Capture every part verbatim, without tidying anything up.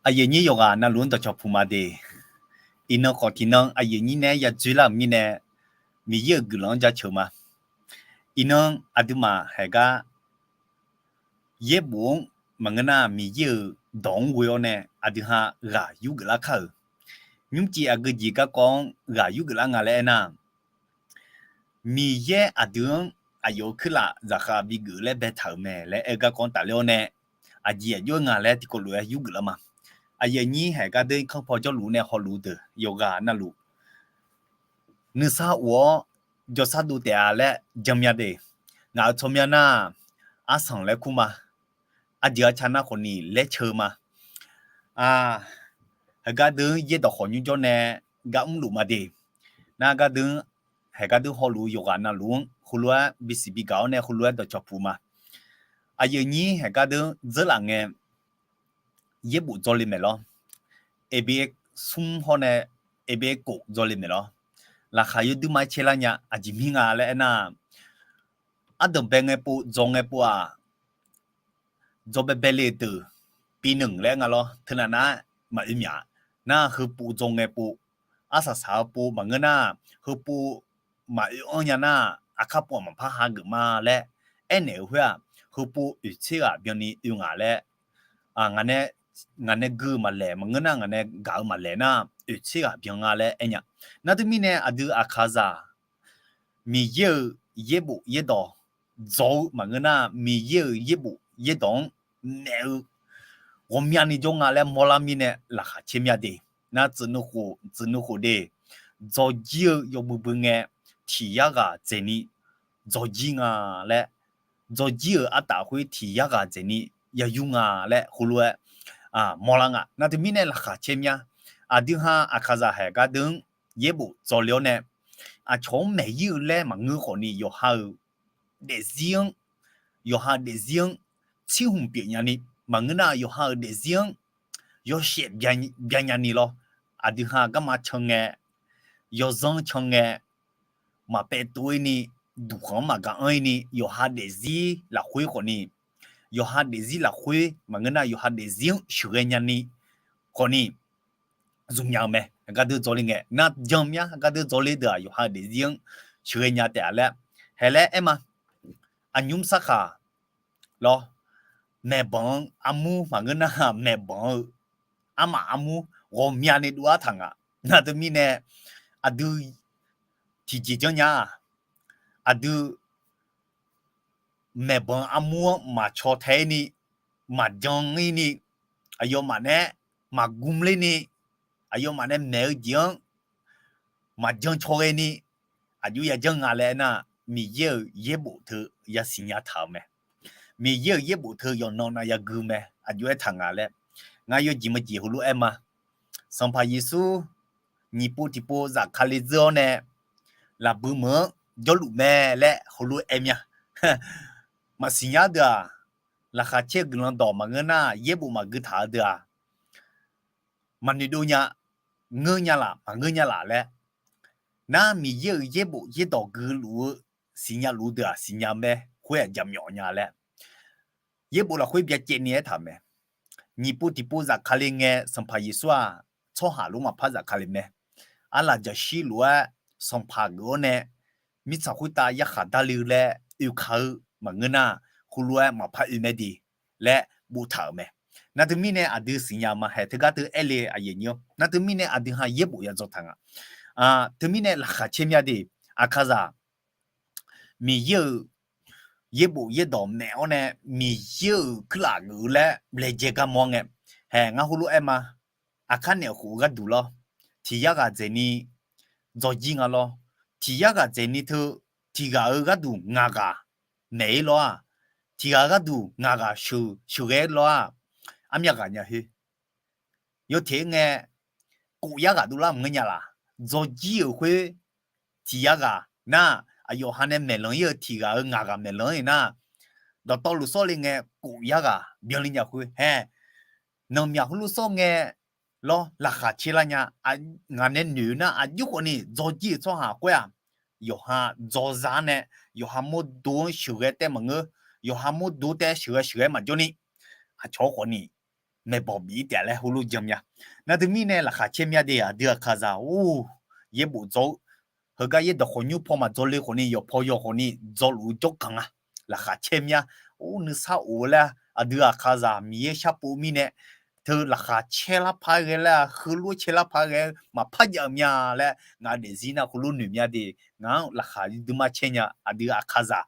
Aqyuif aqnyir yawqghaq navluf-anr dawqcawq puq ma de. Iqnan khawf tiqnan aqyuif aqnyir nae-aer yadzoerlar-euq mirnae, Miqyaer-euq guiqlanq-anr jaceuq ma. Iqnan aqduimaf haeqgar yaerbof-anr maqngeur nar, Miqyaer-euq dawq-anr ghoe-awr nae aqdui ha ghaq yurgeuf lar kar-euq. Nymrcif aqgeujeq garkawv-anr ghaq yurgeuf lar nga laer aernar, Miqyaer aqdui-anr aqyawf-euq kuirlaf zaqkhav bigeuf laer baetaq-euq mae laer aer-eu garkawv-anr tafler-awr nae, aqjeq aqjox-aer nga laer tiqkawv lof-aer yurgeuf lar ma. Aqyuif aqnyir haeqgar deuq irkanr paw jawrluf nae hawluf deuq yawqghaq navluf nuisar of-awr jawrsar dov taef-a laer janmya de. Ngaq-euq tsawrmyanr nar, arsanq laer kur ma. Arjeuq arca nar khawf ni laer ceu ma. Haeqgar deuq-anr yaerdawq khawf nymr jawr nae gar mrluf ma de. Nar gar deuq-anr, haeqgar deuq hawluf-eu yawqghaq navluf-anr heulof-aer bisiq bigaq-awr nae heulof-aer dawqcawq puq ma. Aqyuif aqnyir haeqgar deuq-anr dzeurlaf ngae, yaerbof dzawle maeq lawr. Aqbi smr hawr nae aqbi kof dzawle maeq lawr. Laqkhaq yawduir ma-aer caer lar nya. Aqjeq mir nga laer aernar, ardanqbae ngae pov dzaw ngae pov-aq, dzaw baebae le deuq, bi nanq laer nga lawr. Teunav nar-aer maqoe myaq. Nar heupov dzaw ngae pov, arsaq saq-eu pov maqngeur nar, heupov maqoe-anr nya nar, aqkar pov-aq maqpar hageuf ma laer aernaeq-eu khoer-aq, heupov oeq tser ghaq byanni oe ngaq laer, ngaq nae gui-eu maqlaeq maqngeur nar, ngaq nae gaq-eu maqlaeq nar, oeq tser ghaq byan nga laer aer nya. Nar teumirnae aqdui Aqkaqzaq Miqyaer-euq yaerbof yaerdawq dzaw-eu maqngeur nar, Miqyaer-euq yaerbof yaerdawq-anr naeq-eu ghawqmyani jawr nga laer mawrlar mirnae laqkhaq caer mya de. Nar tsuif nuikhof tsuif nuikhof de, dzawrjir-eu yawbui bui ngae tiq yar ghaq dzaeqni dzawrjir nga laer, dzawrjir-euq artaf khoer tiq yar ghaq dzaeqni yayur nga laer heulof-aer mawrlar nga. Nar teumirnae laqkhaq caer mya. Aqdui ha Aqkaqzaq haeq gardeuv-anr yaerbof dzawle-awr nae, aqcawq-anr maeq ir-eu laer maqngeur khawfni yawqha-euq daefzir-anr, yawqha daefzir-anr tsirhmq pyeuf nyani maqngeur nar, yawqha-euq daefzir-anr yawshaef bya nyani lawr. Aqdui ha garma can ngae, yawzanr can ngae, maqpaev tov-ir ni, duqkhanq-anr maqgaq anr-ir ni, yawqha daefzir lafkhoer khawfni, yawqha daefzir lafkhoer maqngeur nar, yawqha daefzir-anr sheuqghae nyani khawfni zmqnya-eu mae. Gardeuv dzawle ngae nar jan mya. Gardeuv dzawle deuq-aq yawqha daefzir-anr sheuqghae nya taef-a laer haeq laer aer ma. Aqnymr sarkhaq lawr, maeqbanq-anr armur maqngeur nar, maeqbanq-eu armaf armur ghawqmyani dov-ar taq nga. Nar teumirnae aqdui tiqjeq janrnya-aq, aqdui maeqbanq armur-anr maqcaw tae-ir ni, maqjan-ir ni, aqyawfmaf nae maqgmr ler ni, aqyawfmaf nae maeq-eu jeq-anr maqjan caw ghae ni, aqjox yajanr nga laer aernar, Miqyaer-euq yaerbof teu yasiq nya taq-euq mae. Miqyaer-euq yaerbof teu yawqnan nav yagui mae. Aqjox-aer taq nga laer, ngar yawjeq maqjeq heulof-aer ma. Sanqpaq Yeqsur nyiq pov tiqpov zafkale dzeur-awr nae, lafbui meuq-anr jawrluf mae laer heulof-aer mya. Maqsiq nya deuq-aq, laqkhaq caer-eu guiqlanq dawq maqngeur nar, yaerbof maqgui taq-eu deuq-aq, maqnoeq dov nya, ngeur nya laf maqngeur nya laf laer. Nar Miqyaer-euq yaerbof yaerdawq guiluf-eu siqnya luf-eu deuq-aq siqnya mae, khoer-aq jaqmyawf nya laer yaerbof lafkhoer byacaevni aertaq-euq mae. Nyiq pov tiqpov zafkale ngae, Sanqpaq Yeqsur-aq tsawrhaq lof maqpar zafkale mae. Arlaqjaqshir lof-aer sanqpaq geuf-awr nae, mirtsaq khoertav yarkhaq darle-eu laer oeka-eu maqngeur nar, heulof-aer maqpar oe mae de laer boftaq-euq mae. Nar teumirnae aqdui siqnya ma haeq teugar teu aer le aqyuif aqnyir-awr. Nar teumirnae aqdui ha yaerbof yadzaw taq nga. Teumirnae laqkhaq caer mya de, Aqkaqzaq Miqyaer-euq yaerbof yaerdawq maeq-awr nae, Miqyaer-euq kuirlaf geuf-eu laer laejae garmawr ngae, haeq ngar heulof-aer ma. Aqkar naeq khof-eu gharduq lawr, tiq yar ghaq dzaeqni dzawrjir nga lawr. Tiq yar ghaq dzaeqni teu, tiq ghaq-euq gharduq ngaq ghaq maeq-ir lawr-aq, tiq ghaq-euq gharduq ngaq ghaq sheuqghae-ir lawr-aq, armyav ghaq nya khoer yawteq-aer ngae, kof yar ghaq dovlar maqngeur nya laf. Dzawrjir-euq khoer tiq yar ghaq nar, aqyawf ha nae maeqlanq-ir-eu tiq ghaq-euq ngaq ghaq maeqlanq-ir nar, dawqtawvluf sawr le ngae kof yar ghaq byanni nya khoer hae. Nanqmyaq heulof sawr ngae lawr, laqkhaq caer lar nya. Ngaq nae noeq-eu nar, aqjox khawfni dzawrjir-euq tsawrhaq khoer-aq, yawqha dzawrzar nae, yawqha mawrdo-anr sheuqghae taev maqngeur, yawqha mawrdo taev sheuqghae sheuqghae maqjawr ni, aqcawq khawfni maeqbawq bif-ir taef laer heulof jan mya. Nar teumirnae laqkhaq caer mya de, aqdui aqkaqzaq or, yaerbof dzaw-eu, heugar yaerdawq khawqnymr paw maqdzawle khawfni, yawqpaw yawq khawfni dzawluf-eu jawrganq-a. Laqkhaq caer mya, or nuisar of-eu laer, aqdui aqkaqzaq Miqyaer sharpov mirnae teu laqkhaq caer lar par ghae laer, heulof caer lar par ghae maqpar jav-eu mya laer ngaq daefzir nar heulof noeq mya de. Ngaq-anr laqkhaq duima caer nya, aqdui aqkaqzaq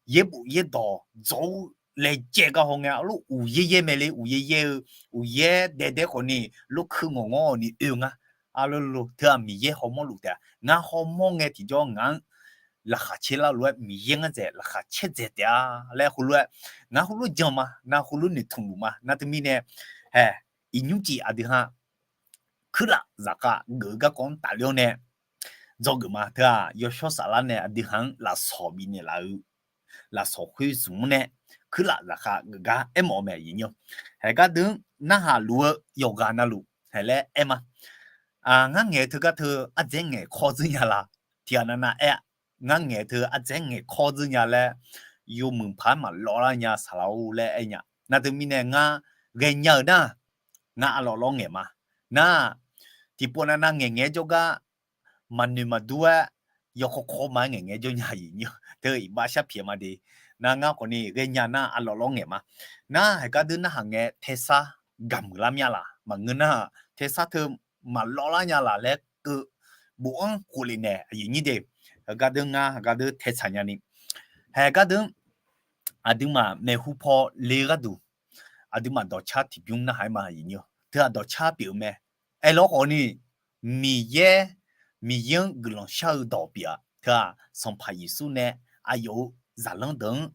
yaerbof yaerdawq dzaw-eu laejae gar haw ngae, arlof uqyaer yaer mae le, uqyaer yaer-eu, uqyaer daedae khawfni, lorkeuv ngawq ngawr-awq ni oe ngar. Arlolo teu-aq Miqyaer hawmawr luf taef-a. Ngar hawmawr ngae tiqjawr ngaq-anr laqkhaq caer lar lof-aer Miqyaer ngar dzaeq laqkhaq caer dzaeq taef-a laer heulof-aer ngar heulof jan ma, nar heulof noeqtmq luf ma. Nar teumirnae, hae, iqnymr cif aqdui ha kuirlaf zaqkhav geuf-eu garkawv-anr tafler-awr nae dzawgeuf ma. Teu-aq Yawshawr Saflar nae aqdui ha-anr lafsawq bifnaeq laf-eu lafsawq khoer zmq-anr nae kuirlaf zaqkhav geuf gar aermawf-eu mae, aqyuif nyir-awr. Haeqgar deuq-anr narhaq luf-eu yawqghaq navluf haeq laer aer ma. Ngar ngaeq-eu teugar teu ardzaer ngaeqkawr dzeur nya la? Tiqghaq navnav aer-a. Ngar ngaeq-eu teu ardzaer ngaeqkawr dzeur nya laer, yawmuiq paq-aer maqlawvlar nya saqlaq-or laer aer nya. Nar teumirnae ngar ghaenya-euq nar, ngar arlawvlawr ngaeq ma. Nar, tiqpov navnav ngaeqngaeq-aer jawrgar maqnoeq maqdur-aer yawkawr kawr ma-aer ngaeqngaeq-aer jawr nya, aqyuif nyir-awr. Teu iqbax sharpyaeq ma de. Nar ngar khawfni ghaenya nar arlawvlawr ngaeq ma. Nar haeqgar deuq narhaq ngae taesar gaqmuiq lar mya laq? Maqngeur nar, taesar teu maqlawvlar nya laq laer keuv bof-anr khofle nae, aqyuif nyir de. Haeqgar deuq ngar haeqgar deuq taetsaq nyani, haeqgar deuq aqduimaf maeqhu paw le-eu gharduq, aqduimaf dawqcar tiqbymr narhaq-aer ma, aqyuif nyir-awr. Teu-aq dawqcar pyeuf-eu mae. Aerlawr khawfni, Miqyaer, Miqyaer-anr guiqlanq shar-eu dawq pyeuf-a. Teu-aq Sanqpaq Yeqsur nae aqyawf-euq zaqlanr deuq-anr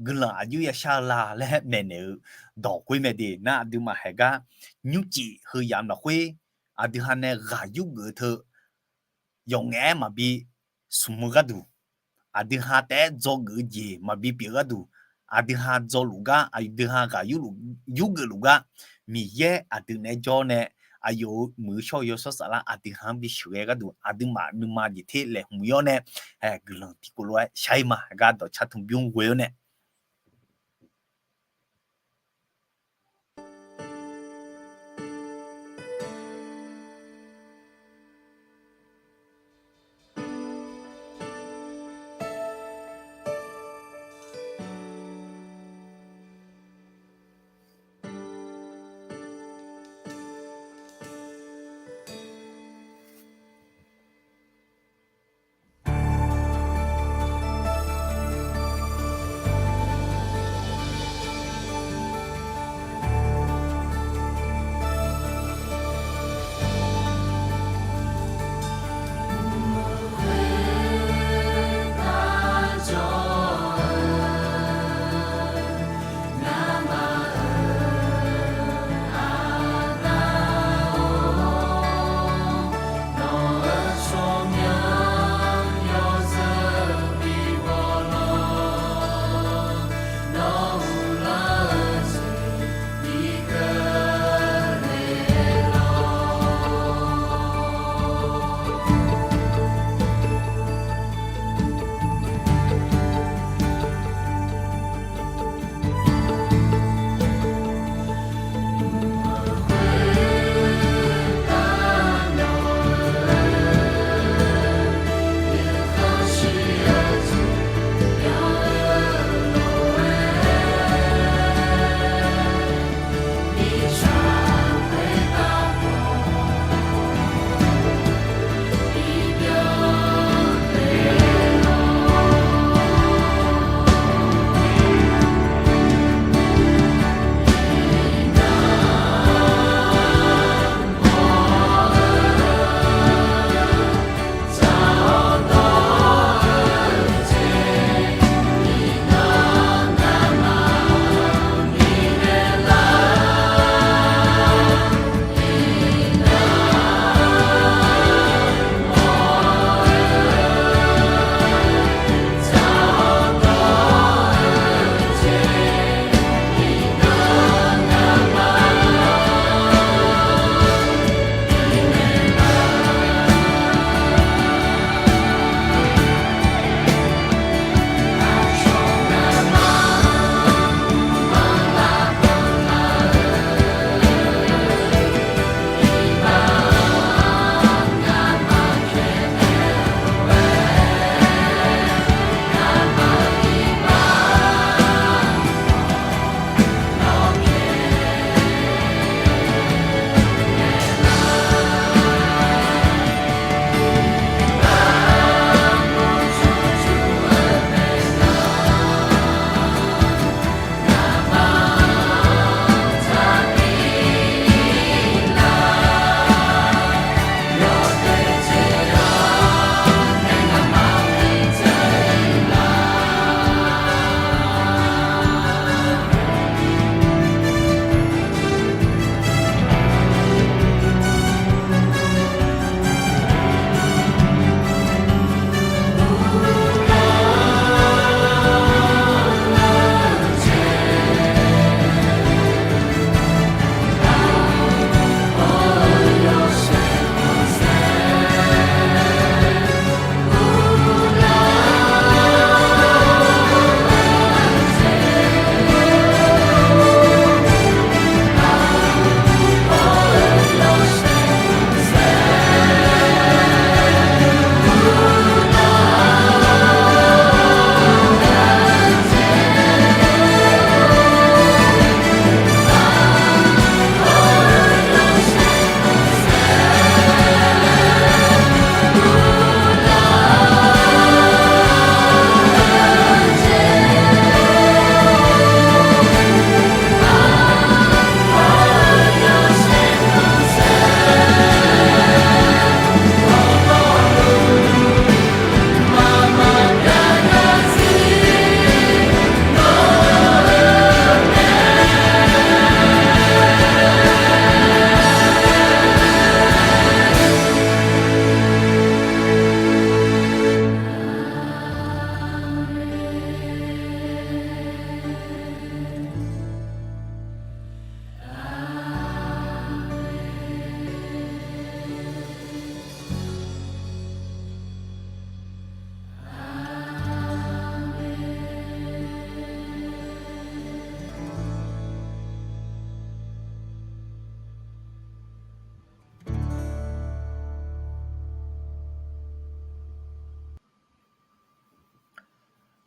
guiqlanq aqjox ya shar-eu la laer maeqnaeq-eu dawq khoer mae de. Nar aqduimaf haeqgar nymrcif heu yamq lafkhoer, aqdui ha nae ghaq yurgeuf-eu teu yawqngaef-aer maqbi smq-eu gharduq, aqdui ha taef-aer dzawgeuf-eu jeq maqbi pyeuf gharduq, aqdui ha dzawluf gar, aqdui ha ghaq yurgeuf luf gar, Miqyaer aqdui naeq-aer jawr nae, aqyawf-euq muiq-eu shawr-eu Yawshawr Saflar aqdui ha-anr bisheuq ghae gharduq, aqduimaf nuima jeq ter laeqhmq-ir-awr nae, guiqlanq tiqkawv lof-aer shar-ir ma. Haeqgar dawqcar tmqbymr ghoe-awr nae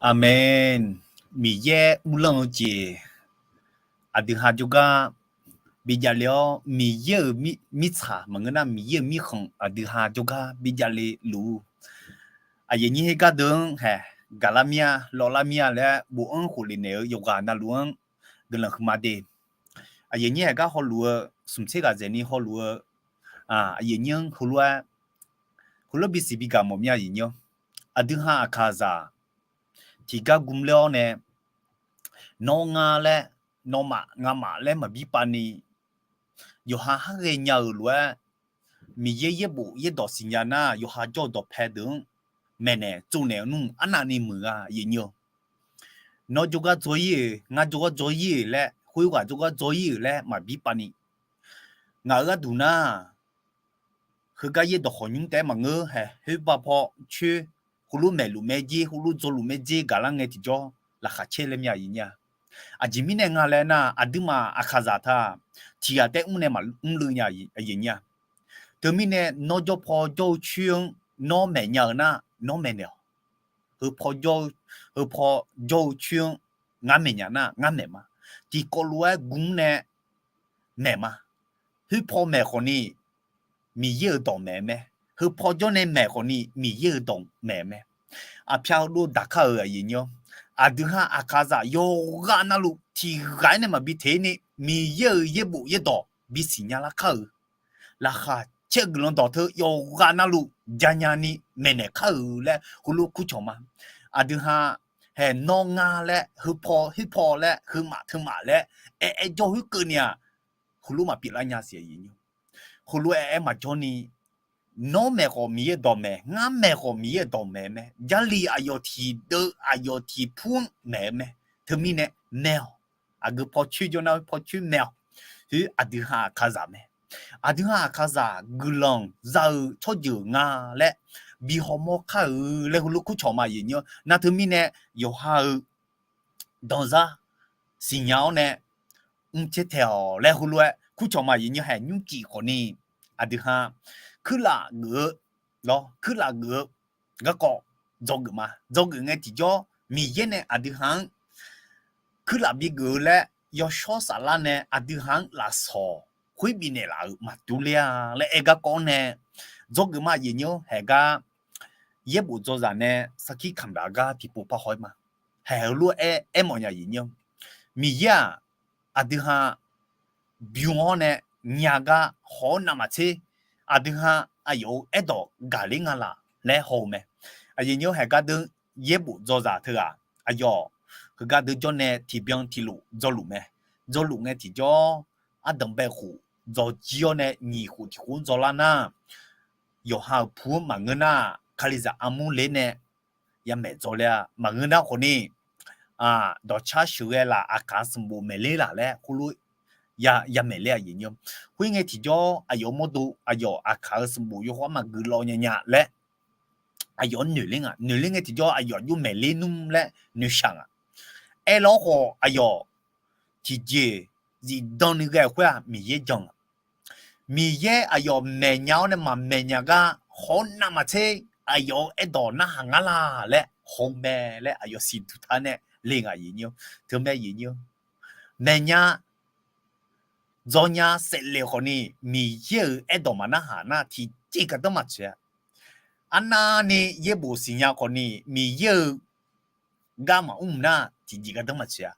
Aqmeq. Miqyaer uvlanr-eu jeq aqdui ha jawrgar bi javle-awr, Miqyaer-euq mirtsaq maqngeur nar, Miqyaer-euq mirkhanq aqdui ha jawrgar bi javle luf-eu. Aqyuif nyir her gardeuv-anr hae, gaqlar mir-a, lawvlar mir-a laer bofanr khofle naeq-eu yawqghaq navluf-anr guiqlanq huiqma de. Aqyuif nyir haeq gar hawluf-eu, smq tser ghaq dzaeqni hawluf-eu aqyuif nyir-anr heulof-aer, heulof bisiq bigaq mawf mir-a. Aqyuif nyir-anr, aqdui ha aqkaqzaq tiqgar gmr ler-awr nae, nawr ngar laer, nawmaf ngamaf laer maqbir pav ni, yawqha har ghaenya-euq lof-aer, Miqyaer yaerbof yaerdawq siqnya nar, yawqha jawr-eu dawqpae deuq-anr maeqnaeq tsovnaeq-eu nmr arnavni muiq-a. Aqyuif nyir-eu, nawr jawrgar dzaw ir-euq, ngar jawrgar dzaw ir-euq laer, khoerghaq jawrgar dzaw ir-euq laer maqbir pav ni, ngaq-euq gharduq nar, heugar yaerdawq khawqnymr taef-aer maqngeur hae, khoerbav paw coer, heulof maeqluf maerdzer, heulof dzawluf maerdzer gaqlar ngae tiqjawr laqkhaq caer laer mir-a. Aqjeq mirnae nga laer nar, aqduimaf aqkaqzaq taq tiqghaq taef mr nae maqmr luf nya. Aqyuif nyir-a, teumirnae nawr jawr paw jawr-eu coer-anr nawr maeqnya-euq nar, nawr maeqnaeq-awq. Heu paw jawr-eu, heu paw jawr-eu coer-anr ngar maeqnya nar, ngar maeq ma. Tiqkawv lof-aer gmr nae maeq ma. Khoer paw maeq khawfni, Miqyaer-euq dawq maeq-eu mae. Heu paw jawr nae maeq khawfni, Miqyaer-euq dawq maeq-eu mae. Aqpyar heulof daq kar-euq. Aqyuif nyir-anr, aqdui ha aqkaqzaq yawqghaq navluf tiqghaq-aer nae maqbi teq ni, Miqyaer-euq yaerbof yaerdawq bisiqnya lar kar-euq. Laqkhaq caer-eu guiqlanq dawq teu yawqghaq navluf janya ni maeqnaeq kar-euq laer heulof kurcawq ma. Aqdui ha hae nawr ngar laer, heu paw khoer paw laer, heu maf teu maf laer aer-aer jawr khoerkeuvni-aq, heulof maqpyeuf lar nya siq. Heulof aer-aer maqjawr ni, nawr maeq khawf Miqyaer dawq maeq, ngar maeq khawf Miqyaer dawq maeq mae. Jarlif aqyawf tiqdeuv aqyawf tiqpur-anr maeq-eu mae. Teumirnae maeq-awq. Aqgeu paw coer jawr nar paw coer maeq-awq. Khoer aqdui ha aqkaqzaq mae. Aqdui ha aqkaqzaq guiqlanq za-eu tsawrjeuq nga laer bi hawmawr kar-euq laer heulof kurcawq ma. Aqyuif nyir-anr, nar teumirnae yawqha-euq danzar siqnya-awr nae mrcaer taeq-awq laer heulof-aer kurcawq ma. Aqyuif nyir-anr, hae nymrcif khawfni aqdui ha kuirlaf geuf-eu lawr, kuirlaf geuf-eu garkawv dzawgeuf ma. Dzawgeuf ngae tiqjawr Miqyaer nae aqdui ha-anr kuirlaf bigeuf-eu laer yawshawr saflar nae aqdui ha-anr lafsawq khoer bifnaeq laf-euq maqdur ler-a laer aer garkawv-anr nae dzawgeuf ma. Aqyuif nyir-anr, hae gar yaerbof dzawzaq nae sarkir kamq daq gar tiqpov par haw-aer ma. Hae heulof-aer aermawf nya. Aqyuif nyir-anr, Miqyaer-aq aqdui ha bym-awr nae nya gar haw-awr navmaqtser, aqdui ha aqyawf-euq aerdawq gaqler nga laf laer haw-eu mae. Aqyuif nyir-anr, hae gar deuv yaerbof dzawzaq teughaq aqyawf heugar deuv jawr nae tiqbyan tiqlof dzawluf mae. Dzawluf ngae tiqjawr ardanq bae khof dzawjir-awr nae nyiq khof tiq khof-anr dzawlar nar, yawqha-euq pu-anr maqngeur nar, kalizaq armur ler nae yamaeq dzaw ler-a. Maqngeur nar khawfni, dawqcar sheuqghae laf, aqkaq-eu sanqbof maeq ler laf laer khoerlof yamaeq ler-a. Aqyuif nyir-anr, khoerngae tiqjawr aqyawf-euq mawrdo aqyawf aqkaq-eu sanqbof yawkhav maqgui law nya nya laer aqyawf-anr noeq ler nga. Noeq ler ngae tiqjawr aqyawf aqjox maeq ler nmr laer noeqshaq nga. Aerlar-awr khawf aqyawf tiqjeq zifdan ni ghae-euq khoer-aq Miqyaer jan-a. Miqyaer aqyawf maeqnya-awr nae maqmaeq nya gar haw-awr navmaqtser, aqyawf-euq aerdawq narhaq ngar laq laer haw-eu mae laer aqyawf siqduq taq nae le nga. Aqyuif nyir-anr, teumae aqyuif nyir-anr, maeqnya dzawnya saefle khawfni Miqyaer-euq aerdawq maqnarhaq nar tiqjeq gardanr maqtsoeq-a. Arnavni yaerbof siqnya khawfni Miqyaer-euq gar maqmr nar tiqjeq gardanr maqtsoeq-a.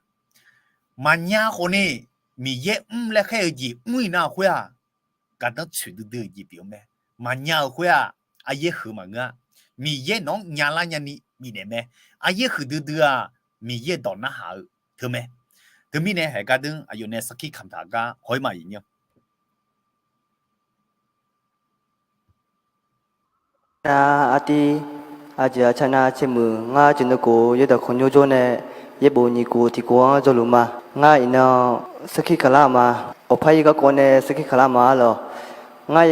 Maqnya khawfni Miqyaer mr laer khaer-eu jeq mr-ir nar khoer-aq, gardanr tsoeq duidui-eu jeq pyeuf-eu mae. Maqnya-euq khoer-aq, aryaer huiq maqngeur-a. Miqyaer nawq-anr nyalar nyani bifnaeq mae. Aryaer huiq duidui-aq, Miqyaer dawq narhaq-eu teumae. Teumirnae haeq gar deuv aqyawf nae sarkir kamqtaq gar haw-ir ma. Aqyuif nyir-anr, nar artiv aqjeq aqcaq nav caermuiq ngar jeq nuikhof yaerdawq khawqnymr jawr nae yaerbof nyiq khof tiq khof-anr dzawluf ma. Ngar iqnan sarkir kaqlar ma. Awqpar-ir garkawv nae sarkir kaqlar ma arlawq. Ngar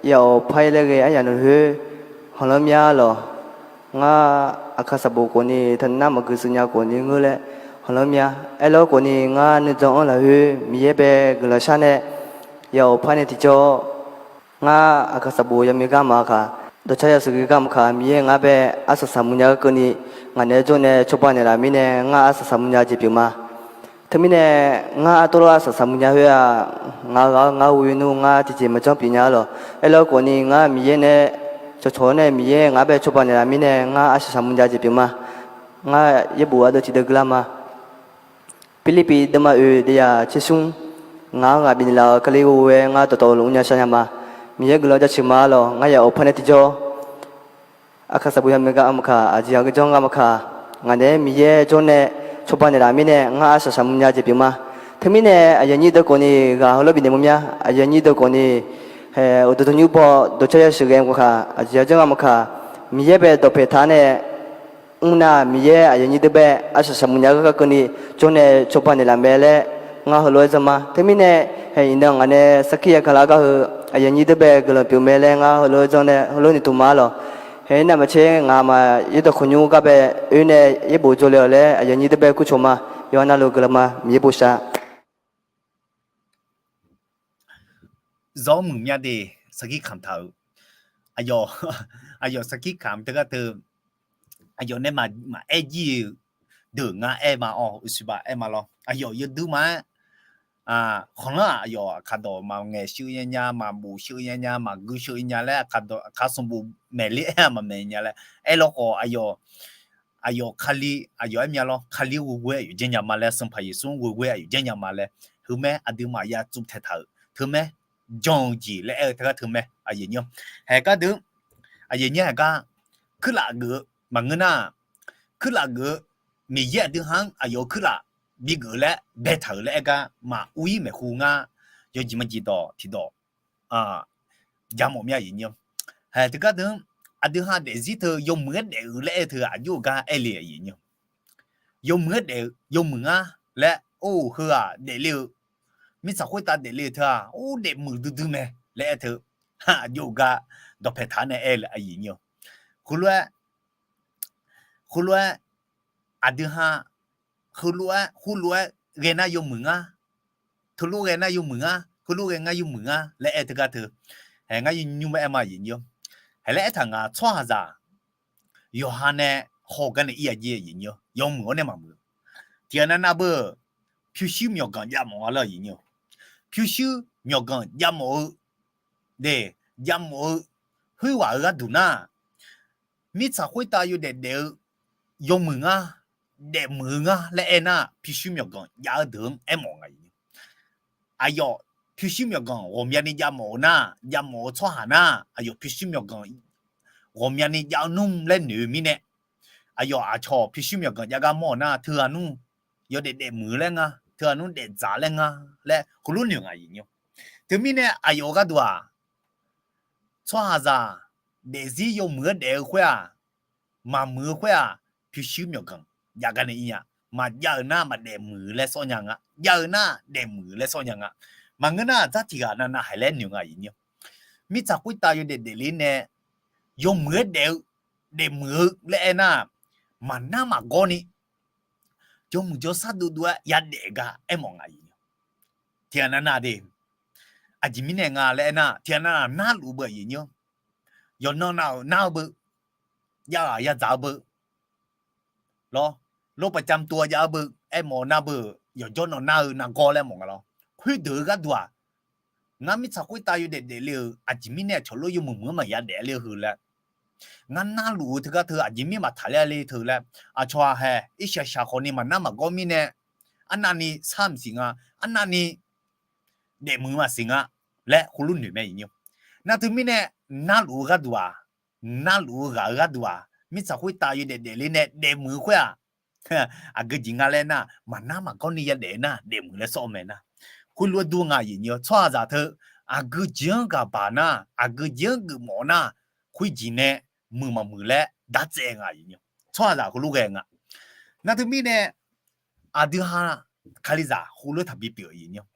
ya awqpar-ir laer ghae aryamq lafkhoer khanqlanr mya arlawq. Ngar aqkaq sanqbof khawfni taqnar maqgui sheuq nya khawfni ngeur laer khanqlanr mya. Aerlawr khawfni ngar nuijan-anr lafkhoer Miqyaer bae guiqlanq shar nae ya awqpar nae tiqjawr ngar aqkaq sanqbof yamir gar maqkaq Dawqcar yasheuq ghae gar maqkaq, Miqyaer ngar bae arsaq saqmuiq nya keuvni, ngaq naeq-aer jawr nae cawba naeqlaf mirnae ngar arsaq saqmuiq nya jeq pyeuf ma. Teumirnae, ngar artawvlawr arsaq saqmuiq nya khoer-aq, ngaq-eu ghaq-eu ngar ghoe nmr ngar tiqjeq maqjanr pyeuf nya-a lawq. Aerlawr khawfni, ngar Miqyaer nae cawqcawq-awr nae Miqyaer ngar bae cawba naeqlaf mirnae ngar arsaq saqmuiq nya jeq pyeuf ma. Ngar yaerbof ardeuv tiqdeuv guilar ma. Pirlirpiv deuvma oeq deuvya tsersmr, ngaq-anr ghaq bifnaeq laf-euq Kali ghoe-aer ngar dawqtawvluf mrnya shar nya ma. Miqyaer guiqlanq jaceuq ma lawq. Ngar yaf awq par nae tiqjawr, aqkaq saqbuq yamya gar maqkaq, aqjeq aqgeujanr gar maqkaq, ngaq naeq-aer Miqyaer jawr nae cawba naeqlaf mirnae ngar arsaq saqmuiq nya jeq pyeuf ma. Teumirnae aqyuif aqnyir deuq khawfni ghaq heulof bifnaeq mawr mya. Aqyuif aqnyir deuq khawfni, hae, uqduq tanqnymr baw dawqcar yasheuq ghae maqkaq, aqjeq aqgeujanr gar maqkaq, Miqyaer bae dawqpaeq taq-awr nae mr nar, Miqyaer aqyuif aqnyir deuq bae arsaq saqmuiq nya gharkar keuvni jawr nae cawba naeqlaf mae laer ngar heulof-aer janr ma. Teumirnae, hae, iqnan ngaq nae sarkir yagaq lar gar heu aqyuif aqnyir deuq bae guiqlanq pyeuf mae laer ngar heulof-aer janr nae heulof noeqtmq ma lawq. Hae, navmaqtser ngaq maq yaerdawq khawqnymr gar bae oe nae yaerbof jawrle-awq laer aqyuif aqnyir deuq bae kurcawq ma. Yawqha navluf guiqlanq ma. Miqyaer bosav. Zawr muiq mya de, sarkir kamq taq-euq. Aqyawf, aqyawf sarkir kamq teugar teu, aqyawf nae maqaer jir-eu deuq ngar aer ma-awr, uqsiq baf aer ma lawr. Aqyawf yawduq ma-aer, khanqlanr-aq aqyawf aqkaq dawq maqngaeq sheuv nya nya, maqbof sheuv nya nya, maqgui sheuv nya laer aqkaq dawq aqkaq sanqbof maeqler aer-aq maqmaeq nya laer aer lawr khawf, aqyawf, aqyawf Kali, aqyawf aer mya lawr, Kali ghoeghoe aqyawf janrnya ma laer, Sanqpaq Yeqsur-anr ghoeghoe aqyawf janrnya ma laer, heumaer aqduimaf ya tsuvtaeq taq-euq teumaer, jan-eu jeq laer aer-eu teugar teumaer, aqyuif aqnyir-awr, haeq gar deuq, aqyuif aqnyir haeq gar, kuirlaf geuf-eu maqngeur nar, kuirlaf geuf-eu Miqyaer aqdui ha-anr aqyawf-euq kuirlaf bigeuf laer baetaq-euq laer aer gar maqur-ir maeqhu ngar, yawjeq maqjeq dawq tiqdawq jamawf mya aqyuif aqnyir-awr. Haeq teugar deuq-anr aqdui ha daefzir teu yawmuiq-aer daef-eu laer aer teu aqjox-eu gar aer le aqyuif aqnyir-awr. Yawmuiq-aer daef-eu yawmuiq ngar laer or-eu heu-aq daefle-eu, mirtsaq khoertav daefle-eu teu-aq or daefmuiq duidui mae laer aer teu aqjox-eu gar dawqpaeq taq-awr nae aer-eu aqyuif aqnyir-awr. Heulof-aer, heulof-aer aqdui ha, heulof-aer heulof-aer ghae nar yawmuiq ngar, teulof ghae nar yawmuiq ngar, heulof ghae ngar yawmuiq ngar laer aer teugar teu, haeq ngar nymr-aer aer ma aqyuif aqnyir-awr. Haeq laer aertaq nga tsawrhaqzaq yawqha nae haw gar nae ir-a jeq aqyuif aqnyir-awr, yawmuiq-awr nae maqmuiq. Tiqghaq navnav beu pyurshuir myawqganq jav mawf nga laer aqyuif aqnyir-awr. Pyurshuir myawqganq jav mawf-eu, de, jav mawf-eu khoerghaq-eu gharduq nar, mirtsaq khoertav yawdaef daef-eu yawmuiq ngar, daefmuiq-eu ngar laer aer nar pyurshuir myawqganq jav-eu deuq-anr aermawf nga aqyuif aqnyir-awr. Aqyawf pyurshuir myawqganq ghawqmyani jav mawf-eu nar, jav mawf-eu tsawrhaq nar, aqyawf pyurshuir myawqganq ghawqmyani jav-eu nmr laer noeq-eu mirnae, aqyawf aqcawq pyurshuir myawqganq jav gar mawr-eu nar teughaq nmr yawdaef daefmuiq-eu laer nga, teughaq nmr daefdzaq laer nga laer heulof noeq nga aqyuif aqnyir-awr. Teumirnae aqyawf-eu gharduq-aq, tsawrhaqzaq daefzir yawmuiq-aer daef-eu khoer-aq, maqmuiq-eu khoer-aq, pyurshuir myawqganq jav gar nae ir nya. Maqjav-euq nar maqdaef muiq laer sawr nya nga, jav-eu nar daef muiq laer sawr nya nga. Maqngeur nar dzar tiqghaq navnav haiq laer noeq nga aqyuif aqnyir-awr. Mirtsaq khoertav yawdaef daefle nae yawmuiq-aer daef-eu, daef muiq-eu laer aer nar, maqnar maqgawr ni jawrmuiq jawrsar dovdov-aer yadaef gar aermawf nga aqyuif aqnyir-awr. Tiqghaq navnav de, aqjeq mirnae nga laer aer nar tiqghaq navnav narluf-eu beu aqyuif aqnyir-awr. Yawqnan nav-euq nar-eu beu, jav-aq yadzaq-eu beu lawr, lawr paqcam tov-a jav-eu beu aermawf-eu nar beu, yawqjawr nan nar-eu nargawr laer mawf nga lawr. Khoerdeuq-eu gharduq-aq, ngar mirtsaq khoertav yawdaef daefle-euq aqjeq mirnae aqcawq lof yawmuiq muiq-anr maqya daefle-eu heu laer, ngar narluf-eu teugar teu aqjeq mir maqtaq ler-a le teu laer, aqcawq-aq hae irshaq shaq khawfni maqnar maqgawr mirnae, arnavni sar maqsiq nga, arnavni daefmuiq maqsiq nga laer heulof noeq mae aqyuif aqnyir-awr. Nar teumirnae narluf-eu gharduq-aq, narluf-eu ghaq-eu gharduq-aq, mirtsaq khoertav yawdaef daefle nae daefmuiq-eu khoer-aq, aqgeu jeq nga laer nar, maqnar maqgawr ni yadaef nar daefmuiq laer sawr-eu mae nar. Khoerlof-aer dur nga aqyuif aqnyir-awr, tsawrhaqzaq teu aqgeu jeq-anr ghaq baq nar, aqgeu jeq-anr geufmawf nar, khoerjeq nae muiq maqmuiq laer dartsaev nga aqyuif aqnyir-awr. Tsawrhaqzaq heulof ghae nga. Nar teumirnae aqdui ha Kalizaq heulof taqbi pyeuf aqyuif aqnyir-awr.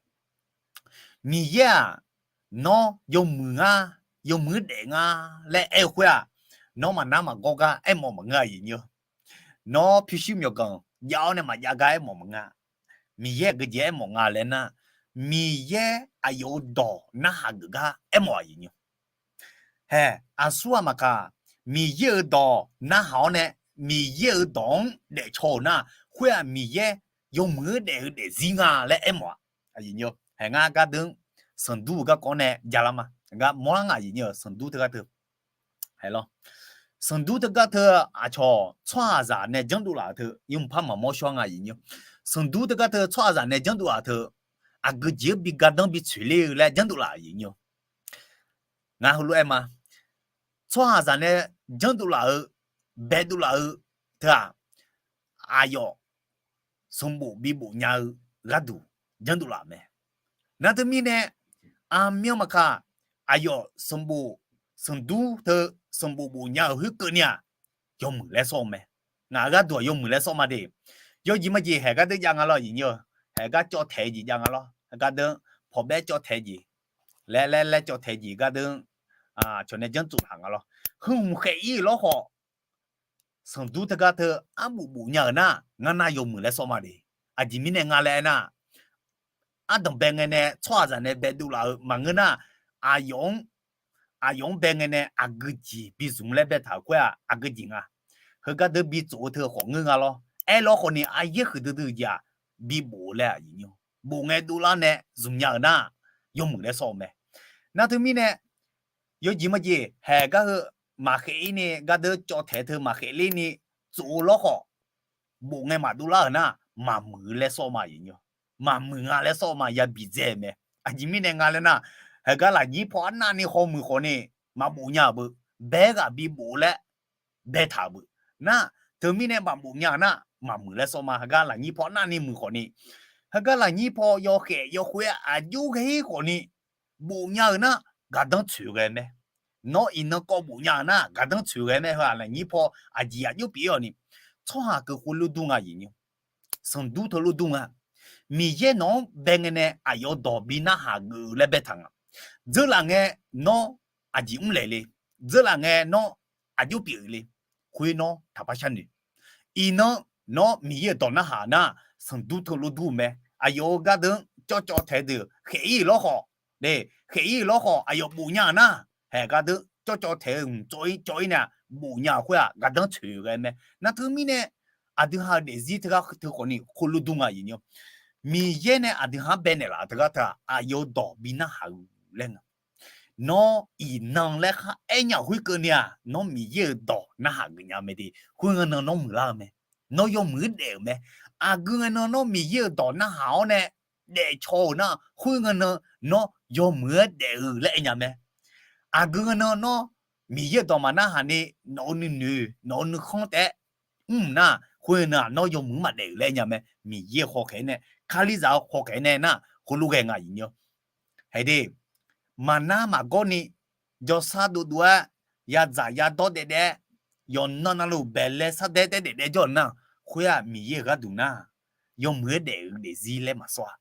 Miqyaer-aq, nawr yawmuiq nga, yawmuiq-aer daef nga laer aer-eu khoer-aq, nawr maqnar maqgawr gar aermawf maqngeur aqyuif aqnyir-awr. Nawr pyurshuir myawqganq jav-awr nae maqjav gar aermawf maqnga. Miqyaer aqgeu jeq aermawf nga laer nar, Miqyaer aqyawf-euq dawq narhaq geuf gar aermawf aqyuif aqnyir-awr. Hae, aqsur ghaq maqkaq, Miqyaer-euq dawq narhaq-awr nae, Miqyaer-euq dawq-anr daefcaw-euq nar, khoer-aq Miqyaer yawmuiq-aer daef-eu daefzir nga laer aermawf-a. Hae, ngar gardeuv-anr sanqdur-eu garkawv-anr nae javlar ma. Gar mawrlar nga, sanqdur teugar teu. Sanqdur teugar teu, aqcawq tsawrhaqzaq nae janrdov laf-euq teu, yawmuiq par maqmawr shawr nga. Sanqdur teugar teu tsawrhaqzaq nae janrdov laf-euq teu, aqgeu jeq-anr bi gardanr bi tsoeq ler-eu laer janrdov laf-euq. Ngar heulof aer ma. Tsawrhaqzaq nae janrdov laf-eu, baedov laf-eu teu-aq, aqyawf sanqbof bibof nya-eu gharduq janrdov laf-euq mae. Nar teumirnae, aqmyan maqkaq, aqyawf sanqbof, sanqdur teu sanqbof bof nya-euq khoerkeuvni-aq, yawmuiq laer sawr-eu mae. Ngaq-euq gharduq-aq yawmuiq laer sawr ma de. Yawjeq majeq haeq gardeuv jav nga lawr, haeq gar cawv taeq-eu jeq jav nga lawr. Gardeuv pawqbaer cawv taeq jeq, laer laer laer cawv taeq jeq gardeuv, aqcawq nae janr tsov taq nga lawr. Heu hmq khaef-ir-euq lawrkhawf, sanqdur teugar teu arbof bof nya-euq nar, ngar nar yawmuiq laer sawr ma de. Aqjeq mirnae nga laer aernar, ardanq bae ngae nae tsawrhaqzaq nae baedov laf-eu maqngeur nar, aqyawf-anr, aqyawf-anr bae ngae nae aqgeu jeq bizmq laer baetaq-euq khoer-aq aqgeu jeq nga. Heugar deuq bi tsof-eu teu khawf ngeur nga lawr. Aerlawr khawfni aryaer huiqdui dui-eu jeq-aq, bibof-eu laer-aq, bof ngae dovlar nae zmq nya-euq nar, yawmuiq laer sawr-eu mae. Nar teumirnae, yawjeq majeq haeq gar heu maqkhaef-ir ni, gardeuv cawv taeq teu maqkhaef ler ni, tsof-eu lawrkhawf, bof ngae maqdov lar-euq nar, maqmuiq-eu laer sawr ma. Maqmuiq nga laer sawr ma, ya biqdzae-eu mae. Aqjeq mirnae nga laer nar, heugar lafnyir paw arnavni hawmuiq khawfni maqbof nya-euq beu, bae-aer ghaq bibof laer baetaq-euq beu. Nar, teumirnae maqbof nya-euq nar, maqmuiq laer sawr ma. Heugar lafnyir paw arnavni muiq khawfni, heugar lafnyir paw yawkhaef yawkhoer aqjox ghae-ir khawfni, bof nya-euq nar, gardanr tsoeq ghae mae. Nawr iqnan kawv bof nya-euq nar, gardanr tsoeq ghae mae. Heu-aq lafnyir paw aqjeq aqjox pyeuf-ir-awq ni, tsawrhaq keuv khoerlof dur nga. Sanqdur teulof dur nga. Miqyaer nawq-anr bae ngae nae aqyawf dawq bi narhaq geuf-eu laer baetaq nga. Dzeurlaf ngae nawr aqjeq mrlaeq le. Dzeurlaf ngae nawr aqjox pyeuf le. Khoer nawr taqpar sharnoeq. Iqnan nawr Miqyaer-euq dawq narhaq nar, sanqdur teulof dur-eu mae. Aqyawf-euq gardeuv-anr cawvcawv taeq deuq khaef-ir-euq lawrkhawf, khaef-ir-euq lawrkhawf aqyawf bof nya-euq nar, haeq gardeuv cawvcawv taeq-eu mq tsov-ir cawv-ir nae-aq, bof nya-euq khoer-aq gardanr tsoeq ghae mae. Nar teumirnae, aqdui ha-euq daefzir teugar teu khawfni khoerlof dur nga. Miqyaer nae aqdui ha-anr bae naeqlaf-euq teugar teu-aq, aqyawf-euq dawq bi narhaq-eu laer nga. Nawr iqnan laer khar aernya-euq khoerkeuvni-aq, nawr Miqyaer-euq dawq narhaq geuf nya mae de. Khoerngae nan nawr muiqlar-eu mae. Nawr yawmuiq-aer daef-euq mae. Aqgeu ngae nan nawr Miqyaer-euq dawq narhaq-awr nae daefcaw-euq nar, khoerngae nan nawr yawmuiq-aer daef-eu laer aer nya mae. Aqgeu ngae nan nawr Miqyaer-euq dawq maqnarhaq ni nawq-euq nuinoeq nawq-euq nuikhanr taef-aer mr nar, khoerngae nan nawr yawmuiq-anr maqdaef-euq laer aer nya mae. Miqyaer-euq hawkhaeq-aer nae, Kalizaq-euq hawkhaeq-aer nae nar, heulof ghae nga. Haeq de, maqnar maqgawr ni jawrshar dovdov-aer, yadzaq yadawr daefdaef-aer, yawqnan navluf baeqlae sardaer taef daefdaef jawr-euq nar, khoer-aq Miqyaer-euq gharduq nar, yawmuiq-aer daef-eu daefzir laer maqsawr-a.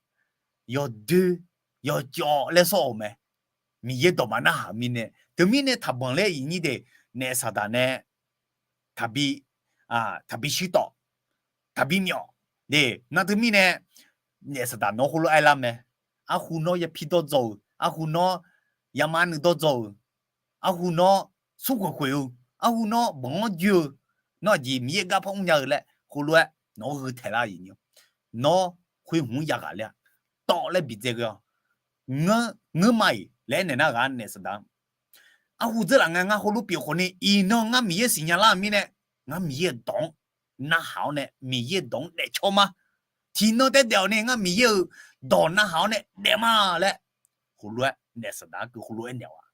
Yawdoer yawcawv laer sawr-euq mae. Miqyaer dawq maqnarhaq-eu mirnae, teumirnae taqbanq laer iqnyir de, naef saqdaq nae taqbi, taqbi shirtawf, taqbi myawf de. Nar teumirnae naef saqdaq nawq-anr khoerlof aerlar mae. Arhu nawr yapir dawrdzaw-euq, arhu nawr yamar nuiv dawrdzaw-euq, arhu nawr smrkhoeq khoeq-eu, arhu nawr banq-anr joe-eu, nawr aqjeq Miqyaer gar par mr nya-eu laer khoerlof-aer nawq-anr heu taeq lar-eu. Nawr khoer hmq-anr yaghaq ler-a. Tawv laer biqdzae ghae-awq. Ngeur, ngeur ma-iq laer aernaeq nar ghaq naef saqdaq-anr, arhu dzeurlaf ngae ngar heulof pyeuf khawfni, iqnan ngar Miqyaer siqnya lar-euq mirnae, ngar Miqyaer-euq dawq-anr narhaq-awr nae Miqyaer-euq dawq-anr daefcaw ma. Tiqnan taef daef-awq ni ngar Miqyaer-euq dawq narhaq-awr nae daef ma laer, heulof-aer naef saqdaq-anr keuv heulof-aer naeq-awq-a.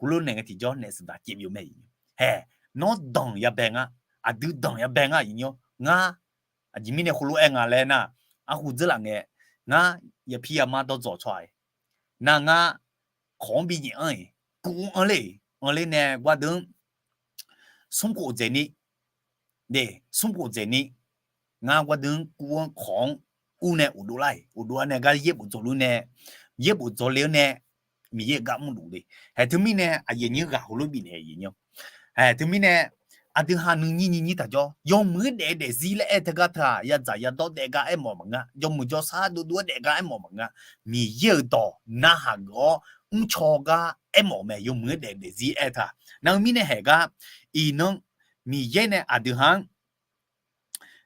Heulof naeq ngae tiqjawr naef saqdaq caev byov mae. Haeq, nawr danq yabae ngar, aqdui danq yabae ngar iqnyir-awr ngar, aqjeq mirnae heulof-aer nga laer nar, arhu dzeurlaf ngae, ngar yapir yamar dawrdzaw tsawrhaq-iq, nar ngar kawq-anr binyaef anr-iq, kuv-anr anr ler-iq, anr ler nae gardeuv-anr smrkhof dzaeqni, smrkhof dzaeqni, ngar gardeuv-anr kuv-anr kawq-anr ur nae uqdov lar-iq, uqdov-a nae gar yaer bof dzaw luf nae, yaer bof dzaw le-anr nae, Miqyaer-euq gar mrluf le. Haeq teumirnae aqyuif aqnyir ghaq heulof bifnaeq-eu. Haeq teumirnae aqdui ha nuinyir nyinyir taq jawr, yawmuiq-aer daef-eu daefzir laer aer teugar teu-aq, yadzaq yadawr daef gar aermawf maqngeur, jawrmuiq jawrshar dovdov-aer daef gar aermawf maqngeur. Miqyaer-euq dawq narhaq geuf-awr mrcaw gar aermawf-eu mae, yawmuiq-aer daef daefzir aer taq. Nar-eu mirnae haeq gar, iqnan Miqyaer nae aqdui ha-anr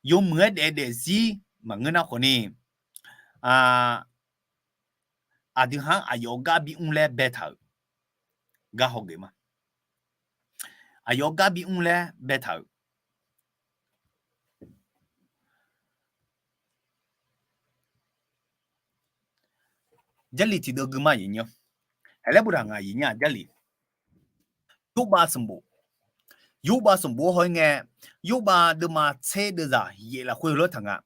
yawmuiq-aer daef daefzir maqngeur nar khawf ni, aqdui ha-anr aqyawf gar bimr laer baetaq-euq gar hawgeuf ma. Aqyawf gar bimr laer baetaq-euq Jarlif tiqdeuv gui ma aqyuif nyi-anr. Haeq laer boftaq nga aqyuif nyi-aq Jarlif. Yorbav sanqbof, Yorbav sanqbof-anr haw-ir ngae, Yorbav deuvma tser deuvzaq yaef lafkhoer lof-aer taq nga.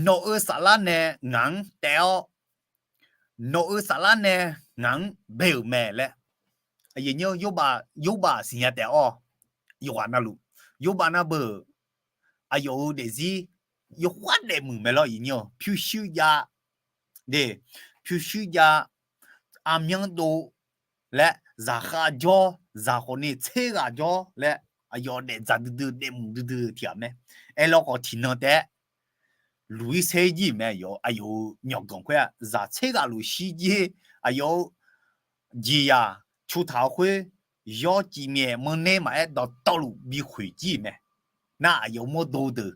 Nawq-euq saflar nae ngaq-anr taev-awr, nawq-euq saflar nae ngaq-anr bae-euq mae laer. Aqyuif nyi-anr, Yorbav siqnya taef-awr, yawqghaq navluf, Yorbav nar beu-euq aqyawf-euq daefzir yawkhav daefmuiq mae lawr aqyuif nyi-anr. Pyurshuir jav, de, pyurshuir jav, aqmyanr dov laer, zaqkhav jawr, zaq khawf ni tser ghaq jawr laer, aqyawf daefdzaq duidui daefmuiq duidui tiq ghaq mae. Aerlawr khawf tiqnan taef-aer luq-ir saer jir mae. Aqyawf-euq myawqganq khoer-aq zaq tser ghaq luf shir jir, aqyawf-euq jeqzaq cutaq-eu khoer yawr civ myaef manrner maqaer dawqtawvluf bikhoeq jir mae. Nar aqyawf mawrdo deuq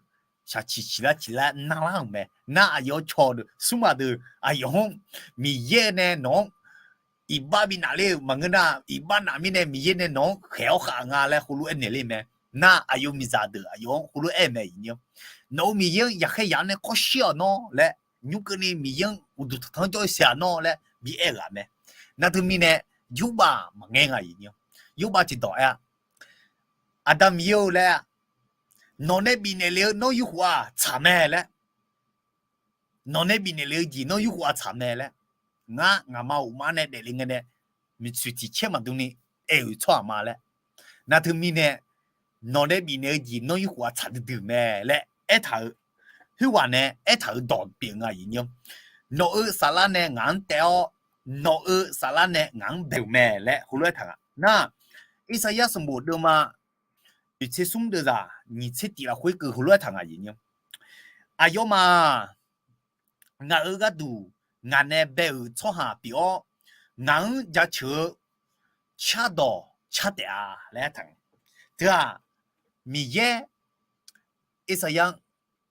shaqciq ciqlar ciqlar narlar-euq mae. Nar aqyawf cawq deuq smrmaq deuq aqyawf-anr Miqyaer nae nawq-anr iqbax bi nafler-euq maqngeur nar, iqbax naf mirnae Miqyaer nae nawq-anr khaeq-awr khav nga laer heulof-aer naeq ler mae. Nar aqyawf miqzaq deuq aqyawf-anr heulof-aer aer-eu mae aqyuif nyi-anr. Nawq-euq Miqyaer-anr yaqkhaer yaq-anr nae kawr shir-awq nawr laer, nymr keuvni Miqyaer-anr uqduq tanqtanq-anr jawr-eu siq-aq nawr laer bi aer-eu ghaq mae. Nar teumirnae Yorbav maqngaer nga aqyuif nyi-anr. Yorbav tiqdawq aer-a, Aqda Miqyaer-eu laer-a, nawq nae bifnaeq le-eu nawr yurkhof-aq tsaq mae laer. Nawq nae bifnaeq le-eu jeq nawr yurkhof-aq tsaq mae laer. Ngar ngaqma uqma nae daefle ngae nae miqtsoeq tiq caer maqdmni aer-euq tsawrhaq ma laer. Nar teumirnae nawq nae bifnaeq-eu jeq nawr yurkhof-aq tsaq duidui mae laer aertaq-euq, khoerghaq nae aertaq-euq dawq pyeuf nga aqyuif nyi-anr. Nawq-euq saflar nae ngaq-anr taev-awr, nawq-euq saflar nae ngaq-anr bae-euq mae laer heulof-aer taq nga nar, Irsaqyar sanqbof deuvma oeqtser smr deuvzaq nyiq tser tiq lafkhoer keuv heulof-aer taq nga aqyuif nyi-anr. Aqyawfmaf-aq, ngaq-euq gharduq ngaq nae bae-euq tsawrhaq pyeuf-awr, ngaq-anr jaceuq-eu cardawq car taef-a laer aertaq nga. Teu-aq, Miqyaer Irsaqyar-anr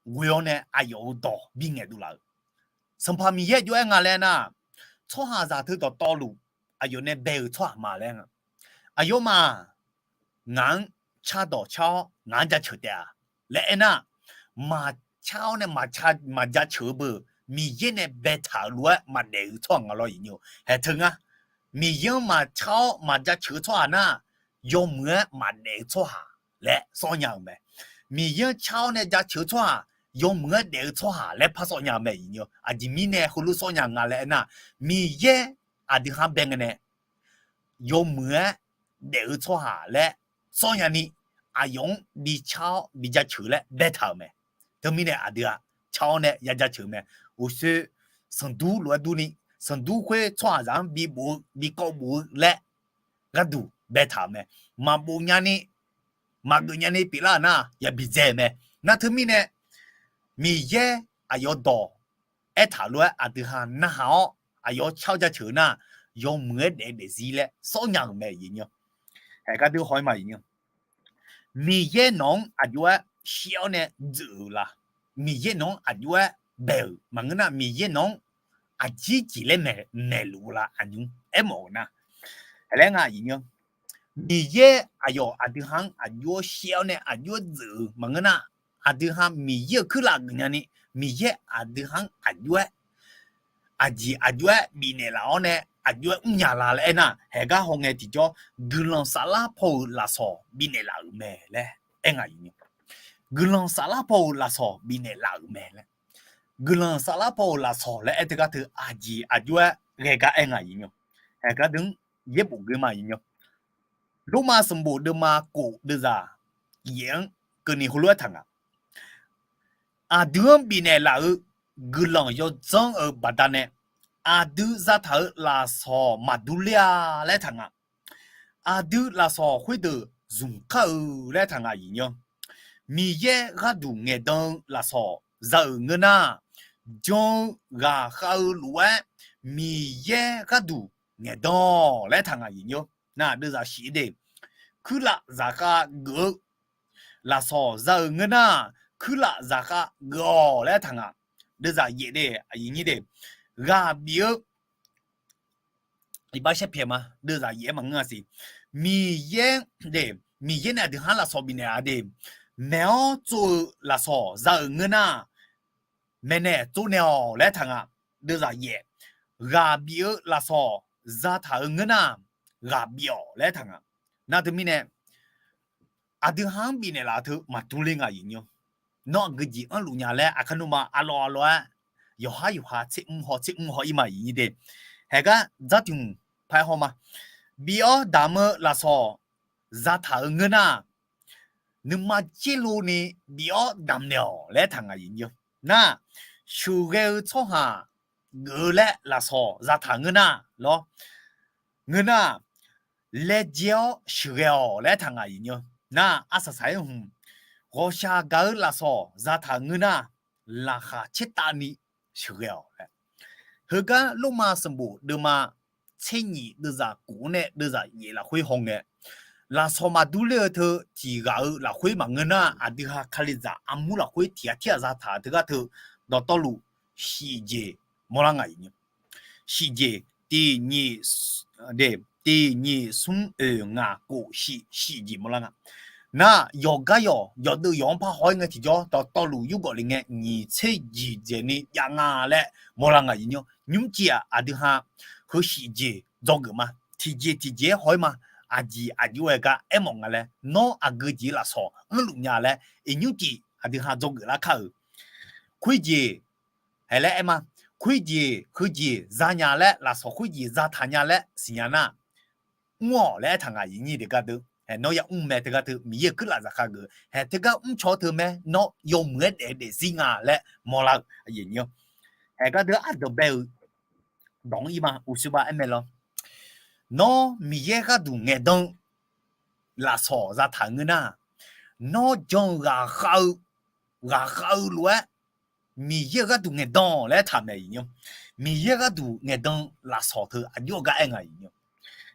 ghoe-awr nae aqyawf-euq dawq bingaeq dovlaf-euq, Sanqpaq Miqyaer jov-aer nga laer nar, tsawrhaqzaq teu dawqtawvluf aqyawf nae bae-euq tsawrhaq ma laer nga. Aqyawfmaf ngaq-anr cardawq car-awr ngaq-anr jaceuq taef-a laer aernar, maqcar-awr nae maqjaceuq-eu beu Miqyaer nae baetaq-euq lof-aer maqdaef-euq tsawrhaq nga lawr aqyuif nyi-anr. Haeq teu ngar, Miqyaer-anr maqcar-awr maqjaceuq-eu tsawrhaq nar, yawmuiq-aer maqdaef-eu tsawrhaq laer sawr nya-euq mae. Miqyaer-anr car-awr nae jaceuq-eu tsawrhaq yawmuiq-aer daef-eu tsawrhaq laer par sawr nya-eu mae aqyuif nyi-anr. Aqjeq mirnae heulof sawr nya nga laer aernar, Miqyaer aqdui ha bae ngae nae yawmuiq-aer daef-eu tsawrhaq laer sawr nyani, aqyawf-anr bicar-awr bijaceuq laer baetaq-euq mae. Teumirnae aqdui-aq car-awr nae ya jaceuq-eu mae. Uqshoe sanqdur lof-aer durni, sanqdur khoer tsawrhaqzaq-anr bibof-eu bikawv bof-eu laer gharduq baetaq-euq mae. Maqbof nyani, maqgeuf nyani pyeuflar-euq nar, yabi dzae-euq mae. Nar teumirnae Miqyaer aqyawf dawq aertaq lof-aer aqdui ha narhaq-awr aqyawf car-awr jaceuq-eu nar, yawmuiq-aer daef daefzir laer sawr nya-euq mae aqyuif nyi-anr. Haeq gardeur haw-ir ma aqyuif nyi-anr. Miqyaer nawq-anr aqjox-aer shir-awr nae dzeuq-euq la? Miqyaer nawq-anr aqjox-aer bae-euq maqngeur nar, Miqyaer nawq-anr aqjir jeq laer maeqluf-eu la aqnymr aermawf-euq nar, haeq laer nga aqyuif nyi-anr. Miqyaer aqyawf aqdui ha-anr aqjox-aer shir-awr nae aqjox-aer dzeuq-euq maqngeur nar, aqdui ha Miqyaer-euq kuirlaf geuf nyani, Miqyaer aqdui ha-anr aqjox-aer aqjeq aqjox-aer bifnaeq laf-awr nae aqjox-aer mrnya la laer aernar, haeq gar hawngae tiqjawr guiqlanq saflar paw-euq lafsawq bifnaeq laf-euq mae laer aer nga aqyuif nyi-anr. Guiqlanq saflar paw-euq lafsawq bifnaeq laf-euq mae laer. Guiqlanq saflar paw-euq lafsawq laer aer teu gar teu aqjeq aqjox-aer ghae gar aer nga aqyuif nyi-anr. Haeq gardeur-anr yaerbof geur ma aqyuif nyi-anr. Lormav sanqbof deuvma kof deuvzaq yaef-anr keuvni heulof-aer taq nga. Aqdui-anr bifnaeq laf-euq guiqlanq yawdzanr-eu baqdanae, aqdui zataq-euq lafsawq maqdur ler-a laer taq nga. Aqdui lafsawq khoerdeuq zmq kar-eu laer taq nga aqyuif nyi-anr. Miqyaer gharduq ngaeqdan-eu lafsawq za-euq ngeur nar, jan-eu ghaqkhav-eu lof-aer Miqyaer gharduq ngaeqdan-awq laer taq ngaq, aqyuif nymr. Nar deuvzaq shif de, kuirlaf zaqkhav geuf-eu lafsawq za-euq ngeur nar, kuirlaf zaqkhav geuf-awq laer taq ngaq. Deuvzaq yaef de, aqyuif nyir de, ghaq bif-eu iqbax sharpyaeq ma, deuvzaq yaef-aer maqngeur-a siq. Miqyaer de, Miqyaer nae aqdui ha-anr lafsawq bifnaeq-a de, maeq-awr tsov-eu lafsawq za-euq ngeur nar, maeqnaeq tsovnaeq-awq laer taq ngaq. Deuvzaq yaef, ghaq bif-eu lafsawq zataq-euq ngeur nar, ghaq bif-awq laer taq ngaq. Nar teumirnae, aqdui ha-anr bifnaeq laf-eu teu maqdur le ngaq, aqyuif nymr. Nawr aqgeujeq anrluf nya laer aqkar nmrma aqlawq aqlawq-aer yawqhar yawqha tser mr haw tser mr haw-ir ma, aqyuif nyir de. Haeqgar dzartmq paq-aer haw ma. Bif-awr damq-eu lafsawq zataq-euq ngeur nar, nuima jerlov ni bif-awr damqnaeq-awq laer taq ngaq, aqyuif nymr. Nar, sheuqghae-eu tsawrhaq geuf-eu laer lafsawq zataq ngeur nar lawr, ngeur nar, laejae-awr sheuqghae-awq laer taq ngaq, aqyuif nymr. Nar arsaq saq-aer hmq, ghawqshaq gaq-eu lafsawq zataq ngeur nar, laqkhaq caertavni sheuqghae-awq laer. Heugar Lormav sanqbof deuvma tser nyif deuvzaq kof-anr nae deuvzaq yaef lafkhoer hawngae, lafsawq maqdur ler-eu teu tiq ghaq-eu lafkhoer maqngeur nar, aqdui ha Kalizaq armur lafkhoer tiq ghaq tir ghaq zataq-eu teugar teu dawqtawvluf shif jeq mawrlar ngaq, aqyuif nymr. Shif jeq tiq nyiq, tiq nyiq smr oeq ngaq kof shif, shif jeq mawrlar nga. Nar yawqgar yawq yawqdeuv yawq-anr par haw-aer ngae tiqjawr dawqtawvluf yurgawf le ngae nyiq tser jeq dzaeqni jav nga laer mawrlar ngaq, aqyuif nymr. Nymrcif-aq aqdui ha heu shif jeq dzawgeuf ma. Tiqjeq tiqjeq-aer haw-aer ma. Aqjeq aqjox-aer gar aermawf nga laer, nawr aqgeujeq lafsawq anrluf nya laer iqnymrcif aqdui ha dzawgeuf lar kar-euq. Khoerjeq hae laer aer ma. Khoerjeq heujeq zanya laer, lafsawq khoerjeq zataq nya laer siqnya nar, mr-awq laer aertaq ngaq, aqyuif nyir de gar deuq. Hae nawr ya mr mae teugar teu Miqyaer-euq kuirlaf zaqkhav geuf hae teugar mrcaw-eu teu mae, nawr yawmuiq-aer daef daefzir nga laer mawrlar-eu, aqyuif nymr. Hae gar deuq aqdawq bae-eu dawq-anr ir ma, uqshoe ba aer mae lawr. Nawr Miqyaer gharduq ngaeqdan-eu lafsawq zataq ngeur nar, nawr jan-eu ghaqkhav-eu, ghaqkhav-eu lof-aer Miqyaer-euq gharduq ngaeqdan-awq laer taq mae, aqyuif nymr. Miqyaer gharduq ngaeqdan-eu lafsawq teu aqjox-aer gar aer nga, aqyuif nymr.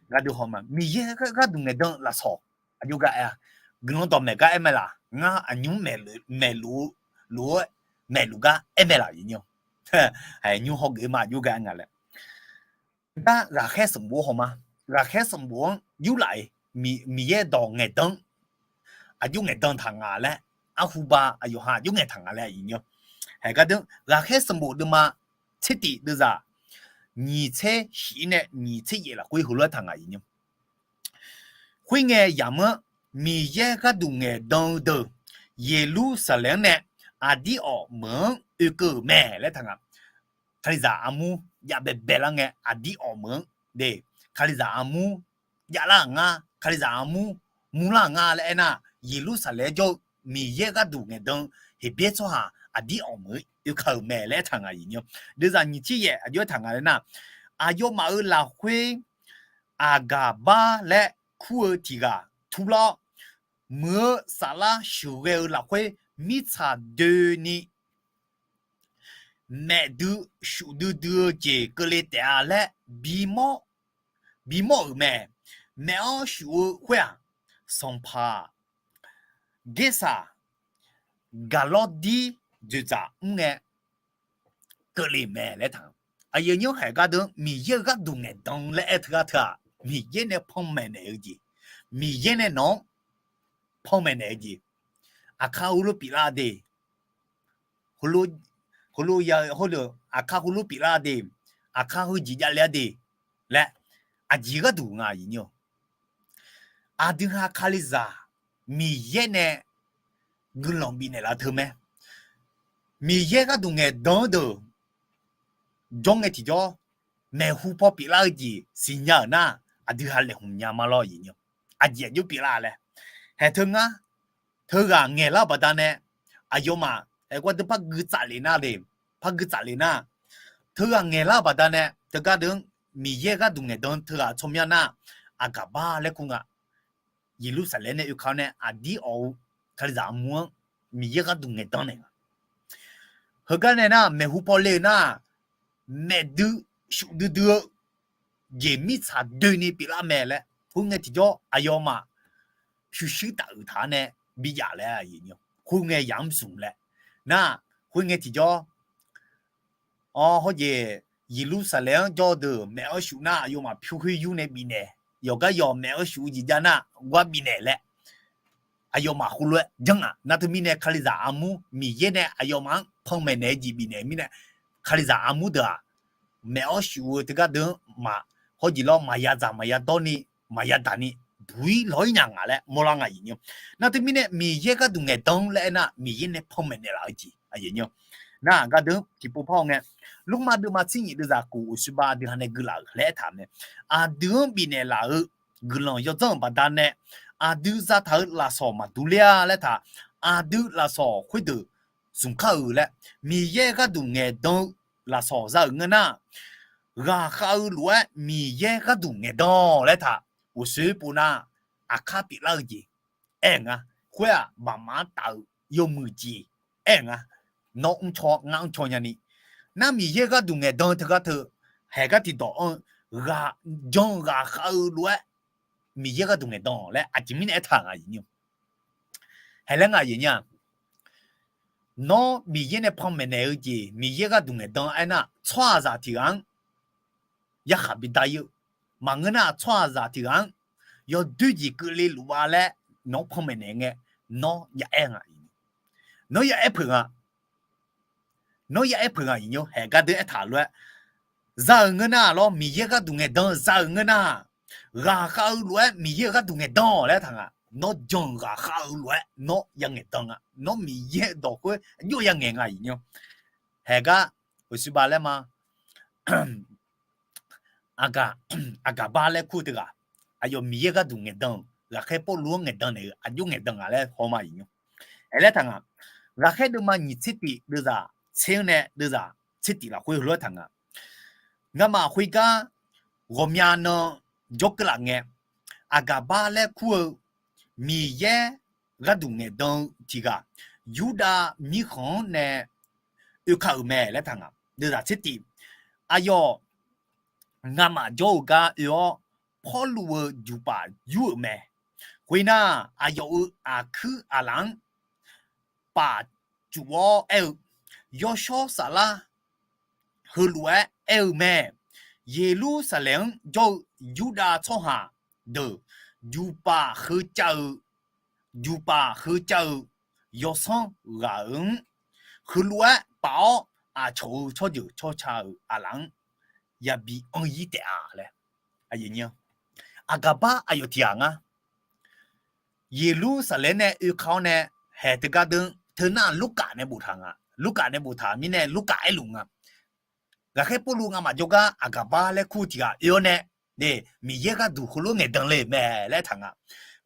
Gardui haw ma, Miqyaer gharduq ngaeqdan-eu lafsawq aqjox gar aer-a. Guiqlanq dawqmaeq gar aer mae laf, ngar aqnymr maeqluf, maeqluf-eu, maeqluf gar aer mae laf, aqyuif nymr. Nymr hawgeuf ma, aqjox gar aer nga laer. Gar ghaqkhaer sanqbof haw ma. Ghaqkhaer sanqbof-anr yurlaf-iq, Miqyaer dawq ngaeqdan-anr aqjox ngaeqdan taq nga laer, arhuba aqyawf ha aqjox ngaeq taq nga laer, aqyuif nymr. Hae gar deuq ghaqkhaer sanqbof deuvma tser tif deuvzaq nyiq tser shif-ir nae nyiq tser yaef lafkhoer heulof-aer taq nga, aqyuif nymr. Khoerngae yamq-anr Miqyaer gharduq ngaeqdan-eu deuq Yeqlursaqlaeq-anr nae aqdir awf meuq-anr oekeuv-euq mae laer taq nga. Kalizaq armur jav baebae lar ngae aqdir awf meuq-anr de, Kalizaq armur javlar-euq ngar, Kalizaq armur murlar-euq ngar laer aernar, Yeqlursaqlaeq-aer jawr-eu Miqyaer gharduq ngaeqdan-eu Heqbyaer tsawrhaq aqdir awf meuq-anr oekeuv-euq mae laer aertaq nga, aqyuif nymr. Deuvzaq nyiq tser yaef aqjox aertaq nga laer nar, aqyawfmaf-euq lafkhoer Aqgaqbar laer kur-eu tiq ghaq turlar-awr, muiq-eu saflar sheuqghae-eu lafkhoer mirtsaq doeni maefdui shuf duidui-eu jeq keuvle taef-a laer bimawr, bimawr-euq mae. Maef-awr shuf-eu khoer-aq, sanqpaq Gersaq Gaqlawrdir dzoeqdzaq mr ngae keuvle mae laer taq. Aqyuif nymr, haeq gar deuq-anr Miqyaer-euq gharduq ngaeqdan laer aer teugar teu-aq, Miqyaer nae panmaeq naeq-eu jeq, Miqyaer nae nawq-anr panmaeq naeq-eu jeq, aqkar heulof pyeuflar de, heulof, heulof ya hawr-eu aqkar heulof pyeuflar de, aqkar heujeq javle-a de laer, aqjeq gharduq nga, aqyuif nymr-eu. Aqdui ha Kalizaq Miqyaer nae guiqlanq bifnaeq laf teu mae. Miqyaer gharduq ngaeqdan-anr deuq jawr ngae tiqjawr maeqhu paw pyeuflar-eu jeq siqnya-euq nar, aqdui ha laeqhmq nya ma lawr, aqyuif nymr. Aqjeq aqjox pyeuflar laer, haeq teu ngar, teughaq ngaeqlar-eu baqdanae, aqyawfmaf haeq gar deuq par gui tsaf le nar de, par gui tsaf le nar, teughaq ngaeqlar-eu baqdanae teugar deuq-anr Miqyaer gharduq ngaeqdan teughaq tsawrmyanr nar, Aqgaqbar laer kur nga. Yeqlursaqlaeq nae oeka-awr nae aqdir awf-eu Kalizaq armur-anr Miqyaer gharduq ngaeqdan naeq nga. Heugar nae nar, maeqhu paw le-eu nar, maefdui shuf duidui-eu jeq mirtsaq doeni pyeuflar mae laer, khoerngae tiqjawr aqyawfmaf pyurshuir taf-euq taq-anr nae bijav laer, khoerngae yamq-anr zmq laer. Nar, khoerngae tiqjawr, awr, hawjeq, Yeqlursaqlaeq-anr jawr-eu deuq maeq-awr shuf nar, aqyawfmaf pyur khoer yur nae bifnaeq. Yawqgar yawq maeq-awr shuf-eu jeq jav nar, gar bifnaeq laer aqyawfmaf khoerlof-aer janr-aq. Nar teumirnae Kalizaq armur Miqyaer nae aqyawfmaf-anr panmaeq naeq-eu jeq bifnaeq mirnae, Kalizaq armur deuq-aq, maeq-awr shuf-eu teugar deuq-anr maq, hawjeq lawr maqya dzaq maqya dawr ni, maqya daq ni, buq-ir lawq-ir nya ngaq laer mawrlar nga aqyuif nymr. Nar teumirnae Miqyaer gharduq ngaeqdan laer aernar, Miqyaer nae panmaeq naeqlaf-eu jeq aqyuif nymr. Nar aqgar deuq-anr tiqpov par-awr ngae, Lormav deuvma tser nyiq deuvzaq kof uqshoe ba aqdui ha nae guiqlaf-euq laer aertaq mae. Aqdui-anr bifnaeq laf-euq guiqlanq yawdzanr-euq baqdanae, aqdui zataq-euq lafsawq maqdur ler-a laer taq, aqdui lafsawq khoerdeuq zmq kar-euq laer, Miqyaer gharduq ngaeqdan-eu lafsawq za-euq ngeur nar, ghaqkhav-eu lof-aer Miqyaer gharduq ngaeqdan-awq laer taq, uqshoe pov nar, aqkar pyeuflar-eu jeq aer-eu nga. Khoer-aq, baqmaf-anr taf-euq yawmuiq jeq aer-eu nga. Nawr mrcaw ngar mrcaw nyani, nar Miqyaer gharduq ngaeqdan teugar teu, haeq gar tiqdawq anr-eu, ghaq, jan ghaqkhav-eu lof-aer Miqyaer gharduq ngaeqdan laer aqjeq mirnae aertaq nga aqyuif nymr. Haeq laer nga aqyuif nymr-aq, nawr Miqyaer nae panmaeq naeq-eu jeq Miqyaer gharduq ngaeqdan aernar, tsawrhaqzaq tiq ghaq-anr yarkhaq bidar-ir-eu, maqngeur nar tsawrhaqzaq tiq ghaq-anr yawdoer jeq keuvle luf-a laer nawq-anr panmaeq naeq ngae, nawr ya aer nga. Nawr ya aer peuq nga. Nawr ya aer peuq nga aqyuif nymr. Haeq gar deuq aertaq lof-aer, za-euq ngeur nar lawr, Miqyaer gharduq ngaeqdan za-euq ngeur nar, ghaqkhav-eu lof-aer Miqyaer-euq gharduq ngaeqdan-awq laer taq nga. Nawr jan-euq ghaqkhav-eu lof-aer nawr ya ngaeqdan nga. Nawr Miqyaer-euq dawq khoer aqjox ya ngaeq nga aqyuif nymr. Haeq gar uqshoe ba laer ma, Aqgaq, Aqgaqbar laer kur-eu teughaq, aqyawf Miqyaer gharduq ngaeqdan-euq, ghaqkhaer Pawrluv-anr ngaeqdan naeq-eu aqjox ngaeqdan nga laer haw ma aqyuif nymr. Aer laer taq nga. Ghaqkhaer deuvma nyiq tser tif deuvzaq tser-anr nae deuvzaq tser tif lafkhoer heulof-aer taq nga. Ngamaf khoergar ghawqmya nan jawrkeuv laf ngae, Aqgaqbar laer kur-eu Miqyaer gharduq ngaeqdan-eu tiq ghaq, Yurdav mirkhanq-anr nae oeka-euq mae laer taq nga. Deuvzaq tser tif, aqyawf ngamaf jawr-eu gar oe-awr, Pawrluv-euq juqpaf yur-euq mae. Khoernar, aqyawf-euq aqkuir aqlaf-anr paf cuf-awr aer-eu, Yawshawr Saflar heulof-aer aer-eu mae. Yeqlursaqlaeq-anr jawr-eu Yurdav tsawrhaq deuq, juqpaf heu cav-eu, juqpaf heu cav-eu yawsanr ghaq-euq-anr heulof-aer paf-awr, aqcawq-euq tsawrjeuq tsawrca-euq aqlaf-anr yabi anr-ir taef-a laer. Aqgaqbar aqyawf tiq ghaq ngar. Yeqlursaqlaeq nae oeka-awr nae haeq teugar deuq-anr teunar Lurkaf nae boftaq nga. Lurkaf nae boftaq mirnae Lurkaf aerluf nga. Ghaqkhaer Pawrluv ngamaf jawrgar Aqgaqbar laer kur-eu tiq ghaq oe-awr nae, Miqyaer gharduq heulof-aer ngaeqdan le mae laer taq nga.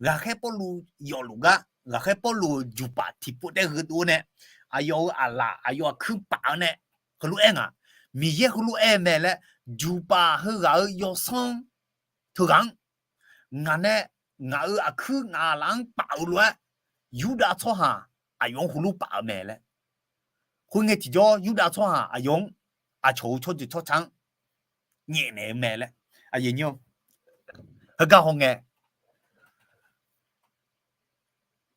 Ghaqkhaer Pawrluv yawfluf gar, ghaqkhaer Pawrluv-euq juqpaf tiqpov taev heudov-awr nae, aqyawf-euq aqlaf aqyawf aqkuir paf-awr nae heulof-aer nga. Miqyaer heulof-aer mae laer, juqpaf heughaq-euq yawsanr teughaq-anr ngaq nae, ngaq-euq aqkuir ngaq laf-anr paf-eu lof-aer, Yurdav tsawrhaq aqyawf-anr heulof paf-eu mae laer. Khoerngae tiqjawr Yurdav tsawrhaq aqyawf-anr aqcawq-euq tsawrjeuq tsawrca-anr nyaefnaeq-eu mae laer. Heugar hawngae,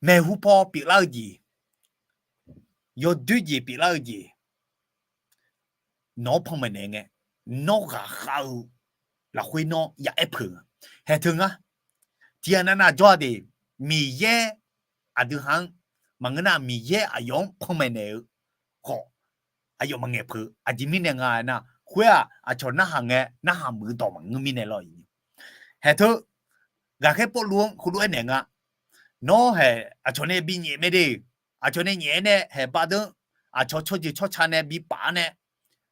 maeqhu paw pyeuflar-eu jeq, yawdoer jeq pyeuflar-eu jeq, nawq-anr panmaeq naeq ngae, nawr ghaqkhav-eu lafkhoer nawr ya aer peuq nga. Haeq teu ngar, tiqghaq navnav jawr-a de, Miqyaer aqdui ha-anr, maqngeur nar Miqyaer aqyawf-anr panmaeq naeq-eu khawf, aqyawf maqngaeq peuq. Aqjeq mirnae nga aernar, khoer-aq aqcawq narhaq ngae narhaq muiq-eu dawq maqngeur mirnae lawr. Haeq teu, ghaqkhaer Pawrluv-anr heulof-aer naeq nga. Nawr haeq aqcawq nae binyaef mae de. Aqcawq nae nyaef-aer nae haeq badeuq-anr, aqcawq tsawrjeuq tsawrca nae bipaf-awr nae,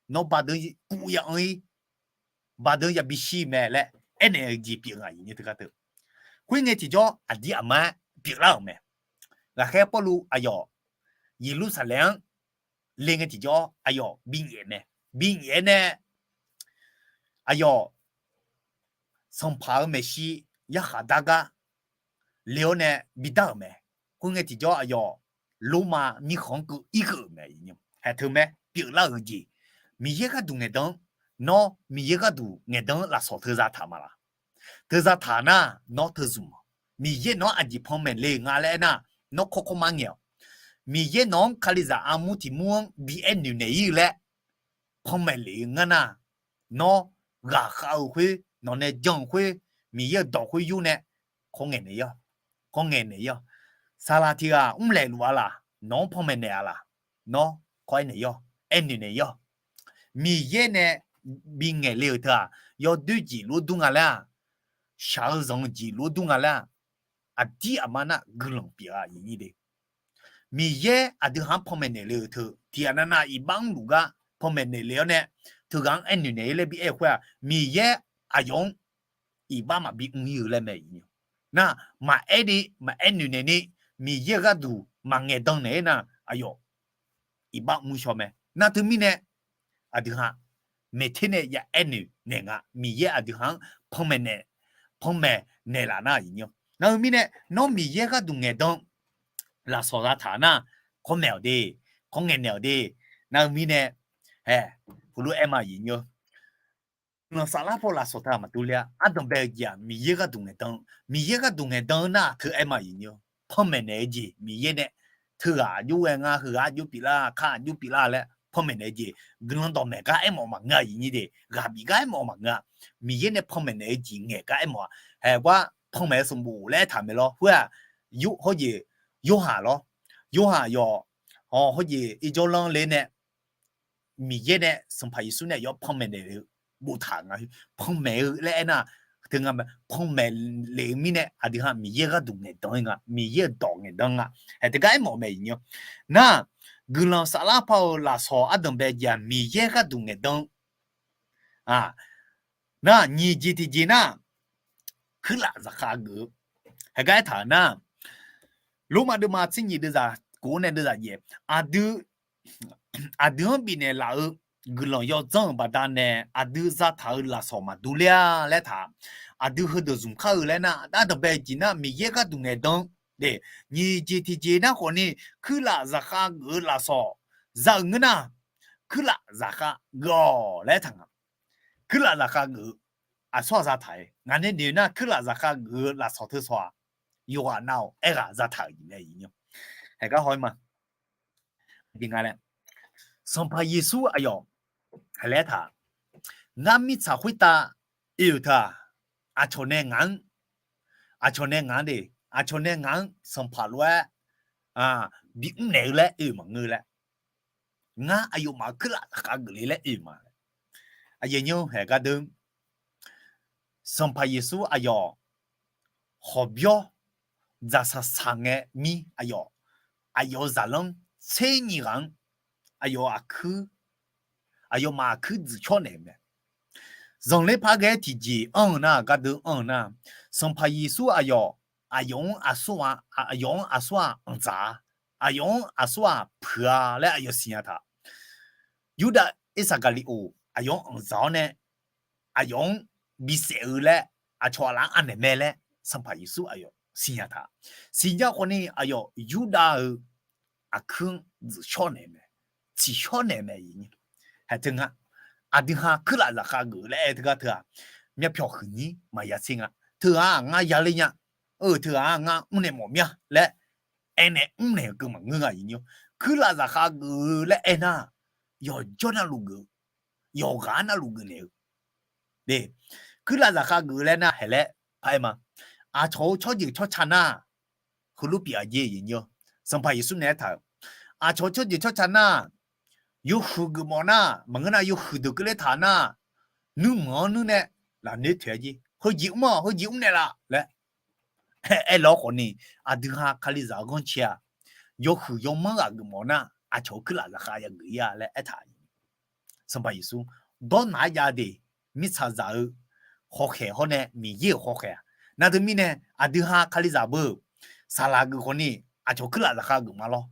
nawr badeuq-anr kuv ya anr-ir, badeuq-anr yabi shir mae laer aernaeq-eu jeq pyeuf nga. Khoerngae tiqjawr aqdir aqma-aer pyeuflar-euq mae. Ghaqkhaer Pawrluv aqyawf Yeqlursaqlaeq-anr le ngae tiqjawr aqyawf binyaef mae. Binyaef-aer nae aqyawf sanqpaq-euq maeqshi yarkhaq dar gar le-awr nae bidar-euq mae. Khoerngae tiqjawr aqyawf Lormav mirkhanq-anr keuv irkeuv-euq mae. Haeq teu mae pyeuflar-euq jeq, Miqyaer gharduq ngaeqdan-anr nawr Miqyaer gharduq ngaeqdan-anr lafsawq teuza taq ma laq? Teuza taq nar, nawr teu zmq-awq. Miqyaer nawq-anr aqjeq panmaeq le-euq nga laer aernar, nawr kawrkawr mar ngaeq-awq. Miqyaer nawq-anr Kalizaq armur tiq mur-anr bi aer noeq naeq-ir laer panmaeq lef-eu ngar nar, nawr ghaqkhav-eu khoer, nawq nae jan-eu khoer, Miqyaer-euq dawq khoer yur nae, kawr ngaeq naeq-ir-awq. Kawr ngaeq naeq-ir-awq. Saqlaq tiq ghaq mrlaeq luf-a laq? Nawq-anr panmaeq naeq-a laq? Nawr kawr aer naeq-ir-awq. Aer noeq naeq-ir-awq. Miqyaer nae bi ngaeq le-euq teu-aq, yawdoer jeq lof dur nga laer-aq, shaq-eu zanq-eu jeq lof dur nga laer-aq, aqdir aqma nar guiqlanq pyeuf-a aqyuif nyir de. Miqyaer aqdui ha-anr panmaeq naeq le-euq teu tiq ghaq navnav iqbax mrluf gar panmaeq naeq le-awr nae, teughaq-anr aer noeq naeq-ir laer bi aer-eu khoer-aq, Miqyaer aqyawf-anr iqbax maqbi mr-ir-eu laer mae iq. Nar, maqaer ni maqaer noeq naeq ni, Miqyaer-euq gharduq maqngaeq dan naeq-aer nar, aqyawf iqbax mr shaw mae. Nar teumirnae, aqdui ha maeqter nae ya aer noeq naeq nga. Miqyaer aqdui ha-anr panmaeq naeq, panmaeq naeqlaf nar iq. Nar-eu mirnae, nawr Miqyaer gharduq ngaeqdan lafsawq zataq nar, kawr maeq-awq de, kawr ngaeq naeq-awq de. Nar-eu mirnae, hae, heulof-aer ma iq. Guiqlanq saflar paw lafsawq taq maqdur ler-a. Ardanq bae-eu jeq-aq Miqyaer gharduq ngaeqdan, Miqyaer gharduq ngaeqdan-eu nar teu aer ma iq. Panmaeq naeq-eu jeq Miqyaer nae, teughaq aqjox ghae nga, heughaq aqjox pyeuflar, kar aqjox pyeuflar laer panmaeq naeq-eu jeq, guiqlanq dawqmaeq gar aermawf maqngeur-a iq nyir de, ghaq bif gar aermawf maqngeur-a. Miqyaer nae panmaeq naeq-eu jeq ngaeq gar aermawf-a. Haeq gar panmaeq-eu sanqbof laer aertaq mae lawr. Khoer-aq, hawjeq, Yorhaq lawr. Yorhaq yawq, hawjeq irjawr lanr le nae, Miqyaer nae Sanqpaq Yeqsur nae yawf panmaeq naeq-eu boftaq nga. Panmaeq-eu laer aernar, teu nga mae, panmaeq lef-eu mirnae aqdui ha Miqyaer gharduq ngaeqdan-ir nga, Miqyaer-euq dawq ngaeqdan nga. Haeq teugar aermawf mae iq. Nar, guiqlanq saflar paw-eu lafsawq ardanq bae jeq-aq Miqyaer gharduq ngaeqdan Nar, nyiq jeq tiqjeq nar, kuirlaf zaqkhav geuf-eu, haeq gar aertaq-euq nar, Lormav deuvma tser nyiq deuvzaq kof-awr nae deuvzaq jaeq, aqdui, aqdui-anr bifnaeq laf-eu guiqlanq yawdzanr-euq baqdanae aqdui zataq-eu lafsawq maqdur ler-a laer taq, aqdui heudeuq zmq kar-eu laer nar, ardanq bae jeq nar Miqyaer gharduq ngaeqdan, nyiq jeq tiqjeq nar khawfni, kuirlaf zaqkhav geuf-eu lafsawq za-euq ngeur nar, kuirlaf zaqkhav geuf-awq laer taq nga. Kuirlaf zaqkhav geuf-eu aqsur-aq zataq-aer ngaq nae noeq nar, kuirlaf zaqkhav geuf-eu lafsawq teusawq-aq, yawqghaq nav-awq aerghaq zataq-euq jeq mae iq. Haeq gar haw-aer ma. Sanqpaq Yeqsur aqyawf haeq laer taq, ngar mirtsaq khoertav oe-euq teu-aq, aqcawq nae ngaq-anr, aqcawq nae ngaq-anr de, aqcawq nae ngaq-anr sanqpaq lof-aer bimr naeq-eu laer oe-euq maqngeur laer, ngar aqyawfmaf-euq kuirlaf zaqkhav geuf le laer oe-euq ma. Aqyawf nymr haeq gar deur, Sanqpaq Yeqsur aqyawf hawqbyawr dzaqsaq saq ngae mir aqyawf, aqyawf-euq zaqlanr tser nyiq ghaq-anr aqyawf aqkuir, aqyawfmaf aqkuir dzuif cawr naeq-eu mae. Zanqler par ghae-aer tiqjeq anr-eu nar, gar deur anr-eu nar, Sanqpaq Yeqsur aqyawf, aqyawf-anr aqsur-aq, aqyawf-anr aqsur-aq anqdzaq-a, aqyawf-anr aqsur-aq puiq-a laer aqyawf siqnya taq. Yurdav Irsaqgaqliqoq aqyawf-anr anqdzaq-awr nae, aqyawf-anr bisaef-eu laer aqcawq aqlaf-anr anaeq mae laer Sanqpaq Yeqsur aqyawf siqnya taq. Siqnya khawfni aqyawf Yurdav-euq aqkuir-anr dzuif shawr naeq mae, tsiq shawr naeq mae iq. Haeq teu nga, aqdui ha kuirlaf zaqkhav geuf laer aer teugar teu-aq, myavpyawq huiqnyir maqya tser nga. Teu-aq ngar yaler nya, eu teu-aq ngar mrnaeq mawf mya laer aernaeq mrnaeq-eu keuv maqngeur nga iq. Kuirlaf zaqkhav geuf-eu laer aernar, yawqjawr navluf geuf, yawqghaq navluf geuf naeq-eu, kuirlaf zaqkhav geuf-eu laer nar haeq laer paraer ma. Aqcawq-euq tsawrjeuq tsawrca nar, heulof pyeuf-a jeq iq. Sanqpaq Yeqsur nae aertaq-euq, aqcawq-euq tsawrjeuq tsawrca nar, yawhuiq geufmawf nar, maqngeur nar yawhuiq deuq keuvle taq nar, nuirmanq-anr nuir nae lafnoer toeq-aer jeq, heujeq mr-awq, heujeq mrnaeq laf laer aer-awr khawfni, aqdui ha Kalizaq-eu ghanrcae-aq, yawhuiq yawmanr ghaq geufmawf nar, aqcawq-euq kuirlaf zaqkhav yageuf-ir-a laer aertaq. Sanqpaq Yeqsur dawrnaq-aer jav de, mirtsaqzaq-eu hawkhaeq hawr nae Miqyaer-euq hawkhaeq-aq, nar teumirnae aqdui ha Kalizaq beu-euq saqlaq geuf khawfni, aqcawq kuirlaf zaqkhav geuf ma lawr.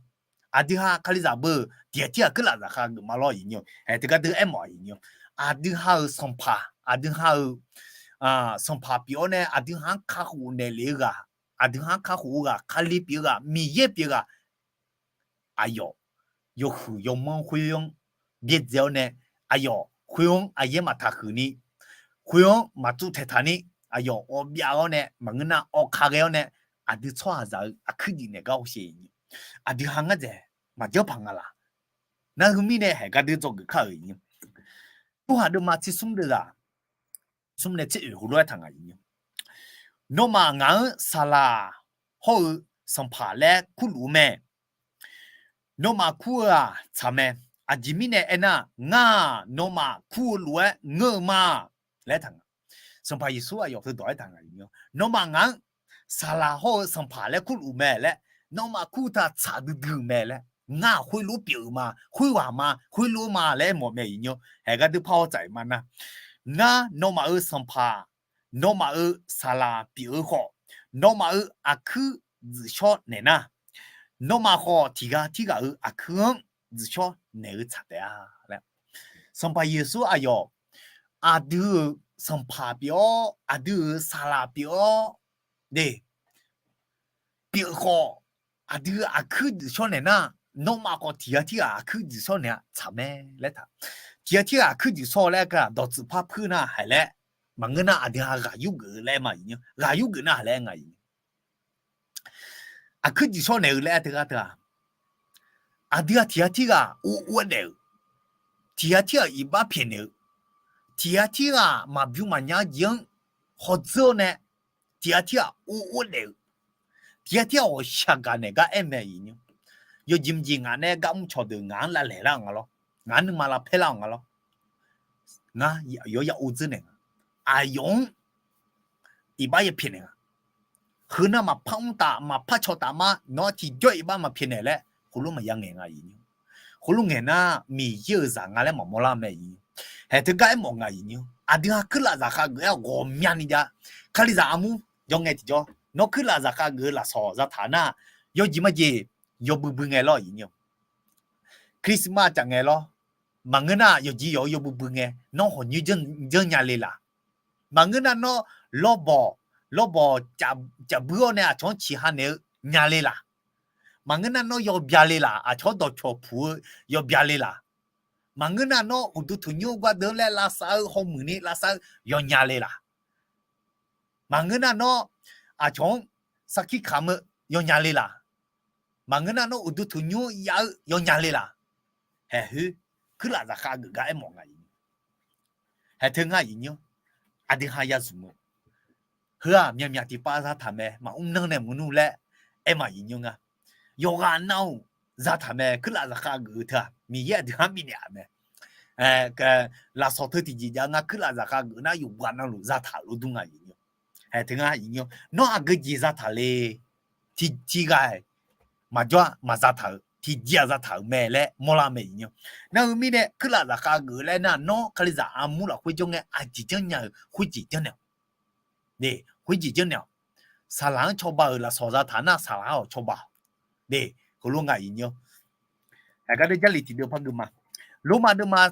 Aqdui ha Kalizaq beu-euq tiqghaq tirghaq kuirlaf zaqkhav geuf ma lawr iq. Haeq teugar deur aermawf-a iq. Aqdui ha-euq sanqpaq, aqdui ha-euq sanqpaq pyeuf-awr nae aqdui ha-anr kakhof naeqlef-eu ghaq, aqdui ha-anr kakhof-eu ghaq, Kali pyeuf-eu ghaq, Miqyaer pyeuf-eu ghaq, aqyawf yawhuiq yawmanr khoer-anr byaerdzae-awr nae, aqyawf khoer-anr aqyaer maqtaq huiq ni, khoer-anr maqtsuv taeqtaq ni, aqyawf ghawqbyav-awr nae maqngeur nar awq ka ghae-awr nae, aqdui tsawrhaqzaq-eu aqkuir diq naeq gar hawsher-iq, aqdui ha ngar dzaeq maqjanr paq nga laq. Nar heu mirnae haeq gar dui dzawgeuf kar-euq, tsawrhaq deuvma tser smr deuvzaq, smr nae tser oeq heulof-aer taq ngaq, nawmaf ngaq-anr saqlaq hawr-eu sanqpaq laer kurluf-eu mae. Nawmaf kur-eu-aq tsaq mae. Aqjeq mirnae aernar, ngar-aq nawmaf kur-eu lof-aer ngeur-eu ma laer taq nga. Sanqpaq Yeqsur aqyawf teudawq-aer taq ngaq, nawmaf ngaq-anr saqlaq hawr-eu sanqpaq laer kurluf mae laer, nawmaf kur taq tsaq duidui-euq mae laer, ngar khoerlof pyeuf-euq ma, khoerghaq ma, khoerlof ma laer aermawf mae, iqnymr. Haeq gar dui par-awr tsaf-iq ma nar, ngar nawmaf-euq sanqpaq, nawmaf-euq saqlaq pyeuf-eu khawf, nawmaf-euq aqkuir dzuif shawr naeq nar, nawmaf khawf tiqghaq tirghaq-euq aqkuir-anr dzuif shawr naeq-eu tsaq taef-a laer, Sanqpaq Yeqsur aqyawf aqdui-euq sanqpaq pyeuf-awr, aqdui-euq saqlaq pyeuf-awr, de, pyeuf khawf, aqdui aqkuir dzuif shawr naeq nar, nawmaf khawf tiqghaq tirghaq aqkuir dzuif shawr naeq-a tsaq mae laer taq. Tiqghaq tirghaq aqkuir dzuif shawr laer aer-eu-aq, dawqtsuif par puir nar haeq laer, maqngeur nar aqdui ha ghaq yurgeuf-eu laer aer ma, iqnymr. Ghaq yurgeuf nar haeq laer aer nga, iqnymr. Aqkuir dzuif shawr naeq-eu laer aer teughaq teu-aq, aqdui-aq tiqghaq tirghaq ur ur-aer daef-euq, tiqghaq tirghaq iqbax pyaeqnaeq-eu, tiqghaq tirghaq maqbymr maqnya-eu jeq-anr hawdzeur-awr nae, tiqghaq tirghaq ur ur-aer daef-eu, tiqghaq tirghaq ghawqshaq gaq naeq gar aer mae, iqnymr. Yawjeq mqjeq ngaq nae gar mr cawqdeuq ngaq-anr lavlaeq lar-euq nga lawr, ngaq-anr nuima lavpaer lar-euq nga lawr, ngar yawr ya ur dzeur naeq nga, aqyawf-anr iqbax ya pyaeqnaeq nga. Heu nar maqpar mr taf maqpar caw taf mar, nawr tiqjawr iqbax maqpyaeqnaeq laer heulof maqya ngaeq nga, iqnymr. Heulof ngaeq nar Miqyaer-euq zaq nga laer maqmawr lar mae, iqnymr. Haeq teugar aermawf nga, iqnymr. Aqdui ha kuirlaf zaqkhav geuf-aer ghawqmyani jav, Kalizaq armur jawr ngae tiqjawr, nawr kuirlaf zaqkhav geuf-eu lafsawq zataq nar, yawjeq majeq yawbui bui ngae lawr, iqnymr. Christmas caf ngae lawr, maqngeur nar yawqjeq yawq-eu yawbui bui ngae, nawr hawq nyoer janrnya le laq. Maqngeur nar nawr lawrbawq, lawrbawq caf buir-awr nae aqcawq-anr ciqha naeq-eu nya le laq. Maqngeur nar nawr yawbya le laq, aqcawq-anr dawqcawq puq-eu yawbya le laq. Maqngeur nar nawr uqduq tanqnymr gardeuv-anr laer lavsav-eu hawmuiq ni lavsav-eu yawnya le laq. Maqngeur nar nawr aqcawq-anr sarkir kamq-eu yawnya le laq. Maqngeur nar nawr uqduq tanqnymr-anr yav-eu yawnya le laq. Haeq khoer kuirlaf zaqkhav geuf gar aermawf nga, iqnymr. Haeq teu ngar, iqnymr. Aqdui ha ya zmq-eu heu-aq myaqmyaq tiqpav zataq mae, maqmr nanr nae maqnur laer aer ma, iqnymr nga. Yawqghaq nav-euq zataq mae, kuirlaf zaqkhav geuf-eu teu-aq Miqyaer aqdui ha-anr bifnaeq-a mae. Lafsawq teu tiqjeq jav ngar kuirlaf zaqkhav geuf nar yawqghaq navluf zataq-euq lof dur nga, iqnymr. Haeq teu ngar, iqnymr. Nawr aqgeu jeq zataq le, tiqghaq maqjawr-a maqzataq-euq tiqjeq-aq zataq-euq mae laer mawrlar mae, iqnymr. Nar heu mirnae kuirlaf zaqkhav geuf laer nar, nawr Kalizaq armur lafkhoer jawr ngae aqjeq janrnya-euq khoerjeq janrnaeq-awq. Khoerjeq janrnaeq-awq. Saqlaq-anr cawba-euq lafsawq zataq nar saqlaq-anr-awq cawba-awq. Heulof nga, iqnymr. Aqgar deuv Jarlif tiqdeuv par geuf ma. Lormav deuvma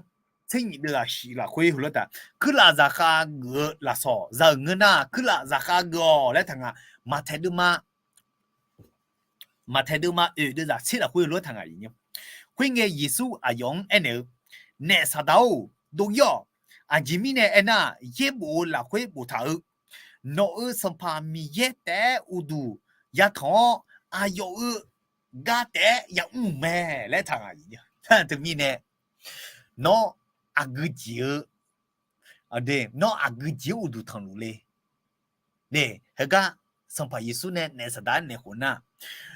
tser nyif deuvzaq shif lafkhoer heulof-aer taq, kuirlaf zaqkhav geuf-eu lafsawq za-euq ngeur nar kuirlaf zaqkhav geuf-awq laer taq nga. Maqtaeq deuvma Maqtaeq deuvma oeq deuvzaq tser lafkhoer heulof-aer taq nga, iqnymr. Khoerngae Yeqsur aqyawf-anr aernaeq-eu, Naef Saqdaq-or, dov-ir-awq. Aqjeq mirnae aernar, yaerbof-eu lafkhoer boftaq-eu, nawq-euq Sanqpaq Miqyaer taef-aer uqduq yatanq-awr, aqyawf-euq gar taef-aer yamr-euq mae laer taq nga, iqnymr. Teumirnae nawr aqgeu jeq-eu nawr aqgeu jeq-anr uqduq tanqluf le. Heugar Sanqpaq Yeqsur nae Naef Saqdaq-aer naeq khof nar,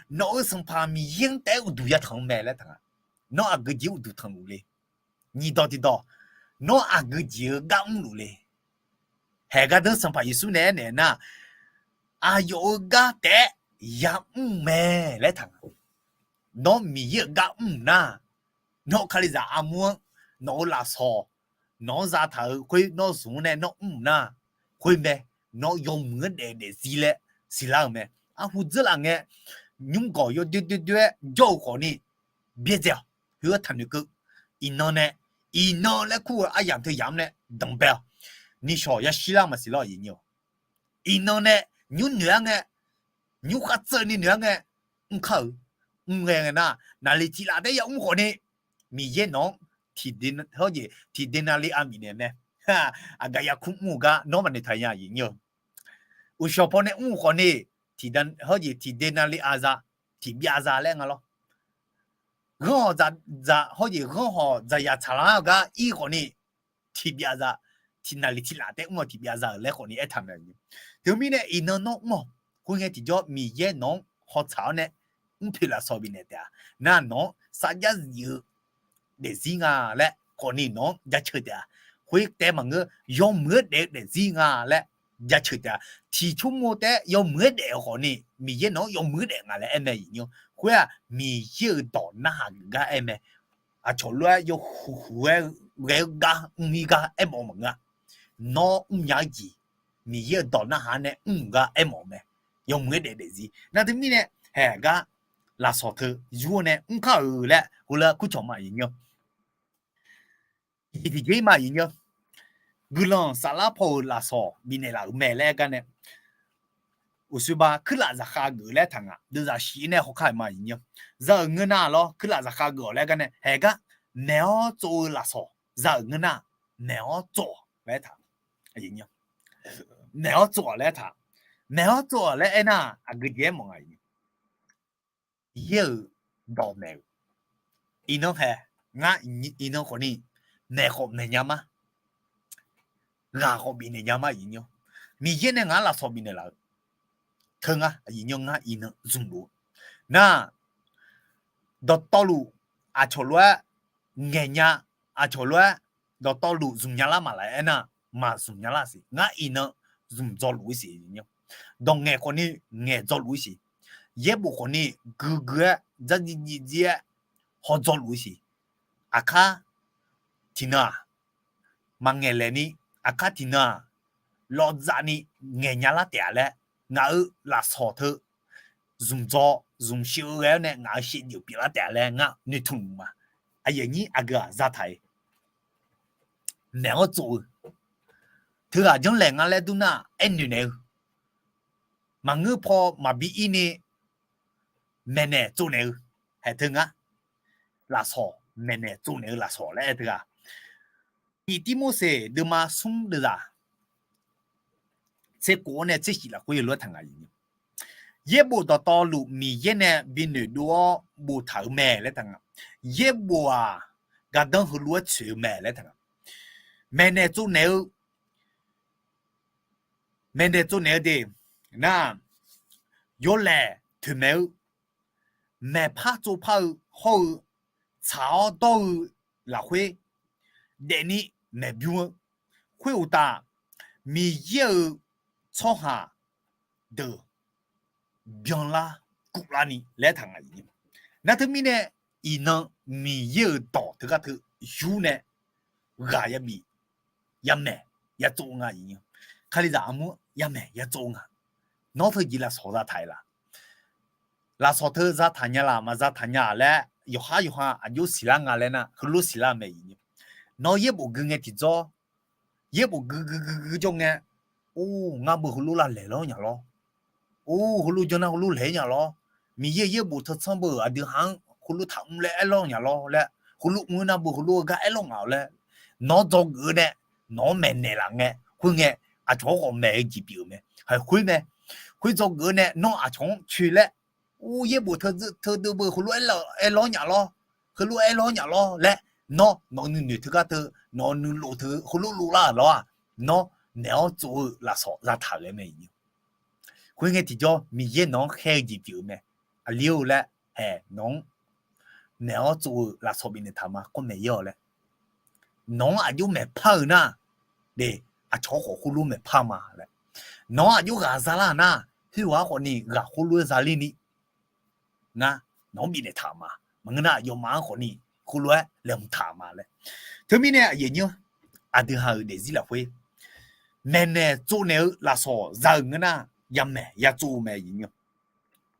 nawq-euq Sanqpaq Miqyaer-anr taef-aer uqduq yatanq-eu mae laer taq nga. Nawr aqgeu jeq-anr uqduq tanqluf le. Nyiq dawq tiqdawq, nawr aqgeu jeq-eu gar mrluf le. Haeq gardeur Sanqpaq Yeqsur nae aernaeq nar, aqyawf-euq gar taef-aer yamr mae laer taq nga. Nawr Miqyaer-euq gar mr nar, nawr Kalizaq armur-anr, nawq-euq lafsawq, nawq-anr zataq-euq khoer nawr zmq-anr nae nawr mr nar, khoer mae, nawr yawmuiq-anr daef daefzir laer siqlar-euq mae. Arhu dzeurlaf ngae, nymrgawq yawdoer doer doer-aer jawr-eu khawfni byaerdzae-awq. Khoer-anr taqnoeq keuv. Iqnan nae, iqnan laer kur-eu aryamq teu yamq-anr nae danqbae-awq. Nishawq yashir lar maqsiq lar-awq, iqnymr. Iqnan nae nymr noeq-ar ngae, nymr khartseuvni noeq-ar ngae, mr kar-euq. Mr ghae ngae nar, naqliq tiq laf taef-aer yamr khawfni, Miqyaer nawq-anr tiqde, hawr jeq tiqde nali aq bifnaeq mae. Aqgaf yarkur mr-eu gar nawr maqnoeq taq nya aqyuif nyir-eu. Uqshawq paw nae mr-eu khawfni, tiqde, hawr jeq tiqde nali aqza, tiqbyav za laer nga lawr. Ghanr hawq dzaq, hawr jeq ghanr hawq dzaqzaq tsaqlar-eu gar ir khawfni, tiqbyav za, tiq naqliq tiq laf taef mr-awr tiqbyav za-euq laer khawfni aertaq mae. Teumirnae iqnan nawr mr-awq. Khoerngae tiqjawr Miqyaer nawq-anr hawtsaq-awr nae mrpoeq lafsawq bifnaeq taef-a. Nar nawq-anr sarjax zif-eu daefzir nga laer khawfni nawq-anr jaceuq taef-a. Khoertaef maqngeur, yawmuiq-aer daef-eu daefzir nga laer jaceuq taef-a. Tiq tsawrmawr taef-aer yawmuiq-aer daef-eu khawfni Miqyaer nawq-anr yawmuiq-aer daef nga laer aer mae aqyuif nyir-awr. Khoer-aq Miqyaer-euq dawq narhaq geuf gar aer mae. Aqcawq lof-aer yawhuiq huiq-aer ghae-eu gar mr-ir gar aermawf-eu maqngeur-a. Nawr mrnya-eu jeq Miqyaer-euq dawq narhaq-anr nae mr-euq gar aermawf-eu mae. Yawmuiq-aer daef daefzir nar teumirnae haeq gar lafsawq teu yur-awr nae mr kar-euq laer heulof-aer kurcawq ma aqyuif nyir-awr. Tiqjeq tiqjeq-ir ma aqyuif nyir-awr. Guiqlanq saflar paw-euq lafsawq bifnaeq laf-euq mae laer aer gar nae, uqshoe ba kuirlaf zaqkhav geuf laer taq nga. Deuvzaq shif nae hawkar-euq ma aqyuif nyir-awr. Za-euq ngeur nar lawr kuirlaf zaqkhav geuf-awq laer gar nae haeq gar maeq-awr tsov-eu lafsawq za-euq ngeur nar, maeq-awr tsov-awq laer taq. Maeq-awr tsov-awq laer taq. Maeq-awr tsov-awq laer aernar aqgeu jeq aermawf nga aqyuif nyir-awr. Miqyaer-euq dawq maeq-eu, iqnan hae, ngar iqnan khawfni maeq khawf maeq nya ma, ghaq khawf bifnaeq nya ma aqyuif nyir-awr. Miqyaer nae ngaq-anr lafsawq bifnaeq laf-eu teu ngar aqyuif nyir-awr, ngar iqnan zmqluf-eu nar, dawqtawvluf aqcawq lof-aer ngaeqnya, aqcawq lof-aer dawqtawvluf zmqnya lar maqlaf aernar, maqzmq nya lar siq. Ngar iqnan zmq dzaw luf-ir siq. Dawq ngaeq khawfni ngaeq dzaw luf-ir siq. Yaerbof khawfni guigui-aer dzardziv dziv-aer haw dzaw luf-ir siq. Aqkar tiqnan-aq, maqngaeq laeqni, aqkar tiqnan-aq, lawvdzavni ngaeqnya lar taef-a laer, ngaq-euq lafsawq teu zmq dzaw zmq sheuv-eu ghae-awr nae ngaq-euq shaevdzeuf pyeuflar taef-a laer ngar noeqtmq ma. Aqyuif aqnyir aqgeu-aq zataq-iq, maeq-awr tsov-eu, teughaq janrlaeq nga laer dur nar aernoeq naeq-eu, maqngeur paw maqbi ir ni maeqnaeq tsovnaeq-eu, haeq teu ngar, lafsawq maeqnaeq tsovnaeq-eu lafsawq laer aer teughaq, Tiq Tirmorseq deuvma smr deuvzaq tser kof-awr nae tser shif lafkhoer yawlof-aer taq ngaq-iq. Yaerbof dawqtawvluf Miqyaer nae bi noeqdov-awr boftaq-euq mae laer taq nga. Yaerbof-aq, gardanr heulof-aer tsoeq-eu mae laer taq nga. Maeqnaeq tsovnaeq-eu, maeqnaeq tsovnaeq-eu de, nar, yawlaeq toeqmaeq-eu, maeqpar tsovpar-eu hawr-eu, tsaq-awr dawr-eu lafkhoer daefni maeqbymr-eu, khoeruqtaf, Miqyaer-euq tsawrhaq deuq byanlar kuvlarni laer taq nga. Nar teumirnae, iqnan Miqyaer-euq dawq teugar teu yur nae ghaq yabif, yamaeq yatsov nga. Kalizaq armur yamaeq yatsov nga. Nawr teujeq lafsawq zataq-iq laq? Lafsawq teu zataq nya laq maqzataq nya-aq laer yawqhar yawqha aqjox siqlar nga laer nar, heulof siqlar-eu mae. Nawr yaerbof gui ngae tiqjawr, yaerbof gui gui gui gui jawr ngae, or, ngar beu heulof lavlaeq lawr nya lawr. Or, heulof janr nar heulof laeq-ir nya lawr. Miqyaer yaerbof teu tsanr beu aqdui ha-anr heulof taqmr laer aerlawr nya lawr laer, heulof mr nar beu heulof-eu gar aerlawr ngaq-awq laer, nawq-anr dzawgeuf-eu nae, nawq-anr maeqnaeq laf ngae, khoerngae, aqcawq-anr khawf maeq-eu jeq pyeuf-euq mae. Haeq khoer mae. Khoer dzawgeuf-eu nae nawr aqcawq-anr coe laer, or, yaerbof teu deuv beu heulof aerlawr nya lawr, heulof aerlawr nya lawr laer, nawr nawq-eu nuinoeq teugar teu, nawq-eu nuilov teu heulof lov lar-euq lawr-aq, nawr maeq-awr tsov-eu lafsawq zataq-euq mae. Khoerngae tiqjawr Miqyaer nawq-anr khaer-eu jeq pyeuf-eu mae. Aqli-or laer, haeq nawq-anr maeq-awr tsov-eu lafsawq bifnaeq taq ma, kawr maeq-ir-awq laer. Nawq-anr aqjox maeqpar-eu nar, de, aqcawq-anr khawf heulof maeqpar ma laer. Nawq-anr aqjox ghaq zalar-euq nar, khoerghaq-anr khawfni ghaq heulof-aer zaler ni ngar nawq-anr bifnaeq taq ma. Maqngeur nar, aqyawfmaf-anr khawfni heulof-aer laeqhmq taq ma laer. Teumirnae aqyuif aqnyir-anr, aqdui ha-euq daefzir lafkhoer maeqnaeq tsovnaeq-eu lafsawq za-euq ngeur nar, yamaeq yatsov-eu mae.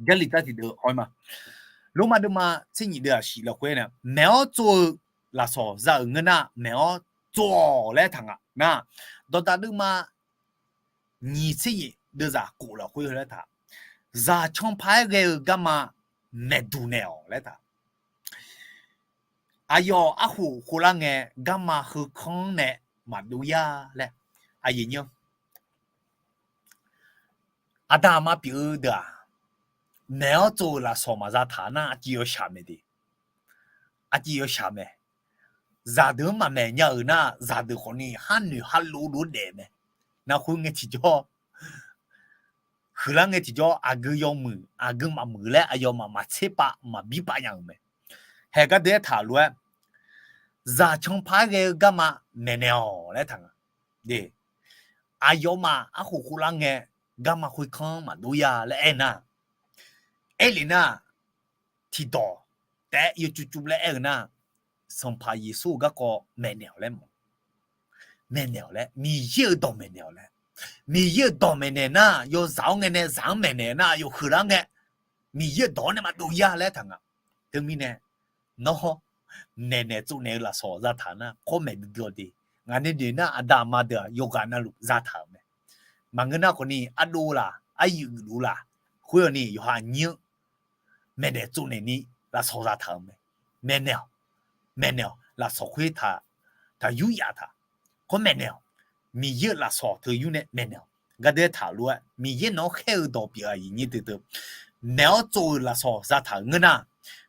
Jarlif tar tiqdeuv haw-ir ma. Lormav deuvma tser nyiq deuv-aq shif lafkhoer nae, maeq-awr tsov-eu lafsawq za-euq ngeur nar, maeq-awr tsov-awq laer taq nga nar, dawqdaq deuvma nyiq tser nyiq deuvzaq kof lafkhoer laer taq, zaqcan paq-aer ghae-eu garma maeqduq naeq-awq laer taq. Aqyawf arkhof khovlar ngae, garma heukanr nae maqdov yar laer, aqyuif nymr, aqda aqma pyeuf-eu deuq-aq, maeq-awr tsov-euq lafsawq maqza taq nar, aqciv yawshaq mae de. Aqciv yawshaq mae. Zaqdeuq-anr maqmaeq nya-euq nar, zaqdeuq khawfni har noeq har lov lof-aer daef mae. Nar khoerngae tiqjawr, huiqlar ngae tiqjawr aqgeu yawmuiq aqgeu maqmuiq laer aqyawfmaf maqtser pav maqbir pav nya-euq mae. Haeq gardeuv-aer taq lof-aer, zaq canpaq-aer ghae-eu garma maeqnaeq-awq laer taq nga. Aqyawfmaf arkhof khovlar ngae, garma khoerkanr maqdov yar laer aer nar, aerlef nar, tiqdawq taef-aer yawcuvcuv laer aer-eu nar, Sanqpaq Yeqsur-euq garkawv maeqnaeq-awq laer mawf. Maeqnaeq-awq laer, Miqyaer-euq dawq maeqnaeq-awq laer. Miqyaer-euq dawq maeqnaeq nar, yawzaq-awr ngae nae zaq-anr maeqnaeq nar, yawhuiq lar ngae, Miqyaer-euq dawq-anr nae maqdov yar laer taq nga. Teumirnae, nawr maeqnaeq tsovnaeq-eu lafsawq zataq nar, kawr maeq duidui-awq de. Ngaq nae noeq nar, aqda aqma deuq-aq yawqghaq navluf zataq-euq mae. Maqngeur nar khawfni, ardov laf, aryuif geufluf laf, khoer-awq ni yawqha aqnyir-anr maeqnaeq tsovnaeq ni lafsawq zataq-euq mae. Maeqnaeq-awq, maeqnaeq-awq, lafsawq khoer taq, taq yur yaf taq. Kawr maeqnaeq-awq, Miqyaer-euq lafsawq teu yur nae maeqnaeq-awq. Gardeuv-aer taq lof-aer, Miqyaer nawq-anr khaer-eu dawq pyeuf-a aqyuif nyi deuq deuq, maeq-awr tsov-euq lafsawq zataq-euq ngeur nar,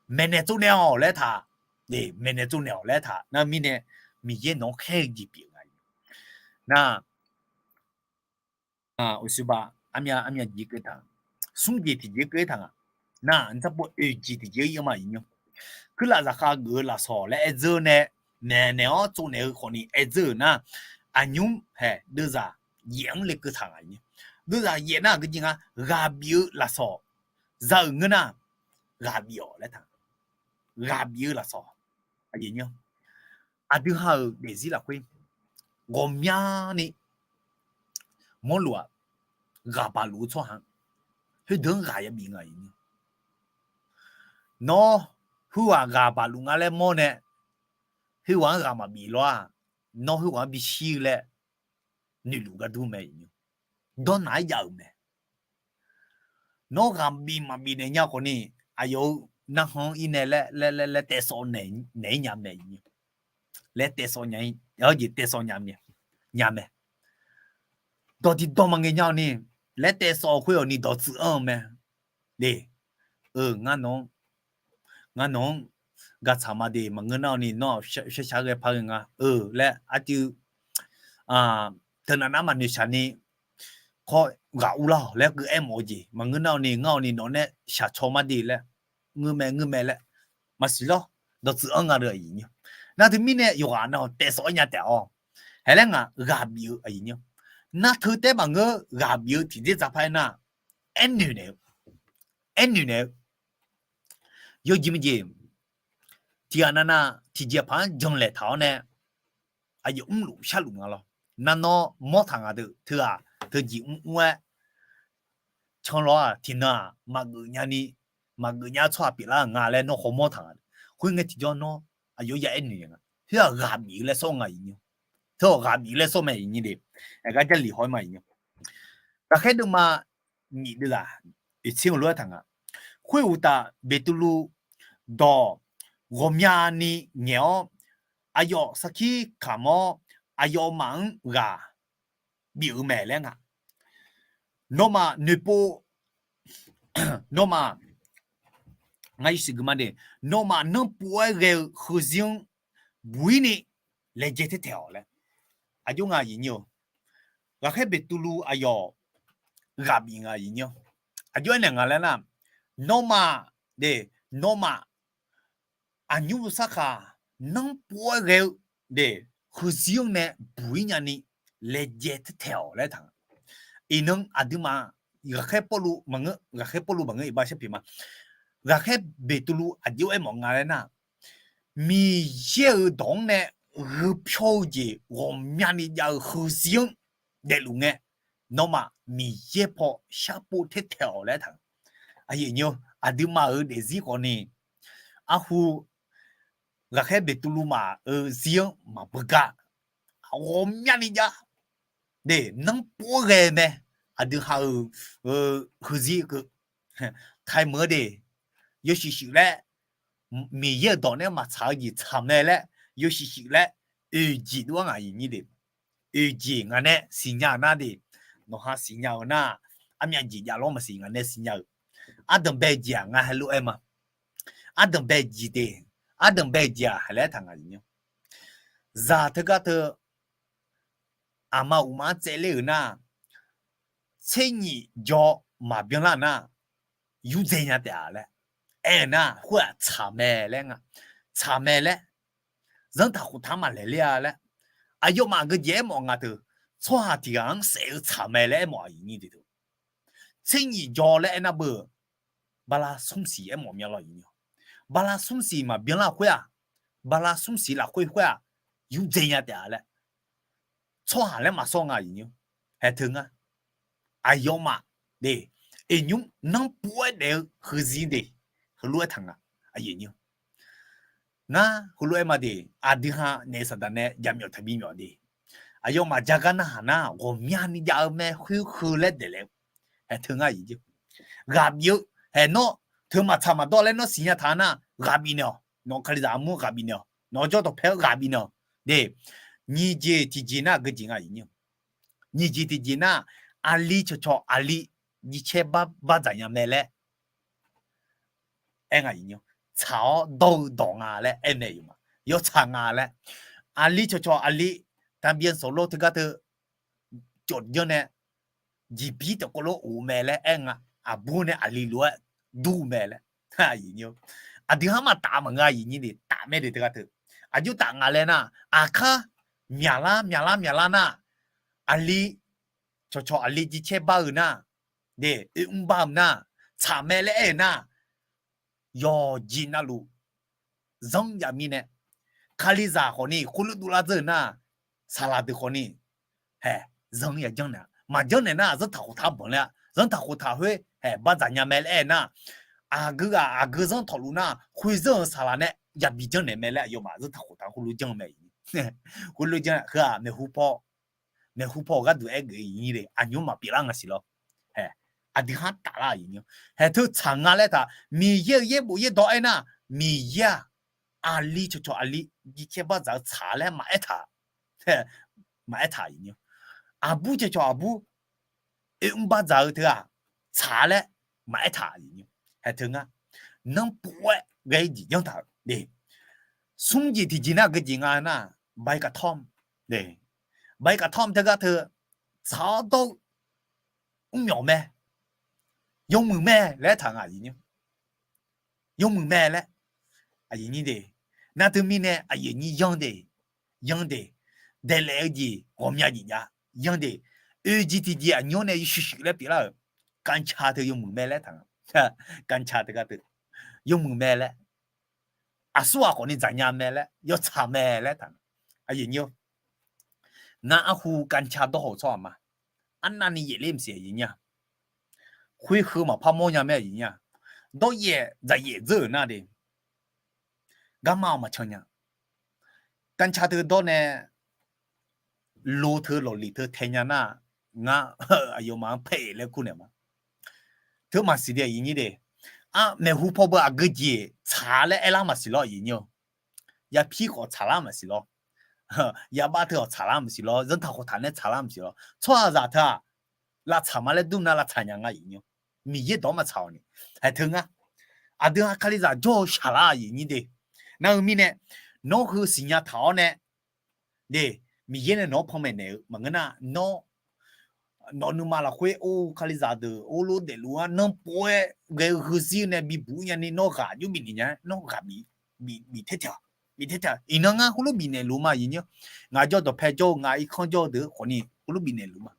maeqnaeq tsovnaeq-awq laer taq, maeqnaeq tsovnaeq-awq laer taq nar mirnae, Miqyaer nawq-anr khaer-eu jeq pyeuf nga. Nar, uqshoe ba, armyav armyav jeq keuvtaq, smr jeq tiqjeq keuv-aer taq nga. Nar, ntsar pov oeq jeq tiqjeq-aer ir-eu ma aqyuif nymr. Kuirlaf zaqkhav geuf-eu lafsawq laer aer dzeur nae, maeqnaeq-awr tsovnaeq-eu khawfni aer dzeur-euq nar, aqnymr haeq deuvzaq yaef-anr lekeuv taq nga. Deuvzaq yaef nar aqgeu jeq nga, ghaq bif-eu lafsawq za-euq ngeur nar, ghaq bif-awq laer taq. Ghaq bif-eu lafsawq, aqdui ha-euq daefzir lafkhoer ghawqmyani mawrluf-aq, ghaq baq luf-eu tsawrhaq-anr, khoerdeuq-anr ghaq yabif nga. Nawr, khoerghaq ghaq baq luf nga laer mawr nae, khoerghaq-anr ghaq maqbif lawr-aq, nawr khoerghaq-anr bishir-eu laer noeqluf gar dur mae. Dawrnaq-aer jav-euq mae. Nawr ghaq bif maqbif naeq nya khawfni, aqyawf-euq narhaq-anr ir nae laer, laer, laer taevsawv naeq-ir nya mae. Laer taevsawv nya-ir, jeq taevsawv nya mae. Dawq tiqdawq maqngaeq nya-awq ni, laer taevsawv khoer-awq ni dawqtsuif anr-eu mae. De, eu, ngar nawq-anr, ngar nawq-anr gaqtsaq ma de, maqngeur nar-awq ni nawr-aq shar shar ghae par ghae nga, eu, laer artiv teunav nar maqnoeq shaq ni, khawr ghaq urlar-awq laer keuv aermawf-eu jeq maqngeur nar-awq ni, ngar-awq ni nawq nae shaq caw ma de laer, ngeur mae ngeur mae laer maqsiq lawr, dawqtsuif anr nga deuq aqyuif nymr. Nar teumirnae yawqghaq nav-awq taevsawv-aer nya taef-awq. Haeq laer ngaq ghaq bif-eu aqyuif nymr. Nar teu taef maqngeur ghaq bif-eu tiqdzer dzaqpar-aer nar, aernoeq naeq-eu, aernoeq naeq-eu yawjeq maqjeq, tiqghaq navnav tiqjeq paq-anr janlaeq taq-awr nae, aqyawf mrluf sharluf nga lawr. Nar nawr mawr taq nga deuq teu-aq teujeq mrmr-aer canlawr-aq tiqnan-aq maqgeuf nyani, maqgeuf nya tsawrhaq pyeuflar-euq nga laer nawr hawmawr taq nga. Khoerngae tiqjawr nawr aqyawf ya aernoeq nga. Khoer-aq ghaq bif-eu laer sawr nga aqyuif nymr. Teu-awq ghaq bif-eu laer sawr mae aqyuif nyi de. Aergar Jarlif haw-aer ma aqyuif nymr. Ghaqkhaer deuvma nyiq deuvzaq oeqtser-eu lof-aer taq nga. Khoeruqtaf Beqtuvluv dawq ghawqmyani ngaeq-awr, aqyawf sarkir kamq-awr, aqyawfmaf-anr ghaq bif-eu mae laer nga. Nawmaf noeqpov, nawmaf, ngar yasiq gui ma de, nawmaf nanrpov-aer ghae-eu heuzir-anr buq-ir ni laejae taertaeq-awq laer. Aqjox nga aqyuif nyi-eu, Ghaqkhaer Beqtuvluv aqyawf ghaq bif nga aqyuif nyi-awr, aqjox aernaeq nga laer nar, nawmaf de, nawmaf aqnymr sarkaq nanrpov-aer ghae-eu de, heuzir-anr nae buq-ir nyani laejae taertaeq-awq laer taq. Iqnan aqduimaf ghaqkhaer Pawrluv maqngeur, ghaqkhaer Pawrluv maqngeur, iqbax sharpyeuf ma. Ghaqkhaer Beqtuvluv aqjox aermawf nga laer nar, Miqyaer-euq dawq-anr nae gheu pyawr-eu jeq ghawqmyani jav-eu heuzir-anr daefluf ngae, nawmaf Miqyaer paw sharpov taertaeq-awq laer taq. Aqduimaf-euq daefzir khawfni, arhu ghaqkhaer Beqtuvluv maf-euq zir-anr maqbeugar, ghawqmyani jav de, nanrpov-aer ghae mae. Aqdui ha-euq heuzir keuv taemeuq-eu de, yawshuif shuif laer Miqyaer-euq dawq nae maqtsaq-eu jeq tsaq mae laer yawshuif shuif laer oeq jeq dov-aer ngaq aqyuif nyir de. Oeq jeq ngaq nae siqnya-euq nar de, nawqha siqnya-eu nar, armyav jeq jav lawr maqsiq ngaq nae siqnya-euq. Ardanqbae jeq-aq ngar heulof-aer ma. Ardanqbae jeq de, ardanqbae jeq-aq haq laer taq ngaq aqyuif nyir. Zaq teugar teu aqma uqma-anr tsaevler-euq nar, tser nyif jaw maqbyan lar nar, yurdzae nya taef-a laer aer-eu nar, khoer-aq tsaq mae laer nga. Tsaq mae laer, zanrtaq khoftaq-anr maqlaeq ler-a laer, aqyawfmaf aqgeujeq aermawf nga teu, tsawrhaq tiq ghaq-anr saef-eu tsaq mae laer aermawf aqyuif nyir de teu. Tser nyif jaw laer aernar beu, bala smr siq aermawf mya lawr aqyuif nyir. Bala smr siq maqbyan lar khoer-aq, bala smr siq lafkhoer khoer-aq, yurdzae nya taef-a laer, tsawrhaq laer maqsawr nga aqyuif nyir. Haeq teu ngar, aqyawfmaf de, iqnymr nanrpov-aer daef-eu heuzir de, heulof-aer taq nga aqyuif nyir. Ngar heulof-aer ma de, aqdui ha naef saqdaq nae jaqmyawf taqbi myawf de, aqyawfmaf jagar narhaq nar ghawqmyani jav-eu mae, khoer heu laer daeflaef-eu. Haeq teu ngar aqyuif nyir, ghaq bif-eu, haeq nawr teu maqtsaq maqdawr laer nawr siqnya taq nar, ghaq bifnaeq-awq. Nawq-eu kalizaq armur ghaq bifnaeq-awq. Nawq-eu jawr dawqpae-anr ghaq bifnaeq-awq de. Nyiq jeq tiqjeq nar aqgeujeq nga aqyuif nyir. Nyiq jeq tiqjeq nar, aqli cawqcawq aqli jircaer bar dzaq nya mae laer aer nga aqyuif nyir. Tsaq-awr dawr-eu dawq nga laer aer mae aqyawfmaf. Yawtsaq nga laer, aqli cawqcawq aqli, taqbyan sawqlor teugar teu cawq janr nae, jeqbir taef kov lof of mae laer aer nga. Aqbur nae aqli lof-aer dur mae laer. Aqdui ha maqtaf maqngeur aqyuif nyir de, taf mae de teugar teu. Aqjox taf nga laer nar, aqkar myaqlar myaqlar myaqlar nar, aqli cawqcawq aqli jircaer bar-eu nar, de, oermr bar-eu nar, tsaq mae laer aer-eu nar, yawqjeq navluf zanr jav mirnae, kalizaq khawfni khoerlof dovlar dzeur-eu nar, saqlaq deuq khawfni haeq zanr ya janrnaeq-a. Maqjanrnaeq nar zanrtaq khoftaq-anr banq ler-a. Zanrtaq khoftaq khoer haeq bar dzaq nya mae laer aer nar, aqgeu ghaq aqgeu zanr tawqluf nar, khoer zanr-eu saqlaq nae yabi janrnaeq mae laer aqyawfmaf zanrtaq khoftaq khoerlof janr mae. Khoerlof janr heu-aq maeqhu paw, maeqhu paw-euq gharduq aer geuf-eu nyir de, aqnymr maqpyeuf lar nga siq lawr. Haeq, aqdui ha taflar aqyuif nyir. Haeq teu tsaq nga laer taq, Miqyaer-euq yaerbof yaerdawq aernar, Miqyaer-aq aqli cawqcawq aqli jircaer bar dzaq-eu tsaq laer maqaer taq. Maqaer taq aqyuif nyir. Aqbur cawqcawq aqbur oermr bar dzaq-eu teu-aq, tsaq laer maqaer taq aqyuif nyir. Haeq teu ngar, nanrpov-aer ghae-ir jeq janr taq-euq de. Smr jeq tiqjeq nar aqgeujeq nga nar, ใบกระท่อม de. ใบกระท่อม teugar teu tsaq-awr dawr-eu mrmyawf mae, yawmuiq mae laer taq nga aqyuif nyir. Yawmuiq mae laer, aqyuif nyir de. Nar teumirnae aqyuif nyir yanr de, yanr de, daeqlaef-eu jeq ghawqmya jeq jav yanr de. Oeq jeq tiqjeq aqnymr nae yawshuif shuif laer pyeuflar-euq, กัญชา teu yawmuiq mae laer taq nga. กัญชา teugar teu yawmuiq mae laer, aqsur ghaq khawfni dzaqnya mae laer, yawtsaq mae laer taq nga. Aqyuif nyir-or, ngar arhu กัญชา dawr haw-eu tsawrhaq ma. Arnavni yaefler maqsiq aqyuif nyir-a. Khoer heu maqpar mawrnya mae aqyuif nyir-a. Dawryaef dzaqyaef dzeur-euq nar de, garma-awq maqcan nya. กัญชา teu dawr nae lo teu lawqliq teu tae nya nar, ngar aqyawfmaf-anr paeq laer kur naeq ma. Teu maqsiq de aqyuif nyir de. Maeqhu paw beu aqgeujeq tsaq laer aerlar maqsiq lawr aqyuif nyir-or. Yapir khawf tsaqlar maqsiq lawr. Yabav teu khawf tsaqlar maqsiq lawr. Zanrtaq khoftaq nae tsaqlar maqsiq lawr. Tsawrhaqzaq teu-aq, lavtsaq ma laer dur nar lavtsaq nya nga aqyuif nyir-or. Miqyaer dawq-anr maqtsaq-awq ni. Haeq teu ngar, aqdui ha kalizaq jawr-eu shaqlar aqyuif nyir de. Nar-eu mirnae, nawr heu siqnya taq-awr nae de, Miqyaer nae nawq-anr panmaeq naeq-eu maqngeur nar, nawr nawq nuima lafkhoer or kalizaq deuq or lof daefluf-anr nanrpov-aer ghae-eu heuzir nae bibuq nyani nawr ghaq jov bifnaeq nya-aer nawr ghaq bif, bif, bif taer taeq-awq. Bif taer taeq-awq. Iqnan ngar heulof bifnaeq luf ma aqyuif nyir-or. Ngaq jawr dawqpae jawr-eu ngaq irkanr jawr-eu deuq khawfni heulof bifnaeq luf ma.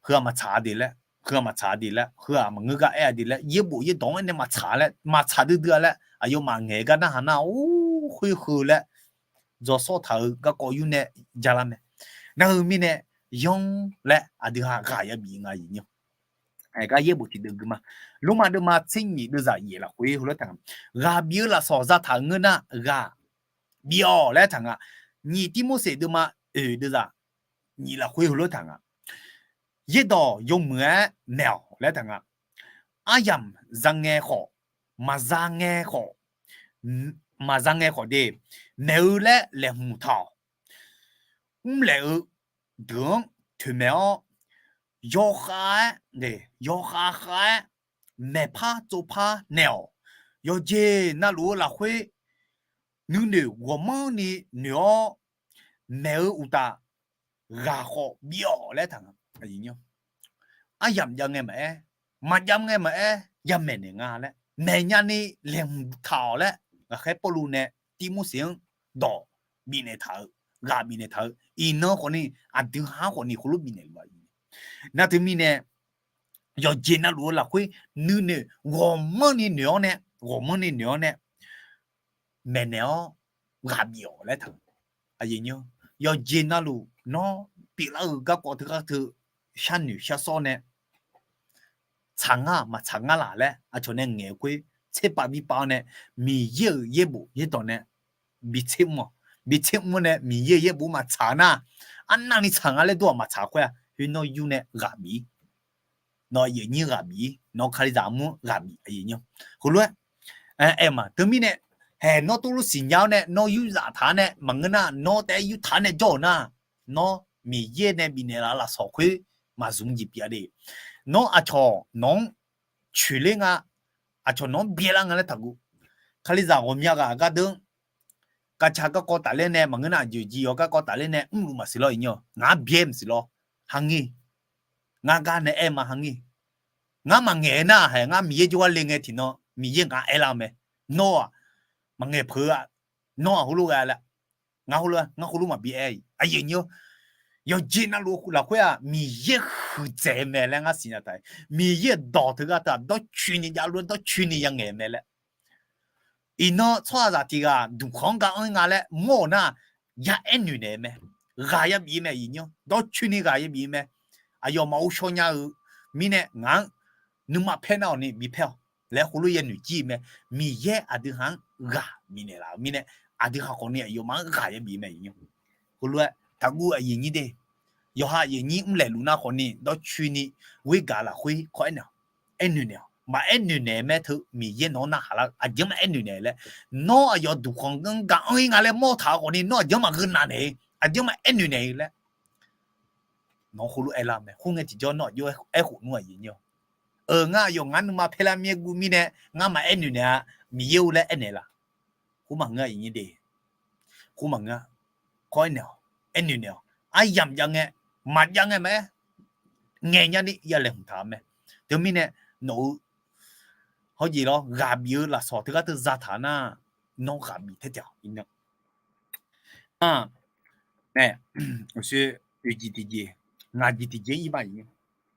Heu-aq maqtsaq-a de laer, heu-aq maqtsaq-a de laer, heu-aq maqngeur gar aer-a de laer, yaerbof yaerdawq-anr aernae maqtsaq laer, maqtsaq duidui-a laer, aqyawfmaf ngaeq gar narhaq nar, or, khoer heu laer, dzawqsawr taq-euq garkawv yur nae jalar mae. Nar-eu mirnae, yanr laer aqdui ha ghaq yabif nga aqyuif nyir-or. Aergar yaerbof tiqdeuv gui ma. Lormav deuvma tser nyif deuvzaq yaef lafkhoer heulof-aer taq nga. Ghaq bif-eu lafsawq zataq-euq ngeur nar ghaq bif-awq laer taq nga. Nyiq Tirmorseq deuvma oeq deuvzaq nyiq lafkhoer heulof-aer taq nga. Yaerdawq yawmuiq-aer maeq-awq laer taq nga. Aryamq za ngae khawf, maqza ngae khawf, maqza ngae khawf de, maeq-eu laer laeqhmq taq-awq. Mrlaeq-eu deuq-anr toeqmaeq-awr, yawkhav-aer, yawkhav khav-aer maeqpar tsovpar naeq-awq. Yawqjeq navluf-eu lafkhoer nuinoeq ghawqmanrni noeq-awr, maeq-eu uqtaf ghaq khawf bif-awq laer taq nga. Aryamq jav ngae maqaer, maqjav ngae maqaer, yamaeq naeq nga laer, maeqnya ni laeqhmq taq-awq laer, ghaqkhaer Pawrluv nae Tirmorseq-anr dawq bifnaeq taq-eu, ghaq bifnaeq taq-eu, iqnan khawfni aqdui ha-anr khawfni heulof bifnaeq luf-a. Nar teumirnae, yawqjeq navluf-eu lafkhoer nuinoeq ghawqmanrni noeq-awr nae, ghawqmanrni noeq-awr nae maeqnaeq-awr ghaq bif-awq laer taq-eu. Yawqjeq navluf nawr pyeuflar-eu garkawv teugar teu sharnoeq sharsawr nae tsaq ngar maqtsaq ngar laq laer aqcawq nae ngaeq-eu khoer tserpav birpav-awr nae, Miqyaer-euq yaerbof yaerdawq nae bitser mr-awq. Bitser mr-awr nae Miqyaer-euq yaerbof maqtsaq nar, arnavni tsaq nga laer dur-aq maqtsaq khoer-aq, khoer nawr yur nae ghaq bif-ir. Nawq-eu aqyuif aqnyir ghaq bif-ir, nawq-eu Kalizaq armur ghaq bif, aqyuif aqnyir. Heulof-aer aer-eu ma. Teumirnae, haeq nawr tov luf siqnya-awr nae nawr yur zaf taq-awr nae maqngeur nar, nawr taef-aer yur taq-awr nae jawr-euq nar, nawr Miqyaer nae bifnaeq laf-eu lafsawq khoer maqzmq jeq pyeuf-a de. Nawr aqcawq nawq-anr coeqler nga, aqcawq nawq-anr byaelar nga laer taqguv. Kalizaq ghawqmya ghaq gardeuv-anr gaqcaq garkawv tafler nae maqngeur nar, aqjeq jeq yawq garkawv tafler nae mrluf maqsiq lawr, iqnyir-awq. Ngaq-anr byaer maqsiq lawr, ha ngir. Ngar gar nae aer ma ha ngir. Ngar maqngaeq-eu nar haeq ngar Miqyaer jawrgar le ngae tiqnan Miqyaer ngaq-anr aerlar-eu mae. Nawr-aq maqngaeq peuq-a. Nawr-aq heulof ghae laer, ngar heulof-aer ngar heulof maqbi aer-iq, aqyuif aqnyir-awr. Yawqjeq navluf lafkhoer-aq Miqyaer huiqdzaeq mae laer ngar siqnya taq-euq. Miqyaer-euq dawq teugar teu-aq dawrcoeni javluf-aer dawrcoeni yangaeq mae laer. Iqnan tsawrhaqzaq tiq ghaq duqkhanq-anr gar anr-ir nga laer mawr-euq nar, ya aer noeq naeq-eu mae. Ghaq yabif-ir mae, iqnyir-awr. Dawrcoeni ghaq yabif-ir mae. Aqyawfmaf ghovshaw nya-eu mirnae ngaq-anr nuima paer nar-awq ni bipaer-awq laer heulof yanoeq jir-eu mae. Miqyaer aqdui ha-anr ghaq bifnaeq laf-eu mirnae, aqdui ha khawfni aqyawfmaf-anr ghaq yabif mae, iqnyir-awr. Heulof-aer taqguv, aqyuif aqnyir de. Yawqha aqyuif aqnyir mrlaeq luf nar khawfni dawrcoeni ghoer gaq lafkhoer kawr aer naeq-awq. Aer noeq naeq-awq. Maqaer noeq naeq-eu mae teu Miqyaer nawq-anr narhaq lar-eu aqjeq-anr maqaer noeq naeq laer. Nawr aqyawf duqkhanq-anr gar anr-ir nga laer mawr taq-eu khawfni nawr aqjeq-anr maqgheu nav naeq-ir, aqjeq-anr maqaer noeq naeq-ir laer nawq-anr heulof aerlar-eu mae. Khoerngae tiqjawr nawr aqjox aer khof nmr, aqyuif aqnyir-awr. Euq ngar aqyawf ngar nuima paer lar mir-aer guv mirnae ngar maqaer noeq naeq-a, Miqyaer-or laer aernaeq laf. Khoer maqngeur, aqyuif aqnyir de. Khoer maqngeur-a. Kawr aer naeq-awq. Aer noeq naeq-awq. Aryamq jav ngae, maqjav ngae maqaer, ngaeq nyani ya laeqhmq taq-eu mae. Teumirnae nawq-eu hawjeq lawr ghaq bif-eu lafsawq teugar teu zataq nar, nawr ghaq bif taer taef-awq. Nar, nae, uqshoe oeq jeq tiqjeq, ngaq jeq tiqjeq ir ba,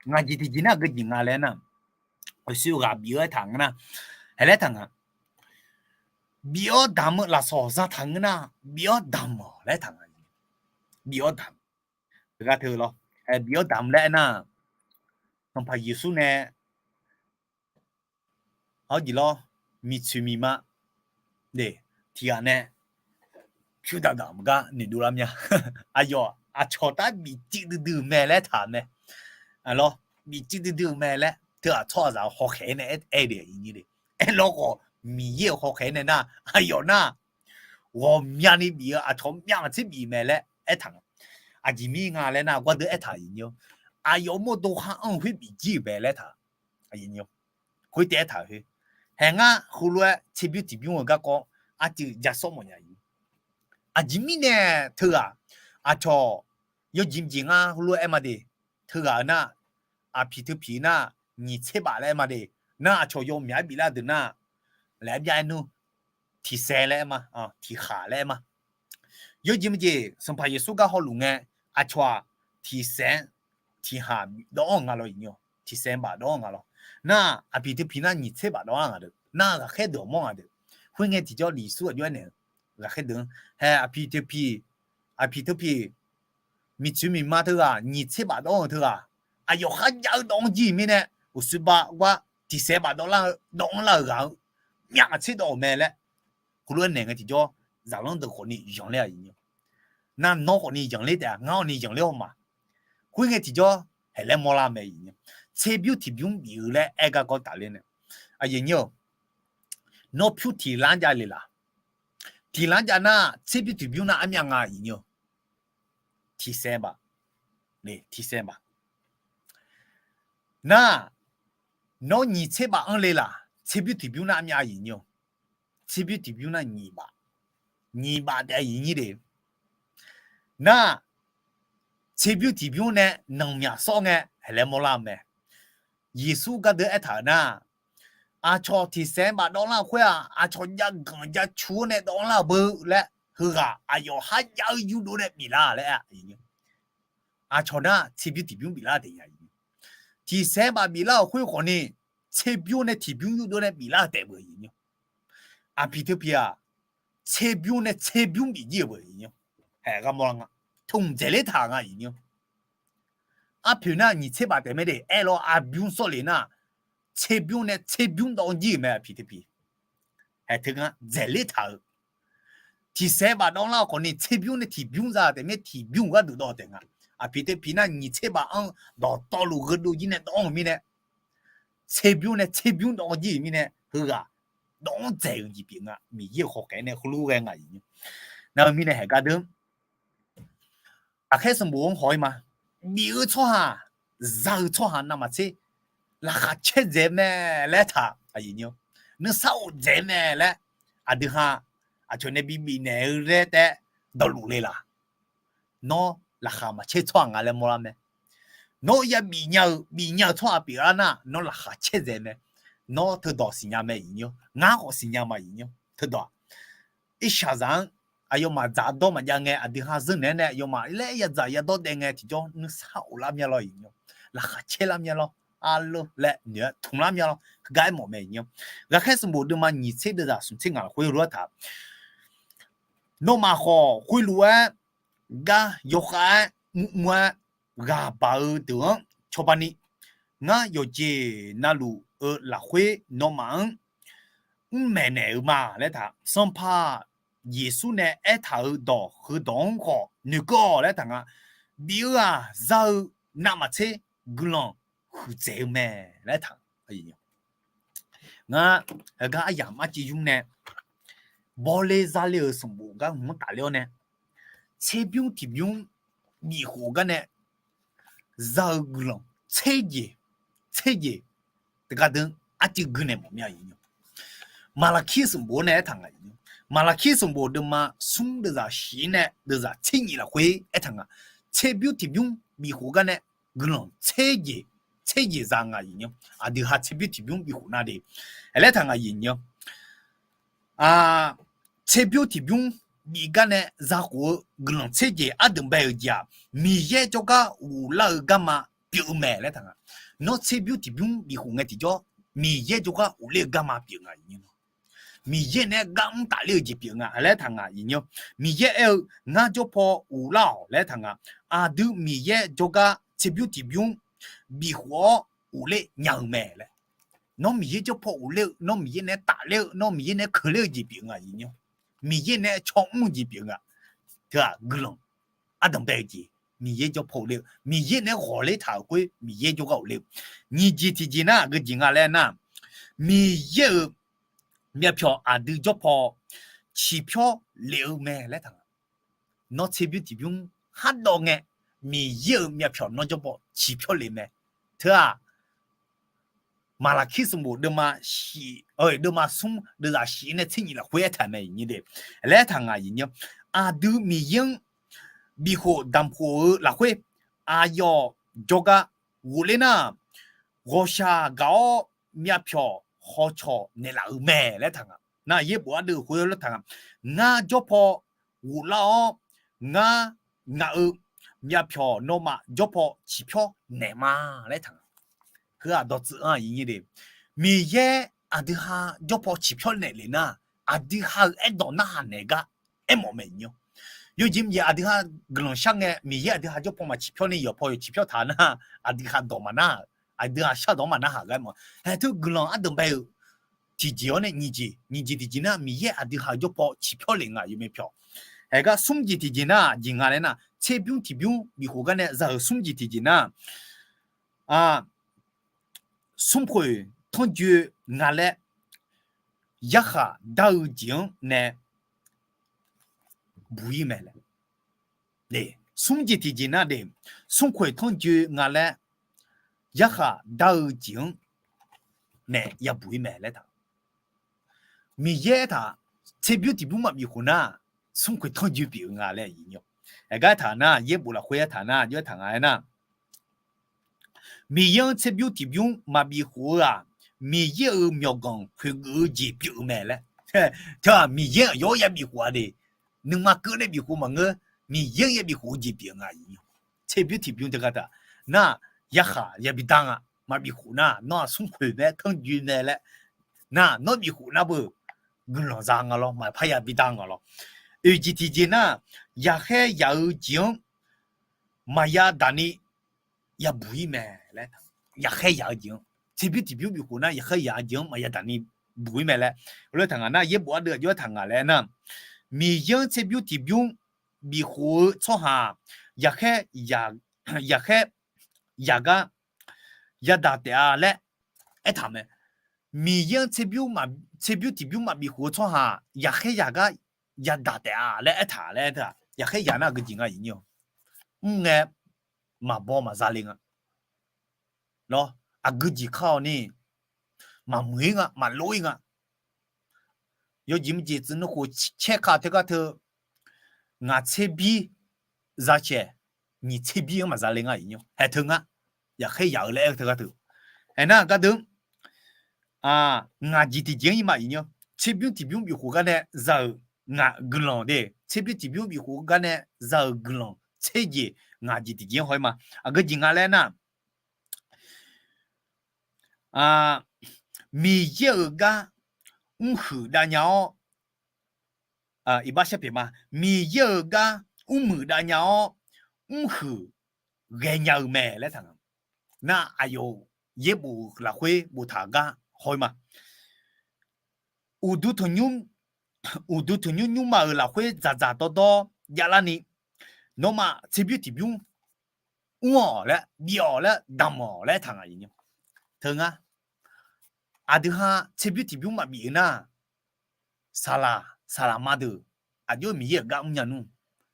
ngaq jeq tiqjeq nar geujeq nga laer nar, uqshoe ghaq bif-eu aertaq ngeur nar, haeq laer taq nga. Bif-awr damq-eu lafsawq zataq ngeur nar, bif-awr damq-awq laer taq nga. Bif-awr damq. Teugar teu lawr, haeq bif-awr damq laer aernar, Sanqpaq Yeqsur nae hawjeq lawr, miqtsoeq miqma de, tiq ghaq nae pyur daq daq maqgar noeqdov lar mya. Aqyawf aqcawq tar bifciv duidui-euq mae laer taq-euq mae. Lawr, bifciv duidui-euq mae laer teu-aq tsawrhaqzaq-euq hawkhaeq-aer nae aer de, aerlawr khawf Miqyaer-euq hawkhaeq-aer nae nar, aqyawf nar ghawqmyani bif-eu aqcawq myav maqtser bif mae laer aertaq nga. Aqjeq mir nga laer nar, gardeuv aertaq, aqyawf mawrdo khar anr-eu khoer bif jir-euq mae laer taq. Khoer taef aertaq-euq khoer, haeq ngar heulof-aer tserbymr tiqbymr-eu garkawv arcuiv ja sawr mawfnya-eu. Aqjeq mirnae teughaq aqcawq yawjeq jeq ngar heulof-aer aer ma de. Teughaq-eu nar, aqpiq teupiq nar, nyiq tser baf laer aer ma de. Nar aqcawq yawmyaq-aer biflar deuq nar, laer aer bya aer nmr, tiq saeq laer aer ma, tiq khaq laer aer ma. Yawjeq jeq Sanqpaq Yeqsur gar hawluf ngae, aqcawq-aq tiq saeq-anr tiq haq dawv-anr nga lawr, iqnyir-awq. Tiq saeq baf dawv-anr nga lawr. Nar aqpiq teupiq nar nyiq tser baf dawv-anr nga deuq, nar ghaqkhaer deuq-awq mawr nga deuq. Khoerngae tiqjawr Yeqsur aqjox aernaeq-eu, ghaqkhaer deuq-anr hae aqpiq teupiq, aqpiq teupiq, miqtsoeq miqma teughaq nyiq tser baf dawv-anr-eu teughaq, aqyawf kharjav-eu dawv-anr jir-euq mirnae, uqshoe bav gar tiq saeq baf dawv lar-eu dawv-anr lar-euq ghaq-eu myav maqtser dawv-euq mae laer, heulof-aer naeq ngae tiqjawr zaqlanr deuq khawfni zanqler-a, iqnyir-awq. Nar nawr khawfni zanqler taef-a, ngar khawfni zanqler haw ma. Khoerngae tiqjawr haeq laer mawrlar mae, iqnyir-awq. Tserbymr tiqbymr bif-eu laer aer garkawv tafler nae, aqyuif aqnyir-awq, nawr pyur tiq lar-anr jav le laq? tiqlanr jav nar tserbymr tiqbymr nar armyav nga iqnyir-awr. Tiqsaev baf, tiqsaev baf. Nar, nawr nyiq tser baf anr le laq, tserbymr tiqbymr nar armyav iqnyir-awr. Tserbymr tiqbymr nar nyiq baf, nyiq baf taef iqnyir de. Nar, tserbymr tiqbymr nae nanqmyaq sawr ngae haeq laer mawrlar-eu mae. Yeqsur gardeuv aertaq-euq nar, aqcawq tiqsaev baf dawvlar-eu khoer-aq, aqcawq jav ganq jav cu-awr nae dawvlar-eu beu laer, heughaq aqyawf kharjav-eu yurdov nae biflar laer-a. Aqcawq nar tserbymr tiqbymr biflar taef nya. Tiqsaev baf biflar-euq khoer khawfni, tserbymr nae tiqbymr yurdov nae biflar-eu taef beu iqnyir-awr. Aqpiq teu piq-aq, tserbymr nae tserbymr bif jir-eu beu iqnyir-awr. Haeq gar mawrlar nga, tmq dzaeqler taq nga iqnyir-awr. Arpoeq nar nyiq tser baf taef mae de, aerlawr aqbymr sawr le nar, tserbymr nae tserbymr dawv jir-euq mae aqpiq teu piq. Haeq teu ngar dzaeqler taq-eu. Tiqsaev baf dawvlar-eu khawfni tserbymr nae tiqbymr za taef mae, tiqbymr gharduq dawv taef nga. Aqpiq teu piq nar nyiq tser baf anr dawqtawvluf gheudov jir nae dawv-eu mirnae, tserbymr nae tserbymr dawv jir-euq mirnae heughaq dawv-anr dzaeq-eu jeq pyeuf nga. Miqyaer-euq khawf khaeq nae heulof ghae nga iqnyir-awr. Nar-eu mirnae haeq gardeuv Aqkhaer sanqbof-anr haw-ir ma. Bif-eu tsawrhaq, za-eu tsawrhaq navmaqtser laqkhaq caer dzaeq mae laer taq, nuisar of dzaeq mae laer, aqdui ha aqcawq nae bi bifnaeq-eu laer taef dawqluf le laq. Nawr laqkhaq maqcaer tsawrhaq nga laer mawrlar mae. Nawr ya bif nya-eu, bif nya-eu tsawrhaq pyeuflar nar, nawr laqkhaq caer dzaeq mae. Nawr teudawq siqnya mae iqnyir-awr, ngar khawf siqnya ma iqnyir-awr. Teudawq-aq, irshaqzaq-anr aqyawfmaf dzaqdawr maqjav ngae, aqdui ha zeur naeq-aer nae aqyawfmaf laer ya dzaq ya dawr daef ngae tiqjawr nuisar of lar mya lawr iqnyir-awr, laqkhaq caer lar mya lawr, arleur laer noeq-aer tmq lar mya lawr, heugar aermawf mae iqnyir-awr. Ghaqkhaer sanqbof deuvma nyiq tser deuvzaq smq tser ngaq lafkhoer lof-aer taq, nawmaf khawf khoerlof-aer gar yawkhav-aer mrmr-aer ghaq baq-eu deuq-anr cawba ni, ngar yawqjeq navluf-eu lafkhoer nawmaf-anr mrmaeq naeq-eu ma laer taq, Sanqpaq Yeqsur nae aertaq-euq dawq heudawq-anr khawf noeqkeuv-awq laer taq nga. Bif-eu-aq za-eu navmaqtser guiqlanq huiqdzaeq-eu mae laer taq. Ngar heugar aryamq arciv yur nae bawler zarler-euq sanqbof gar hmq-anr tafler-awr nae, tserbymr tiqbymr bifkhof gar nae za-eu guiqlanq tser jeq, tser jeq teugar deuq arcuiv gui naeq mawf mya iqnyir-awr. Maqlaqkir sanqbof-anr nae aertaq nga iqnyir-awr. Maqlaqkir sanqbof deuvma smr deuvzaq shif nae deuvzaq tser nyif lafkhoer aertaq nga. Tserbymr tiqbymr bifkhof gar nae guiqlanq tser jeq, tser jeq za nga iqnyir-awr. Aqdui ha tserbymr tiqbymr bifkhof nar de, laer taq nga iqnyir-awr. Tserbymr tiqbymr bif gar nae zakhof-eu guiqlanq tser jeq ardanq bae-euq jeq-aq, Miqyaer jawrgar ghoflar-eu garma pyeuf-eu mae laer taq nga. Nawr tserbymr tiqbymr bifkhof ngae tiqjawr, Miqyaer jawrgar ghofler-eu garma pyeuf nga iqnyir-awr. Miqyaer nae-aer gar mr tafler-eu jeq pyeuf nga laer taq nga iqnyir-awr. Miqyaer aer-eu, ngar jawr paw ghoflar-awq laer taq nga. Aqdui Miqyaer jawrgar tserbymr tiqbymr bifkhof-awr ghofler nya-eu mae laer. Nawr Miqyaer jawr paw ghofler-eu, nawr Miqyaer nae-aer tafler-eu, nawr Miqyaer nae-aer keuvler-eu jeq pyeuf nga iqnyir-awr. Miqyaer nae-aer caw mr-eu jeq pyeuf nga. Teu-aq guiqlanq ardanq bae-eu jeq, Miqyaer jawr paw ghofler-eu, Miqyaer nae-aer ghawqler taq-euq khoer Miqyaer jawrgar ghofler-eu. Nyiq jeq tiqjeq nar aqgeu jeq nga laer nar, Miqyaer-euq myavpyawq aqdui jawr paw ciqpyawr lef-eu mae laer taq nga. Nawr tserbymr tiqbymr khardawv ngae, Miqyaer-euq myavpyawq nawr jawr paw ciqpyawr lef mae. Teu-aq, Maqlaqkir sanqbof deuvma shif, deuvma smr deuvzaq shif nae tser nyif lafkhoer aertaq mae iqnyir de, laer aertaq nga iqnyir-awr. Aqdui Miqyaer-anr bifkhof damqkhof-eu lafkhoer aqyawf jawrgar ghofler nar, ghawqshaq gaq-awr myavpyawq hawcawq naeqlaf-euq mae laer taq nga. Nar yaerbof ardeuv khoer laer taq nga. Ngar jawr paw ghoflar-awr, ngar ngaq-euq myavpyawq nawmaf jawr paw ciqpyawr naeq ma laer taq nga. Heu-aq dawqtsuif-anr iqnyir de, Miqyaer aqdui ha jawr paw ciqpyawr naeq lef nar, aqdui ha-euq aerdawq narhaq naeq gar aermawf mae iqnyir-awr. Yawjeq mqjeq aqdui ha guiqlanq shar ngae Miqyaer aqdui ha jawr paw maqciqpyawr ni yawqpaw yawq ciqpyawr taq nar, aqdui ha dawq maqnar-aq, aqdui ha shardawq-anr maqnarhaq gar aermawf. Haeq teu guiqlanq ardanq bae-eu tiqjeq-awr nae nyiq jeq, nyiq jeq tiqjeq nar Miqyaer aqdui ha-euq jawr paw ciqpyawr lef nga yawmyav pyawq. Haeq gar smr jeq tiqjeq nar jeq nga laer nar, tserbymr tiqbymr bifkhof gar nae za-euq smr jeq tiqjeq nar, smrkhoeq tanrjoe nga laer yarkhaq dar-eu jeq-anr nae buq-ir mae laer. Smr jeq tiqjeq nar de, smrkhoeq tanrjoe nga laer yarkhaq dar-eu jeq-anr nae yabuq ir mae laer taq. Miqyaer aertaq, tserbymr tiqbymr maqbif khof nar, smrkhoeq tanrjoe pyeuf-eu nga laer aqyuif nymr. Aqgar aertaq nar, yaerbof lafkhoer aertaq nar, jawr aertaq nga aernar, Miqyaer-anr tserbymr tiqbymr maqbif khof-eu-aq, Miqyaer-euq myawqganq poeqgeuf-eu jeq pyeuf-eu mae laer. Teu-aq, Miqyaer-anr aqyawf-anr yabif khof-a de, nuima keuv nae bif khof maqngeur, Miqyaer-anr yabif khof-eu jeq pyeuf nga aqyuif nymr. Tserbymr tiqbymr teugar taq, nar, yarkhaq yabi dar nga, maqbif khof nar, nawr-aq smrkhoeq mae, tanrjoe mae laer, nar, nawr bif khof nar beu, guiqlanq za nga lawr, maqpar yabi dar nga lawr. Oeq jeq tiqjeq nar, yaqkhaer yaq-eu jeq-anr maqya daq ni yabuq ir mae laer. Yaqkhaer yaq-eu jeq-anr, tserbymr tiqbymr bif khof nar, yaqkhaer yaq-eu jeq-anr maqya daq ni buq ir mae laer. Lof taq ngaq nar, yaerbof ardeuv aqjox aertaq ngaq laer nar, Miqyaer-anr tserbymr tiqbymr bif khof-eu tsawrhaq-aq, yaqkhaer yaq, yaqkhaer yaq gar yadaq taef-a laer aertaq mae. Miqyaer-anr tserbymr tiqbymr maqbif khof-eu tsawrhaq-aq, yaqkhaer yaq gar yadaq taef-a laer aertaq laer aertaq. Yaqkhaer yaq nar aqgeu jeq nga aqyuif nymr. Mr ngae maqbaw maqza le nga lawr. Aqgeu jeq kar-awq ni, maqmuiq-ir nga, maqlof-ir nga. Yawjeq mrjeq tsuif nmr khof caer ka teugar teu, ngaq tserbir za caeq, nyiq tserbir-anr maqza le nga aqyuif nymr. Haeq teu ngar, yaqkhaer yaq-eu laer aer-eu teugar teu. Haeq nar gardeuv, ngaq jeq tiqjeq-anr ir ma aqyuif nymr. Tserbymr tiqbymr bif khof gar nae za-euq ngaq guiqlanq de, tserbymr tiqbymr bif khof gar nae za-euq guiqlanq tser jeq, ngaq jeq tiqjeq-anr haw-ir ma. Aqgeu jeq nga laer nar, Miqyaer-euq gar mrhuiq dav nya-awr, iqbax shar pyeuf ma. Miqyaer-euq gar mrmuiq dav nya-awr, mrhuiq ghaenya-eu mae laer taq nga. Nar aqyawf yaerbof lafkhoer boftaq gar haw-ir ma. Uqduq tanqnymr, uqduq tanqnymr nymrma-euq lafkhoer dzaqdzaq dawrdawr javlarni, nawmaf tserbymr tiqbymr mr-awq laer, bif-awq laer, damq-awq laer taq nga aqyuif nymr. Teu ngar, aqdui ha tserbymr tiqbymr maqbif-eu nar, saqlaq, saqlaqma deuq aqjox Miqyaer-euq gar mrnya nmr,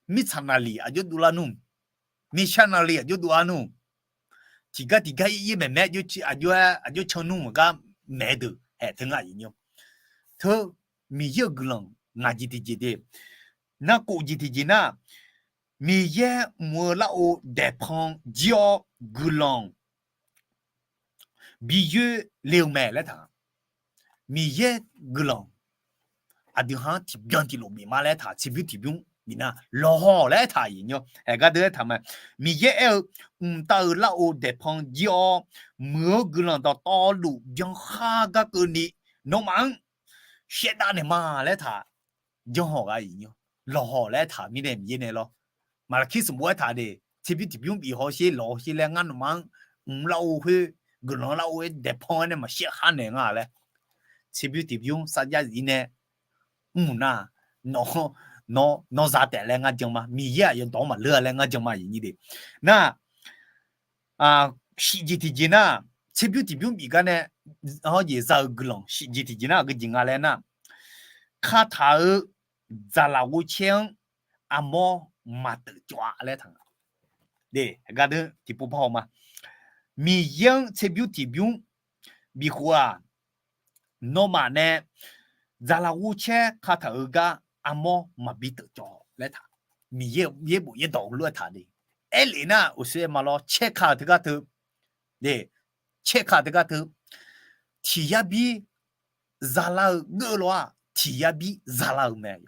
mirtsaq naqliq aqjox dovlar nmr, miqshar naqliq aqjox dovlar nmr, tiqgar tiqgar ir ir maeq maeq aqjox-aer aqjox can nmr maqgar maeq-eu deuq haeq teu ngar aqyuif nymr. Teu, Miqyaer-euq guiqlanq ngaq jeq tiqjeq de. Narkhof jeq tiqjeq nar, Miqyaer mq-eu larghov daeqpan jir-awr guiqlanq bi yoer le-eu mae laer taq. Miqyaer guiqlanq aqdui ha-anr tiqbyan tiqlof bif ma laer taq, tserbymr tiqbymr bif nar lawqhaw laer aertaq aqyuif nymr. Haeq gardeuv aertaq ma. Miqyaer aer-eu, mqtav-euq larghov daeqpan jir-awr, muiq-eu guiqlanq dawqtawvluf byankhar gar keuvni nawmaf-anr shaevdav naeq ma laer taq, janr haw ghaq aqyuif nymr. Lawqhaw laer aertaq mirnae Miqyaer nae lawr. Maqlaqkir sanqbof aertaq de, tserbymr tiqbymr bif hawsher lawq hawsher laer ngar nawmaf-anr mq larghov khoer, guiqlanq larghov-aer daeqpan-aer nae maqshir khar naeq nga laer. Tserbymr tiqbymr sarjax zif nae mr nar, nawq, nawr za taef laer ngar jan ma. Miqyaer-aq yawdawq-anr maqleur-a laer ngar jan ma aqyuif nymr de. Nar, shif jeq tiqjeq nar, tserbymr tiqbymr bif gar nae hawjeq za-eu guiqlanq shif jeq tiqjeq nar aqgeu jeq nga laer nar, kataq-euq dzaqlaf ghovcaer-anr armawr maqteuf cawv-a laer taq nga. De, gardeuv tiqpov par haw ma. Miqyaer-anr tserbymr tiqbymr bif khof-aq, nawmaf nae dzaqlaf ghovcaer kataq-euq gar armawr maqbi teuf cawv laer taq. Miqyaer-euq yaerbof yaerdawq lof-aer taq de. Aerlef nar uqshoe aer ma lawr, caer ka-eu teugar teu, de, caer ka-eu teugar teu, tiq yar bir zalar-eu geur lof-aq, tiq yar bir zalar-eu mae.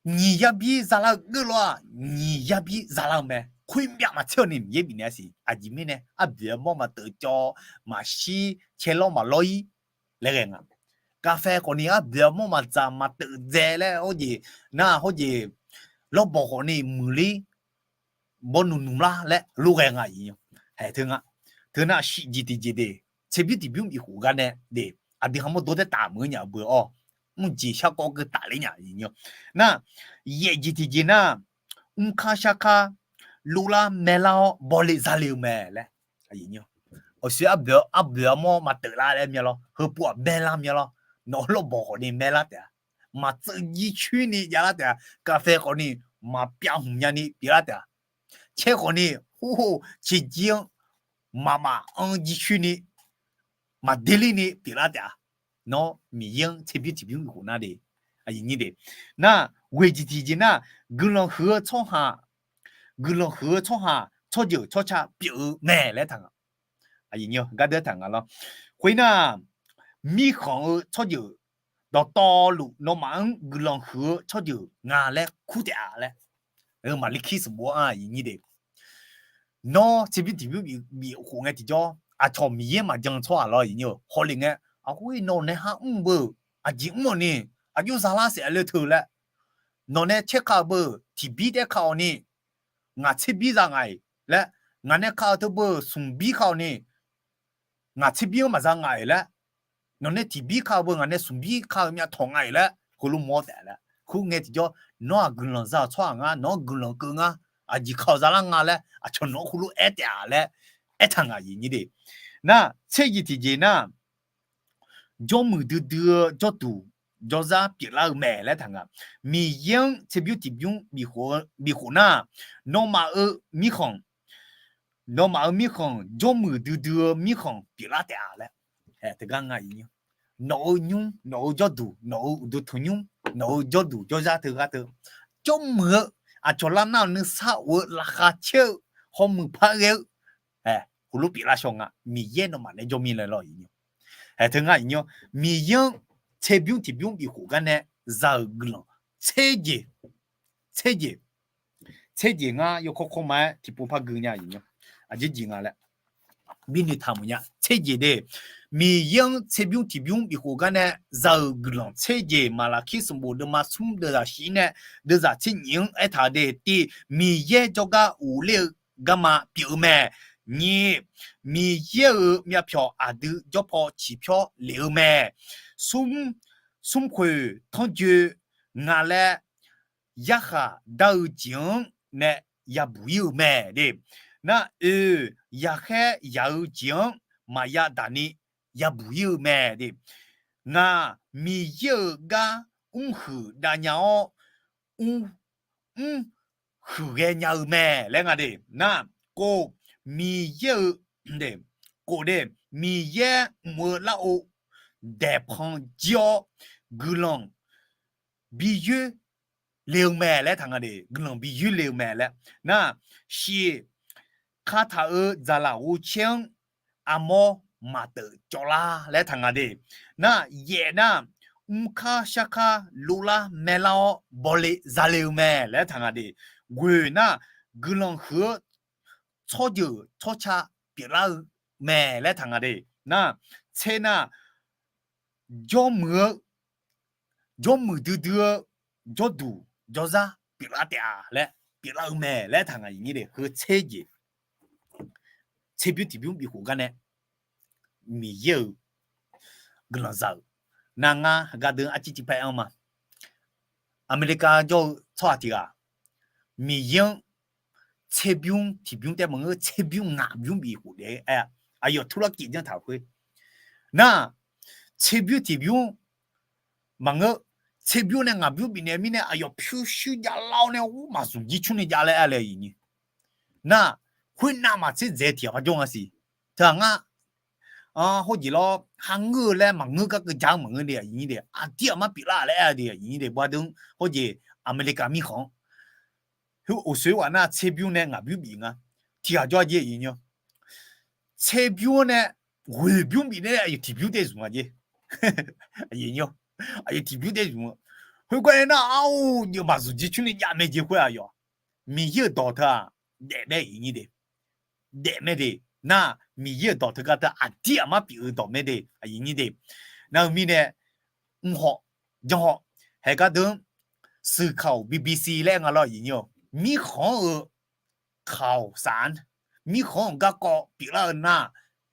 Nyiq yar bir zalar-eu geur lof-aq, nyiq yar bir zalar-eu mae. Khoer myav maqtser-awq ni Miqyaer bifnaeq-a siq. Aqjeq mirnae arboeq armawr maqteuf cawv, maqshir, caerlawr maqlawr-ir laer ghae nga. Gaqfae khawfni arboeq armawr maqdzaq maqteuf dzae laer hawjeq, nar hawjeq, lawrbawq khawfni muiqler bawrnuq nuq lar laer lof ghae nga. Haeq teu nga. Teu nar shif jeq tiqjeq de, tserbymr tiqbymr bif khof gar nae de, aqdui ha mawrdo taer taf meuq-eu nya-eu beu-awr, mr jeq sharkawv keuv tafler nya. Nar, yaef jeq tiqjeq nar, mrkar sharkar loflar maerlar-awr bawle zale-eu mae laer. Awqshoe arboeq arboeq armawr maqteuf lar laer myav lawr, heupov-aq maerlar myav lawr, nawq-eu lawrbawq khawfni maerlar taef-a. maqtseuf jircoer ni javlar taef-a. Kaqfae khawfni maqpyav hmq nyani pyeuflar taef-a. Caer khawfni, hor, caerjir-anr maqmaf-anr jircoer ni, maqdelir ni pyeuflar taef-a. Nawr Miqyaer-anr tserbymr tiqbymr bifkhof nar de, aqyuif nyir de. Nar, ghoeq jeq tiqjeq nar, guiqlanq huiq-eu tsawrhaq, guiqlanq huiq-eu tsawrhaq tsawrjeuq tsawrca pyeuf-eu mae laer taq nga. Aqyuif nyir gardeuv taq nga lawr. Khoernar, mirkhanq-eu tsawrjeuq dawqtawvluf nawmaf-anr guiqlanq huiq-eu tsawrjeuq nga laer kur taef-a laer. Maqlirkir sanqbof-anr aqyuif nyir de. Nawr tserbymr tiqbymr bif, bifkhof ngae tiqjawr, aqcawq Miqyaer maqjan tsawrhaq lawr aqyuif nyir-eu hawle ngae, aqkhoer nawq nae ha mr beu, aqjeq mr-awq ni, aqjox zalar saef le teu laer, nawq nae caer ka-eu beu tiqbir taef ka-awq ni, ngaq tserbir za ngaq-iq laer, ngaq nae ka-eu teu beu smqbir ka-awq ni, ngaq tserbir-anr maqza ngaq-iq laer, nawq nae tiqbir ka-eu beu ngaq nae smqbir ka-eu myavtawq ngaq-iq laer heulof mawr taef laer. Khoerngae tiqjawr, nawr-aq guiqlanq za-euq tsawrhaq ngar, nawq-anr guiqlanq keuv ngar, aqjeq ka-awq zalar nga laer aqcawq nawq-anr heulof aer taef-a laer aertaq ngaq aqyuif nyir de. Nar, tser jeq tiqjeq nar, jawrmuiq duidui-eu jawrduq jawrzar pyeuflar-eu mae laer taq nga. Miqyaer-anr tserbymr tiqbymr bifkhof nar, nawmaf-euq mirkhanq, nawmaf-euq mirkhanq jawrmuiq duidui-eu mirkhanq pyeuflar taef-a laer. Teugar nga, nawq-eu nymr, nawq-eu jawrduq, nawq-eu uqduq tanqnymr, nawq-eu jawrduq jawrzar teugar teu jawrmuiq-eu, aqcawq lar nar-awq nuisar of-eu laqkhaq caer-eu, hawmuiq par ghae-eu, heulof pyeuflar shaw nga. Miqyaer nawmaf nae jawr mir laer lawr. Teu ngar aqyuif nyir, Miqyaer-anr tserbymr tiqbymr bifkhof gar nae za-euq guiqlanq tser jeq, tser jeq, tser jeq ngar yawkawr kawrma-aer tiqpov par gui nya aqyuif nyir, aqjeq jeq nga laer bi noeqtaq mawf nya. Tser jeq de, Miqyaer-anr tserbymr tiqbymr bifkhof gar nae za-euq guiqlanq tser jeq Maqlaqkir sanqbof deuvma smr deuvzaq shif nae deuvzaq tser nyif-anr aertaq-eu de. Tiv, Miqyaer jawrgar ghofler-eu garma pyeuf-eu mae. Nyir, Miqyaer-euq myavpyawq aqdui jawrpaw ciqpyawr lef-eu mae. Smr, smrkhoeq tanrjoe nga laer yarkhaq dar-eu jeq-anr nae yabuq ir-eu mae de. Nar, oe, yaqkhaer yaq-eu jeq-anr maqya daq ni yabuq ir-eu mae de. Ngaq Miqyaer-euq gar mrhuiq dav nya-awr, mr, mrhuiq ghae nya-eu mae laer nga de. Nar, kov, Miqyaer-euq, kov de, Miqyaer mq-eu larghov daeqpan jir-awr guiqlanq bi yoer le-eu mae laer taq nga de. Guiqlanq bi yoer le-eu mae laer. Nar, shiq, kataq-euq dzaqlaq ghovcaer-anr armawr maqteuf cawvlar laer taq nga de. Nar, yaef nar, mrkar sharkar lovlar maerlar-awr bawle zale-eu mae laer taq nga de. Ghoeq nar, guiqlanq huiq-eu tsawrjeuq tsawrca pyeuflar-eu mae laer taq nga de. Nar, tser nar, jawrmuiq-eu, jawrmuiq duidui-eu jawrduq jawrzar pyeuflar taef-a laer, pyeuflar-eu mae laer taq ngaq aqyuif nyir de. Heu tser jeq, tserbymr tiqbymr bifkhof gar nae Miqyaer-euq guiqlanq za-euq. Nar, ngar heugar deuq arciv civ paer-anr ma. Aqmeqlikav jawr-eu tsawrhaq tiq ghaq Miqyaer-anr tserbymr tiqbymr taef maqngeur, tserbymr ngaqbymr bifkhof daef-aer, aqyawf turlar kif janr taq khoer. Nar, tserbymr tiqbymr maqngeur, tserbymr nae ngaqbymr bifnaeq mirnae aqyawf pyurshuir javlar-awr nae ur maqzmq jircmr ni javlaer-a le aqyuif nyir. Nar, khoernav maqtser dzaeq tiq ghaq par jawr nga siq. Teu-aq ngar hawjeq lawr, ha ngeur-eu laer maqngeur gar keuv ja-anr maqngeur de aqyuif nyir de, aqdir aqmar pyeuflar laer-a de aqyuif nyir de. Bawr deuq-anr hawjeq Aqmeqlikav mirkhanq-anr, oqsoeq ghaq nar tserbymr nae ngaqbymr bif nga. Tiq ghaq jawr-a jeq aqyuif nyir, tserbymr-anr nae ghoeqbymr bif nae aqyuif tiqbymr taef zmq nga jeq. Aqyuif tiqbymr taef zmq-eu. Khoergar nae nar-aq, ar-or, jeq maqzmq jircmr ni jav mae jeq khoer aqyawf. Miqyaer-euq dawq teu-aq, daef mae aqyuif nyir de. Daef mae de. Nar, Miqyaer-euq dawq teugar teu aqdir aqmar pyeuf-eu dawq mae de aqyuif nyir de. Nar-eu mirnae, mr haw, janr haw, haeq gar deuq-anr, สื่อข่าว BBC laer nga lawr aqyuif nyir-awq. Mirkhanq-anr-eu ข่าวสาร, mirkhanq-anr-euq garkawv pyeuflar-eu nar,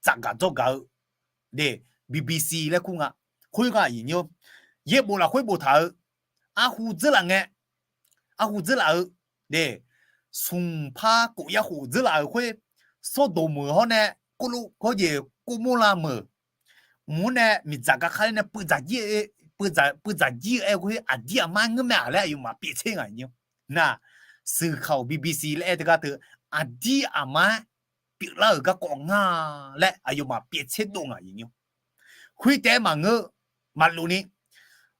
tsafgaq dzawrgaq-eu de, BBC laer kur nga. Khoergar aqyuif nyir-awr, yaerbof lafkhoer boftaq-eu, arhu dzeurlaf ngae, arhu dzeurlaf-eu de, smqpar kof yarkhof dzeurlaf-euq khoer, Sawrdoq meuq hawr nae, Kov, Kov jeq Kovmorlav meuq, mq-anr nae miqdzaq gaq kar ler nae puivdzaq jir-eu, puivdzaq jir-eu aer khoer aqdir aqmar ngeur mae-aq laer aqyawfmaf pyeuf tser nga nyir. Nar, สื่อข่าว BBC laer aer teugar teu aqdir aqmar pyeuflar-euq garkawv nga laer aqyawfmaf pyeuf tser dov nga nyir. Khoer taef-aer maqngeur, maqlof ni,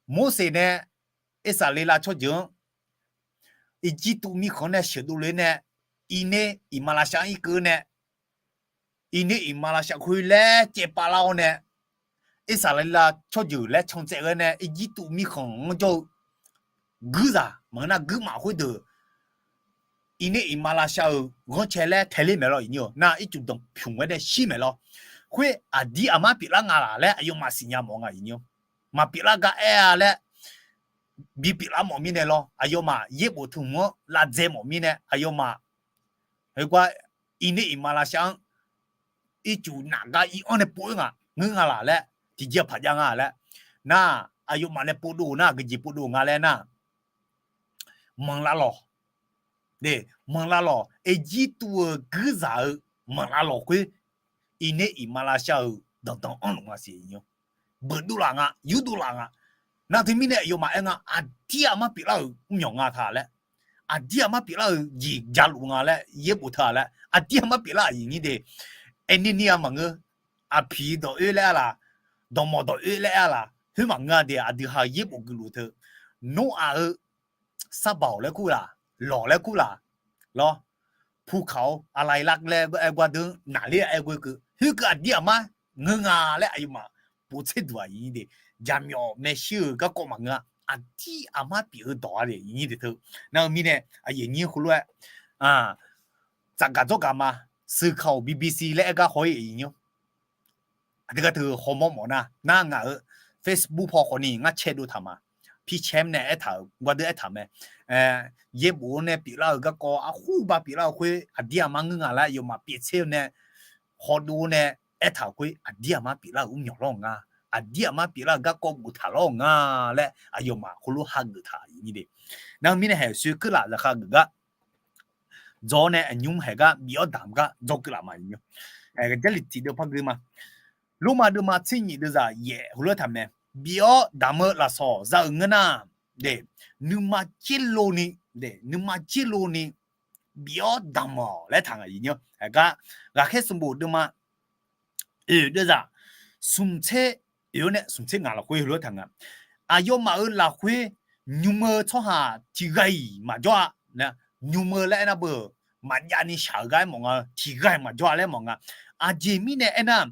Morseq nae Irsaqleqlav tsawrjeuq-anr Irjirtuv mirkhanq-anr nae sheuqdov le nae, Irner Iqmalavshav-anr irkeuv nae, Irner Iqmalavshav khoer laer caevpav lar-awr nae, Irsaqleqlav tsawrjeuq laer can tsaev ghae nae Irjirtuv mirkhanq-anr jawr-eu guirzaq maqngeur nar guirmaf khoerdeuq Irner Iqmalavshav-euq ghanrcae laer tae ler maeq lawr iqnyir-awq. Nar ircuf danqpymq ghae nae shir maeq lawr. Khoer aqdir aqmar pyeuflar nga laq laer aqyawfmaf siqnya mawf nga iqnyir. Maqpyeuflar gar aer-a laer bipyeuflar mawf mirnae lawr, aqyawfmaf yaerbof teu hmq-anr lavdzae mawf mirnae aqyawfmaf, heugar Irner Iqmalavshav-anr ircuf nafgar ir-anr nae pov-aer nga ngeur nga laq laer, tiqjeq paq jav nga laer, nar aqyawfmaf nae povdov nar aqgeujeq povdov nga laer nar, manqlavlawq, manqlavlawq, Irjirtuv-euq guirzaq-euq manqlavlawq khoer Irner Iqmalavshav-euq danqdanq-anr luf nga siq. Beuqdov laf nga, yurdov laf nga. Nar teumirnae aqyawfmaf aer nga aqdir aqmar pyeuflar-euq mrmyawq nga ta laer, aqdir aqmar pyeuflar-euq jeq jaluf nga laer yaerbof teu-a laer aqdir aqmar pyeuflar-euq iqnyir de. Aerni ni-a maqngeur, aqpiq dawq oer laer-a laq, dawqmawq dawq oer laer-a laq, khoer maqngeur-a de. Aqdui ha-eu yaerbof geufluf teu, Noraq-eu sarbaoq laer kur laq, lawq laer kur laq, lawr, pukaq-awr aqlaq iqlar laer aer gar deuq naqler-a aer ghoer keuv, khoerkeuv aqdir aqmar ngeur nga laer aqyawfmaf boftser duq-aq iqnyir de. Jaqmyawf maershuir-euq garkawv maqngeur-a, aqdir aqmar pyeuf-eu dawq-a de iqnyir de teu. Nar-eu mirnae aqyuif nyir heulof-aer tsafgaq dzawrgaq ma, สื่อข่าว BBC laer aer gar haw-ir iqnyir. Aqdui gar teu hawmawr mawf nar, nar ngaq-euq Facebook paw khawfni ngar cae dov taq ma. Pi caem nae aertaq-euq gardeur aertaq mae. Yaerbof-anr nae pyeuflar-euq garkawv arhu ba pyeuflar-eu khoer aqdir aqmar ngeur nga laer aqyawfmaf pyeuf tser-eu nae hawdov nae aertaq-euq khoer aqdir aqmar pyeuflar-euq mrmyawq lawr nga. Aqdir aqmar pyeuflar-euq garkawv boftaq lawr nga laer aqyawfmaf heulof hageuf taq iqnyir de. Nar-eu mirnae haeq soe keurlaf zaqkhav geuf gar dzaw-awr nae aqnymr haeq gar bif-awr damq gar dzaw keuvlaf ma iqnyir. Haeq Jarlif tiqdeuv par geur ma. Lormav deuvma tser nyif deuvzaq yaef heulof-aer taq mae. Bif-awr damq-eu lafsawq za-euq ngeur nar, nuima tserlov ni, nuima tserlov ni bif-awr damq-awq laer taq nga iqnyir. Haeq gar Ghaqkhaer sanqbof deuvma oeq deuvzaq smq tser oeq-awr nae smq tser ngaq lafkhoer heulof-aer taq nga. Aqyawfmaf-euq lafkhoer nymr-eu tsawrhaq tiqghaq-iq maqjawr-a. Nymr-eu laer aernar beu, maqjav ni shaq-euq gar aermawf nga-eu, tiqghaq-iq maqjawr-a laer mawf nga. Aqjeq mirnae aernar,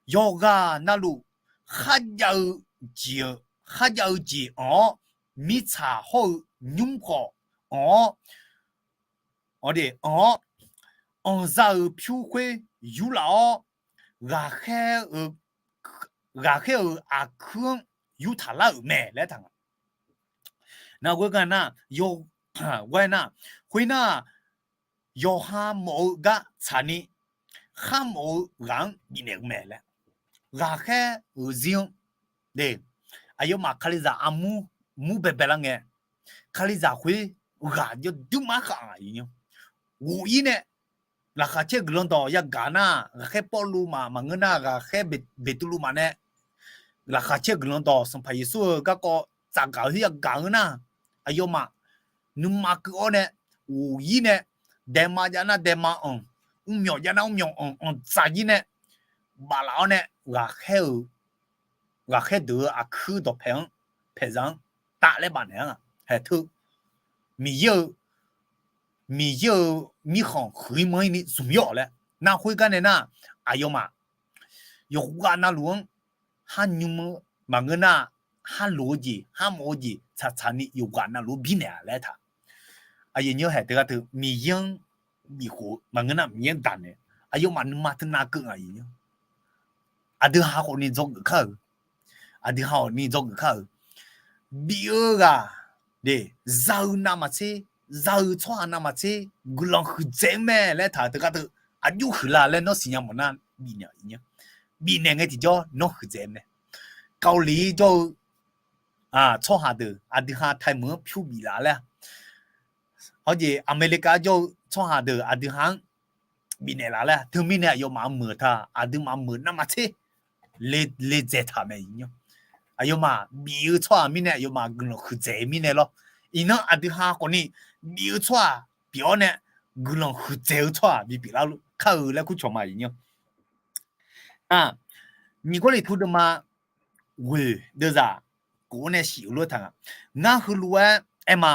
yawqghaq navluf kharjav-eu jeq-eu, kharjav-eu jeq anq-awr, mirtsaq hawr-eu nymr khawf anq-awr, anq-awr, anqza-euq pyur khoer yurlaf-awr, ghaqkhaer-eu, ghaqkhaer-euq aqkuir-anr yurtaq lar-euq mae laer taq nga. Nar ghoer gar nar, yawghae nar, khoernar, yawqha mawf-eu gar tsaqni, kharmawf-eu ghaq-anr bifnaeq-eu mae laer, ghaqkhaer-euq zir-anr, aqyawfmaf kalizaq armur mur baebae lar ngae, kalizaq khoer ghaq jawr duimar khav-aq iqnyir. Ghof-ir nae, laqkhaq caer guiqlanq dawq yagaq nar, ghaqkhaer Pawrluv maf maqngeur nar, ghaqkhaer Beqtuvluv maf nae, laqkhaq caer guiqlanq dawq Sanqpaq Yeqsur-euq garkawv tsafgaq-eu khoer yagaq-eu nar, aqyawfmaf nuima keuv-awr nae, ghof-ir nae, daema jav nar daema anq, mrmyawq jav nar mrmyawq anq, anqdzaq-ir nae, baflaf-awr nae, ghaqkhaer-euq, ghaqkhaer deuq-eu aqkuir dawqpaeq-anr, paeqzaq-anr taf laer bafnaeq-a. Haeq teu, Miqyaer-eu, Miqyaer-euq mirkhanq huiq-ir manr-ir ni zmq-ir-awq laer nar khoergar nae nar, aqyawfmaf yawqghaq navluf-anr har nymr-eu maqngeur nar, har loq-eu jeq, har mawf-eu jeq tsaqtsaq ni yawqghaq navluf-anr birnaeq-a laer taq. Aqyuif nymr haeq teugar teu Miqyaer-anr bifkhof maqngeur nar Miqyaer-anr daqnaeq, aqyawfmaf nuima teunav keuv nga iqnyir. Aqdui ha khawfni dzawgeuf kar-euq, aqdui ha khawfni dzawgeuf kar-euq, bif-eu ghaq, za-eu navmaqtser, za-eu tsawrhaq navmaqtser guiqlanq huiqdzaeq-eu mae laer taq-euq teugar teu, aqjox huiqla laer nawr siqnya mawf nar bifnaeq-a iqnyir. Bifnaeq ngae tiqjawr nawr huiqdzaeq-eu mae. Kawvliq-ir jawr-eu tsawrhaq deuq aqdui ha taemeuq-anr pyur biflaf laer, hawjeq Aqmeqlikav jawr-eu tsawrhaq deuq aqdui ha-anr bifnaeq laf laer, teumirnae aqyawfmaf-anr meuq ta, aqduimaf meuq navmaqtser le, le dzaeq taq mae iqnyir. aqyawfmaf bif-eu tsawrhaq mirnae aqyawfmaf guiqlanq huiqdzaeq-eu mirnae lawr. Iqnan aqdui ha khawfni bif-eu tsawrhaq pyeuf-awr nae guiqlanq huiqdzaeq-eu tsawrhaq bipyeuf lar kar-eu laer kurcawq ma aqyuif nyir-awr. Aq, nyiq Gawrliqtu deuvma ghoeq deuvzaq kof-awr nae shif-eu lof-aer taq nga. Ngar heulof-aer aer ma.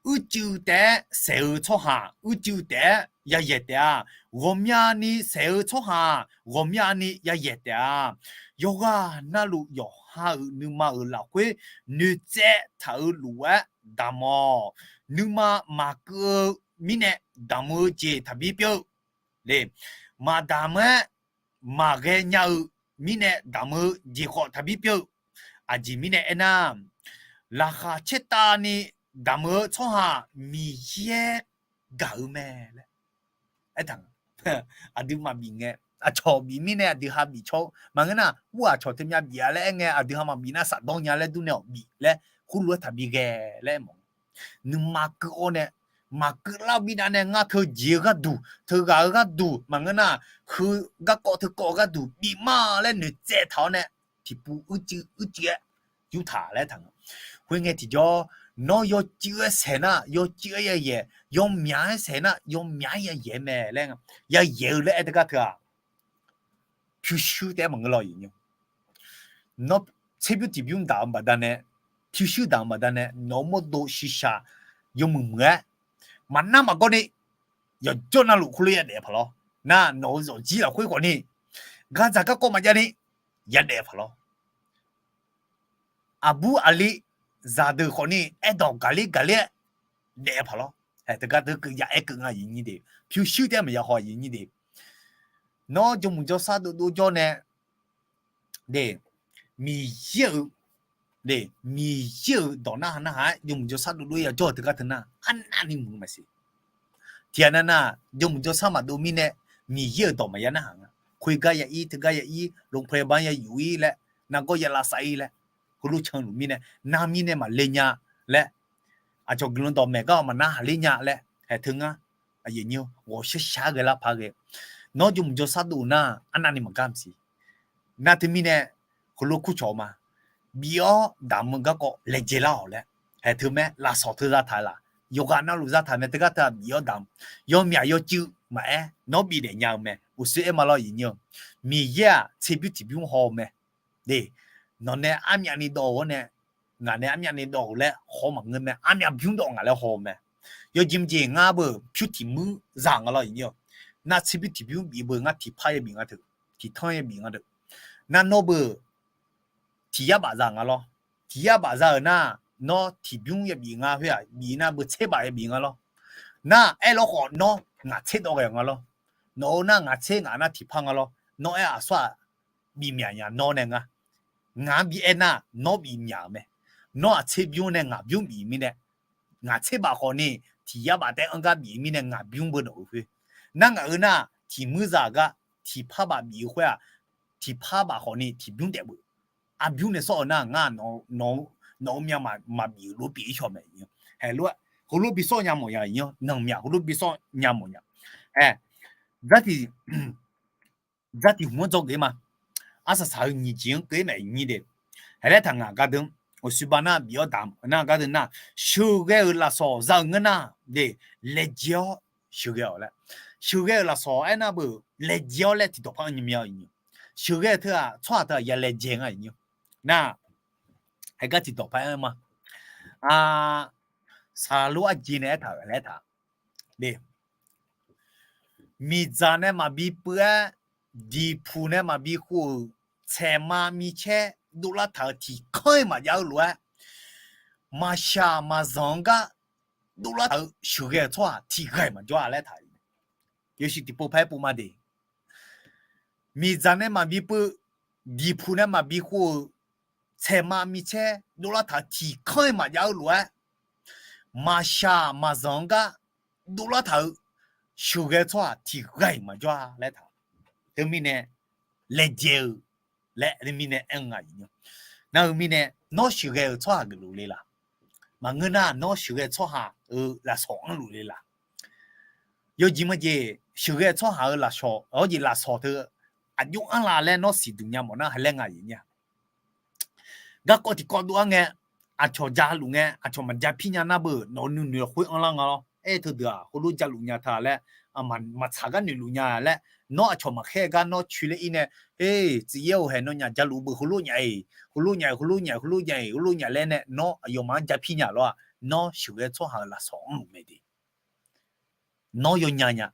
Uicuiv taef-aer saeq-eu tsawrhaq uicuiv taef-aer yayaeq taef-a. Ghawqmyani saeq-eu tsawrhaq ghawqmyani yayaeq taef-a. Yawqghaq navluf yawqha-euq nuima-euq lafkhoer noeqtsaev taq-eu lof-aer damq-awq. Nuima maqkeuv-eu mirnae damq-eu jeq taqbi pyeuf-eu, maqdamq-aer maqghae nya-eu mirnae damq-eu jeq khawf taqbi pyeuf-eu. Aqjeq mirnae aernar, laqkhaq caertavni damq-eu tsawrhaq Miqyaer gaq-eu mae laer aertaq-a. Aqdui maqbif ngae, aqcawq bif mirnae aqdui ha bif caw-eu maqngeur nar, ur aqcawq teumyav bif-a laer aer ngae aqdui ha maqbif nar safdawr nya laer durnae-awq bif laer khoerlof-aer taqbi ghae laer aer mawf. Nuima keuv-awr nae maqkeuv lar-eu mirnav nae ngar teujeq-eu gharduq teughaq-eu gharduq maqngeur nar, heu garkawv teukawv-eu gharduq bif ma laer noeqtsaev taq-awr nae tiqpov uicuiv uicuiv-aer yurtaq laer taq nga. Khoerngae tiqjawr, nawr yawcuiv-aer saeq nar yawcuiv-aer yayaeq, yawmyaq-aer saeq nar yawmyaq-aer yayaeq mae laer, yayaeq-eu laer aer teugar teu-aq, pyurshuir taef-aer maqngeur lawr aqyuif nyir. Nawr tserbymr tiqbymr daq-eu baqdanae, pyurshuir daq-eu baqdanae nawq-eu mawrdo shiqshaq yawmuiq muiq-aer maqnar maqgawr ni yawqjawr navluf khoerlof yadaef paq lawr. Nar nawq-eu zawqjir lafkhoer khawfni gardzaq garkawv maqjav ni yadaef paq lawr. Aqbur aqli zaqdeuq khawfni aerdawq gaqler gaqler-aer daef paq lawr. Hae teugar teu keuv ya aer keuv nga aqyuif nyir de. Pyurshuir taef-aer maqya haw aqyuif nyir de. Nawr jawrmuiq jawrsar dovdov jawr nae de, Miqyaer-euq de, Miqyaer-euq dawq narhaq narhaq-aer jawrmuiq jawrsar dovdov-aer yajawr-eu teugar teu nar arnavni muiq-eu maqsiq. Tiqghaq nav nar, jawrmuiq jawrsar maqdov mirnae Miqyaer-euq dawq maqya narhaq nga. Khoergar ya ir teugar ya ir โรงพยาบาล ya yuf ir laer, nargawr ya lavsav ir laer, heulof canluf mirnae nar mirnae maqle nya laer, aqcawq guiqlanq dawq maeq gar-awq maqnar haqler nya laer hae teu ngar, aqyuif nyir ghawqshar shar ghae lar paq ghae. Nawr jawrmuiq jawrsar dov nar arnavni maqgar maqsiq. Nar teumirnae heulof kurcawq-eu ma. Bif-awr damq-eu garkawv laejae lar-awq laer hae teu mae. Lafsawq teu zataq laf, yawqghaq navluf zataq mae. Teugar teu-aq bif-awr damq, yawmyaq yawcuiv maqaer nawr bifdaef nya-eu mae. Uqshoe aer ma lawr aqyuif nyir-eu, Miqyaer-aq tserbymr tiqbymr haw-eu mae. De, nawq nae armyavni dawv-eu-awr nae, ngaq nae armyavni dawv-euq laer haw maqngeur mae. Armyav bymr dawv ngaq laer haw-eu mae. Yawjeq maqjeq ngar beu pyur tiq muir za nga lawr aqyuif nyir-eu, nar tserbymr tiqbymr bif beu ngar tiqpar yabif nga teu, tiqtanr yabif nga deuq. Nar nawr beu tiq yar baf za nga lawr. Tiq yar baf za-euq nar, nawr tiqbymr yabif nga khoer-aq bif nar beu tser baf yabif nga lawr. Nar aerlawr khawf nawr ngaq tser dawv ghae-eu nga lawr. Nawq-eu nar ngaq tser ngaq nar tiqpar nga lawr. Nawr aer aqsur-aq bif myaq nya nawr nae nga. Ngaq-anr bi aer nar nawr bif myaq-euq mae. Nawr-aq tserbymr nae ngaq bymr bif mirnae, ngaq tser baf khawfni tiq yar baf taef-aer anr gar bif mirnae ngaq bymr beu nawq-eu khoer. Nar ngaq-eu nar tiq muir za-euq gar tiqpar baf bif-eu khoer-aq, tiqpar baf khawfni tiqbymr daef beu. Arbymr nae sawr-eu nar ngar nawq-eu myavmaf maqbif-eu lof pyeuf-ir shawq mae. Heulof bi sawr nya mawf nya, nanqmyaq heulof bi sawr nya mawf nya. Ae, zar tiq zar tiq hmq-anr dzawgeuf ma. Arsaq saq-eu nyiq jeq-anr keuv-ir mae nyir de. Hae laer taq ngaq gardeuv, uqshoe ba nar bif-awr damq nar gardeuv nar, sheuqghae-euq lafsawq za-eu ngeur nar de, laejae-awr sheuqghae-awq laer. Sheuqghae-euq lafsawq aernar beu, laejae-awr laer tiqdawq par-anr nymr-a. Sheuqghae-eu teu-aq tsawrhaq teu-aq ya laejae nga nyir. Nar, haegar tiqdawq par-aer ma. Saqlor arjeq nae aertaq-euq laer taq de. Miqdzaq nae maqbi puiv-aer, diqpuq nae maqbi khov-euq, tsaeqma micaer dovlar taq-euq tiqkanr-ir maqjav-eu lof-aer, maqshaq maqzanq-anr gar dovlar taq-euq sheuqghae-euq tsawrhaq tiqghaq-iq maqjawr-a laer taq. Yawshuif tiqpov par-aer pov ma de. Miqdzaq nae maqbi puiv, diqpuq nae maqbi khov-euq, tsaeqma micaer dovlar taq-euq tiqkanr-ir maqjav-eu lof-aer, maqshaq maqzanq-anr gar dovlar taq-euq sheuqghae-eu tsawrhaq tiqghaq-iq maqjawr-a laer taq. Teumirnae laejae-eu laer teumirnae aer-eu nga. Nar-eu mirnae nawr sheuqghae-euq tsawrhaq geufluf le laq? Maqngeur nar nawr sheuqghae-eu tsawrhaq-euq lafsawq anrluf le laq? Yawjeq maqjeq sheuqghae-eu tsawrhaq-euq lafsawq, awr jeq lafsawq teu aqjox anrla laer nawr siqduq nya mawf nar hae laer nga aqyuif nyir-a. Garkawv tiqkawv dov-aer ngae, aqcawq jaluf ngae aqcawq maqja pir nya nar beu, nawq-eu nuinoeq lafkhoer anrlar nga lawr. Aer teudeuq-aq heulof jaluf nya ta laer, maqtsaq gar noeqluf nya laer, nawr aqcawq maqkhaer gar nawr coeq laer ir nae, Her, tsuif yaer-or, haeq nawnyaf jaluf beu, heulof nyaf-iq, heulof nyaf-iq, heulof nyaf-iq, heulof nyaf-iq, heulof nyaf laer nae nawr aqyawfmaf-anr ja pir nya lawr-aq, nawr sheuqghae tsawrhaq-euq lafsawq-anr luf mae de. Nawr yawnya nya,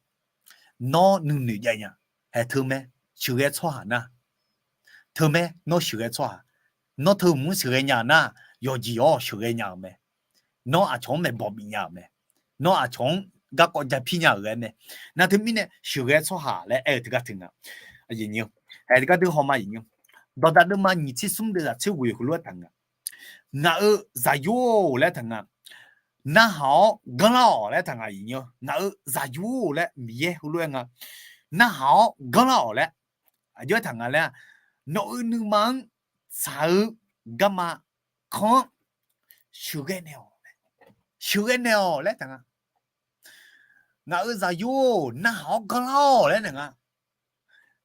nawr nuinoeq jav nya, haeq teumae, sheuqghae tsawrhaq nar, teumae nawr sheuqghae tsawrhaq, nawr teu hmq-anr sheuqghae nya nar, yawqjeq-awr sheuqghae nya-euq mae. Nawr aqcawq-anr maeqbawq bif nya-euq mae. Nawr aqcawq-anr garkawv ja pir nya-euq ghae mae. Nar teumirnae sheuqghae tsawrhaq laer aer-eu teugar teu nga. Haeq teugar deuq hawma, dawqdaq deuvma nyiq tser smr deuvzaq tser ghoeq heulof-aer taq nga. Ngaq-euq zaqyo-or laer taq nga. Narhaq-awr ganrlar-awq laer taq nga. Ngaq-euq zaqyo-or laer Miqyaer heulof-aer nga. Narhaq-awr ganrlar-awq laer aqjox-aer taq nga laer, nawq-eu nuima-anr tsaq-eu garma kanr-anr sheuqghae naeq-awq, sheuqghae naeq-awq laer taq nga. Ngaq-euq zaqyo-or, narhaq-awr ganrlar-awq laer naeq nga.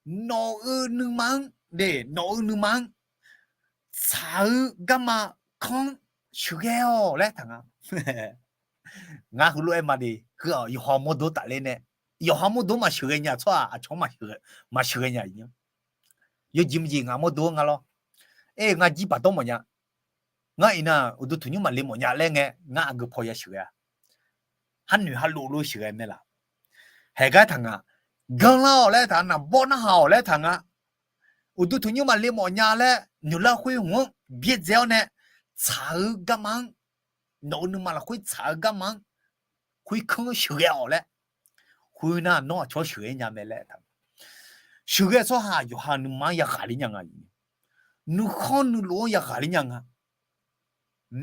Nawq-eu nuima-anr de, nawq-eu nuima-anr tsaq-eu garma kanr-anr sheuqghae-awq laer taq nga. Ngar heulof-aer ma de, heu-aq yawqha mawrdo tafler nae, yawqha mawrdo maqsheuqghae nya tsawrhaq aqcawq-anr maqsheuqghae nya-iq nya. Yawjeq maqjeq ngaq mawrdo-anr nga lawr. Aer-eu ngar jir baqdawr mawf nya. Ngar iqnan uqduq tanqnymr maqle mawf nya laer ngae, ngar aqgeu paw ya sheuqghae-a. Harnoeq harlof lof sheuqghae mae laf. Haeq gar taq nga. Ganrlar-awq laer taq nga, naqbawr narhaq-awq laer taq nga. Uqduq tanqnymr maqle mawf nya laer noeqlar khoer hmq-anr byaerdzae-awr nae, tsaq-eu garma-anr, nawq-eu nuima lafkhoer tsaq-eu garma-anr khoerkanr sheuqghae-awq laer, khoernar nawr aqcawq-anr sheuqghae nya mae laer taq. Sheuqghae tsawrhaq yawqha nuima-anr yaghaqler nya nga. Nuikhanr nuilof-anr yaghaqler nya nga.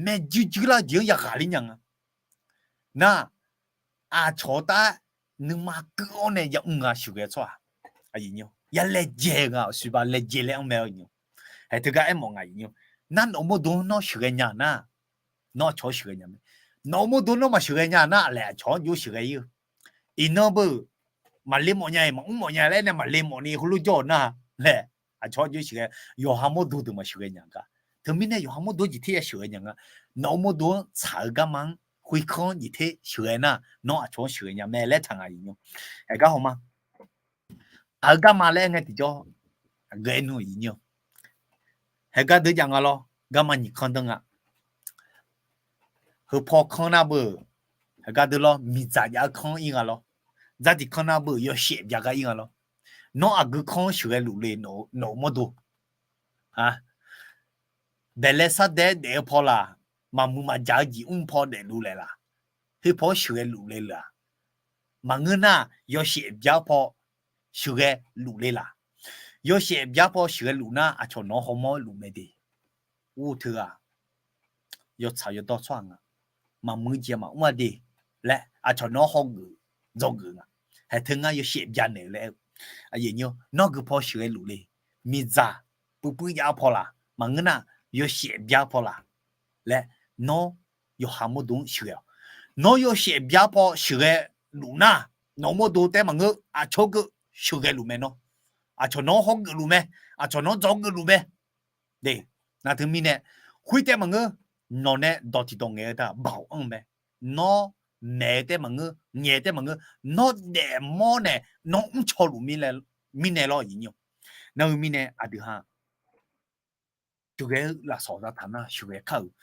Maeqjuir juirlar jeq-anr yaghaqler nya nga. Nar, aqcawq-eu taef-aer nuima keuv-awr nae yamr nga sheuqghae tsawrhaq. Ya laejae nga, suiqba laejae laer anr mae-a. Haeq teugar aermawf nga. Nar nawq-eu mawrdo-anr nawr sheuqghae nya nar, nawr aqcawq-anr sheuqghae nya mae. Nawq-eu mawrdo nawr maqsheuqghae nya nar, laeq aqcawq-anr jov sheuqghae ir-eu. Iqnan beu, maqle mawf nya-iq maqmr mawf nya laer nae maqle mawf ni heulof jawr-eu nar laer, aqcawq-anr jov sheuqghae, yawqha mawrdo deuq maqsheuqghae nya gar. Teumirnae yawqha mawrdo-anr jeq ter ya sheuqghae nya nga. Nawq-eu mawrdo-anr tsaq-eu garma-anr khoerkanr jeq ter sheuqghae nar, nawr aqcawq-anr sheuqghae nya mae laer taq nga. Iqnan, haeq gar hawma. Aq-eu garma laer aer ngae tiqjawr, aqgeu aer nmr-eu iqnan, haeq gar deuq jav nga lawr. Garma nyiq kanr danr nga. Heu paw kanr nar beu, haeq gar deuq lawr, miqdzaq jav-eu kanr ir nga lawr. Dzartiq kanr nar beu, yawshaef bya gar ir nga lawr. Nawr aqgeu kanr sheuqghae luf le, nawq-eu mawrdo. Baeqlae sardae daef-eu paw laq, maqmuiq maqjaq-eu jeq mr paw daefluf laeq laq, khoer paw-anr sheuqghae luf le le-aq, maqngeur nar, yawshaef bya paw sheuqghae luf le laq. Yawshaef bya paw sheuqghae luf nar, aqcawq nawq-anr hawmawr luf mae de. Ur teu-aq, yawtsaq yawdawr tsawrhaq nga, maqmuiq jeq maqmr-a de laer aqcawq nawq-anr hawgeuf dzawgeuf nga. Haeq teu ngar yawshaef byanaeq-eu laer aer-eu, nawr gui paw sheuqghae luf le. Miqdzaq puivpuiv jav-eu paw laq, maqngeur nar, yawshaef bya paw laq laer, nawr yawqha mawrdo-anr sheuqghae-awq. Nawr yawshaef bya paw sheuqghae luf nar, nawq-eu mawrdo taef maqngeur, aqcawq geu sheuqghae luf mae nawr. Aqcawq nawq-anr hawgeuf luf mae. Aqcawq nawq-anr dzawgeuf luf mae. Nar teumirnae, khoer taef maqngeur, nawq nae dawq tiqdawq ngaeq-eu ta baoq anr-eu mae. Nawr maeq-eu taef maqngeur, ngaeq-eu taef maqngeur, nawr daefmawr nae nawr mrcaw luf mirnae lawr iqnan. Nar-eu mirnae aqdui ha sheuqghae-eu lafsawq zataq nar sheuqghae kar-euq.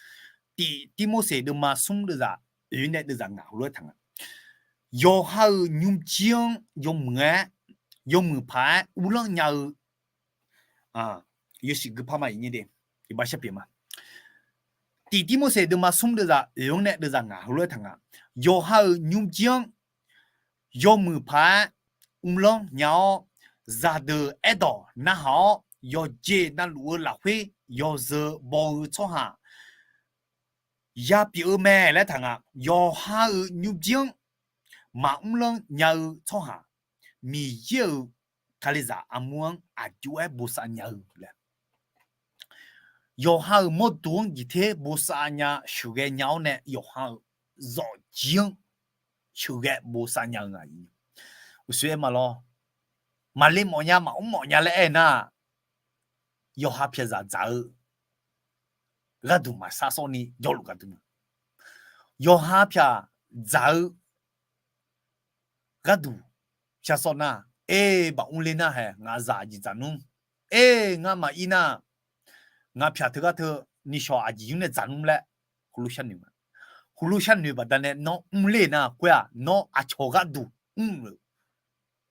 Tiq Tirmorseq deuvma smr deuvzaq oeq nae deuvzaq ngaq heulof-aer taq nga. Yawqha-euq nymrjir-anr yawmuiq-aer, yawmuiq paq-aer uvlanr nya-eu, yawshuif gui par ma iqnyir de, iqbax sharpyeuf ma. Tiq Tirmorseq deuvma smr deuvzaq oeq-anr nae deuvzaq ngaq heulof-aer taq nga. Yawqha-euq nymrjir-anr yawmuiq paq-aer uvlanr nya-awr, zaqdeuq aerdawq narhaq-awr, yawqjeq navluf-eu lafkhoer yawzeu baw-eu tsawrhaq yapyeuf-eu mae laer taq nga. Yawqha-euq nymrjir-anr maqmr lanr nya-eu tsawrhaq, Miqyaer-euq kalizaq armur-anr aqjox-aer bosav nya-eu laer, yawqha-euq mawrdo-anr jeq ter bosav nya, sheuqghae nya-awr nae yawqha-euq zawqjir-anr sheuqghae bosav nya-eu nga. Uqshoe aer ma lawr, maqle mawf nya maqmr mawf nya laer aer nar, yawqha pyaqzaq dzaq-eu gharduq maqsar sawr ni jawrluf gharduq ma. Yawqha pyaq dzaq-eu gharduq pyar sawr nar, aer, baf mrler nar hae ngaq zaq aqjeq dzaq nmr. Aer, ngar maqir nar, ngaq pyaq teugar teu nishawq aqjeq yur nae dzaq nmr laer heulof sharnoeq ma. Heulof sharnoeq baqdanae nawr mrler nar khoer-aq, nawr aqcawq gharduq mr-euq,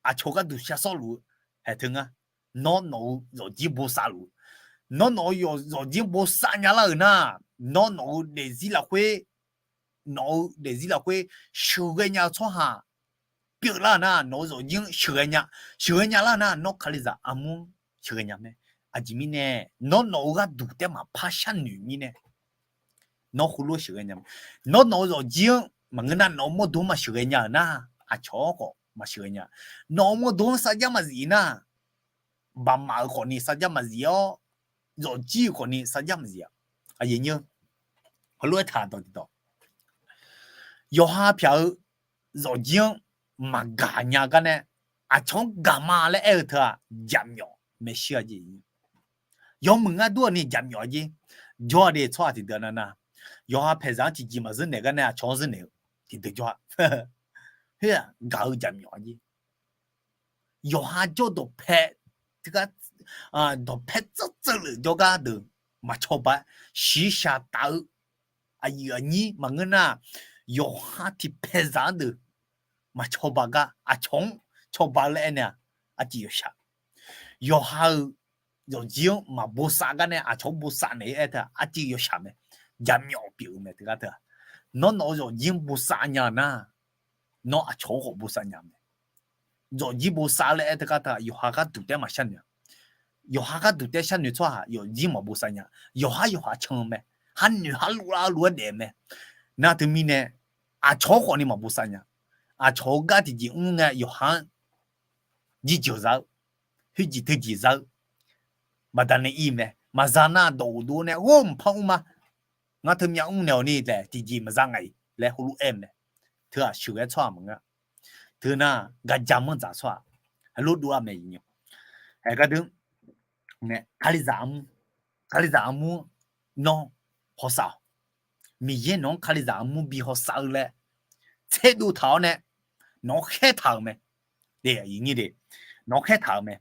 aqcawq gharduq shar sawrluf-eu haeq teu ngar. Nawr nawq-eu zawqjir bosav luf-eu, nawr nawq-eu zawqjir bosav nya lar-euq nar, nawr nawq-eu daefzir lafkhoer, nawq-eu daefzir lafkhoer sheuqghae nya-eu tsawrhaq pyeuflar-euq nar, nawq-eu zawqjir-anr sheuqghae nya. Sheuqghae nya lar nar, nawr Kalizaq armur-anr sheuqghae nya mae. Aqjeq mirnae, nawr nawq-eu gharduq taef maqpar sharnoeq mirnae, nawr heulof-aer sheuqghae nya mae. Nawr nawq-eu zawqjir-anr maqngeur nar, nawq-eu mawrdo-anr maqsheuqghae nya-euq nar, aqcawq-anr khawf maqsheuqghae nya. Nawq-eu mawrdo-anr sarjax maqzif nar, baqmaf-euq khawfni sarjax maqzif-awr, zawqjir-euq khawfni sarjax maqzif-a. Aqyuif nymr, heulof-aer taq dawq tiqdawq, yawqha pyaq-eu zawqjir-anr maqgaq nya gar nae, aqcawq-anr gaq ma laer aer-eu teu-aq, jaqmyawf maeqshi-a jeq. Yawmuiq ngar dur-a ni jaqmyawf-a jeq. Jawr-a de tsawrhaq tiqdeuq nav nav, yawqha paeqzaq-anr tiqjeq maqzeur naeq gar nae aqcawq-anr zeur naeq-eu tiqdeuq jawr-a. Khoer-aq gaq-eu jaqmyawf-a jeq. Yawqha jawr dawqpae teugar, dawqpae tsanr tsanr lef jawrgar deuq maqcawba-aer, shiqshaq taf-eu aqyuif aqnyir maqngeur nar, yawqha tiqpaeqzaq-anr deuq maqcawba gar aqcawq-anr cawba laer aernaeq-a. Aqjeq yawshaq, yawqha-euq zawqjir-anr maqbosav gar nae aqcawq-anr bosav naeq-aer aer teu-aq, aqjeq yawshaq mae. Jaqmyawf pyeuf-eu mae teugar teu-aq. Nawr nawq-eu zawqjir-anr bosav nya-eu nar, nawr aqcawq-anr khawf bosav nya mae. Zawqjir bosav laer aer teugar teu-aq, yawqha gharduq taef maqsharnoeq-a. Yawqha gharduq taef sharnoeq tsawrhaq yawqjir maqbosav nya. Yawqhar yawqha can-eu mae. Harnoeq harluf lar luf-aer daef mae. Nar teumirnae, aqcawq-anr khawfni maqbosav nya. Aqcawq-eu gar tiqjeq mr ngae yawqha-anr jirjeuq za-eu, khoerjeq teujeq za-eu baqdanae ir mae. Maqza nar dawq ghofdov nae ghawr mqpar mr ma. Ngar teumyav mrnaeq-awq ni laer tiqjeq maqza ngaq-iq laer heulof-aer mae. Teu-aq sheuqghae tsawrhaq maqngeur. Teu nar gaqja manr dzaq tsawrhaq heulof dov-a mae. Aergar deuq, Kalizaq armur, Kalizaq armur nawr hawsav-awq. Miqyaer nawq-anr Kalizaq armur bi hawsav-eu laer tserdov taq-awr nae nawq-anr khaertaq-euq mae. Nawq-anr khaertaq-euq mae.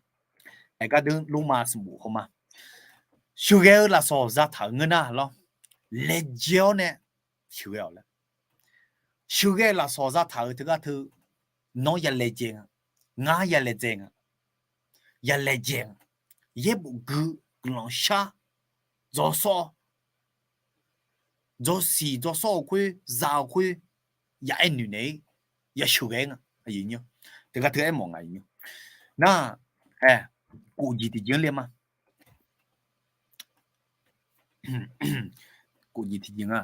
Aergar deuq Lormav sanqbof hawma, sheuqghae-eu lafsawq zataq-euq ngeur nar lawr, laejae-awr nae sheuqghae-awq laer. Sheuqghae lafsawq zataq-euq teugar teu, nawr ya laejae nga, ngar ya laejae nga, ya laejae nga. Yaerbof gui, guiqlanq shar, dzaw sawr, dzaw siq dzaw sawr-eu khoer, za-eu khoer, ya aer noeq naeq-ir, ya sheuqghae-ir nga. Teugar teu aermawf nga. Nar, kof jeq tiqjeq-anr le ma. Kof jeq tiqjeq nga,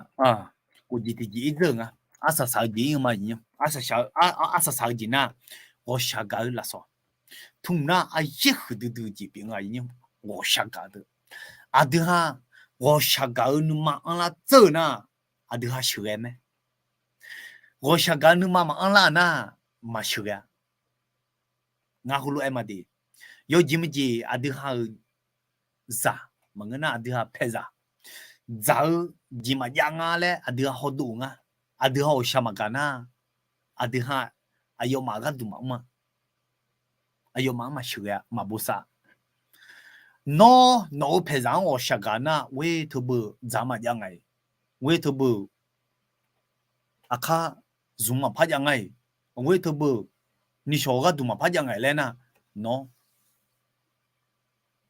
kof jeq tiqjeq ir dzeur-euq nga. Arsaq saq-eu jeq ir-eu ma. Arsaq saq-eu jeq nar, ghawqshaq gaq-eu lafsawq, tmq nar aryaer huiqdui dui-eu jeq pyeuf nga. Ghawqshaq gaq deuq, aqdui ha, ghawqshaq gaq-eu nuima anrlar dzeur-euq nar, aqdui ha sheuqghae mae. Ghawqshaq gaq-eu nuima maqanr lar-euq nar, maqsheuqghae-a. Ngar heulof-aer ma de, yawjeq maqjeq aqdui ha-euq zaq maqngeur nar, aqdui ha paeqzaq, dzaq-eu jeq maqjav nga laer aqdui ha hawdov-euq nga. Aqdui ha ghawqshaq maqgaq nar, aqdui ha aqyawfmaf gharduq maqmr-a. Aqyawfmaf-anr maqsheuqghae-a, maqbosav. Nawr nawq-eu paeqzaq-anr ghawqshaq gaq nar, ghoer teubeu dzaq maqjav nga-iq, ghoer teubeu aqkar zmq maqpar jav nga-iq, ghoer teubeu nishawq gharduq maqpar jav nga-iq laer nar, nawr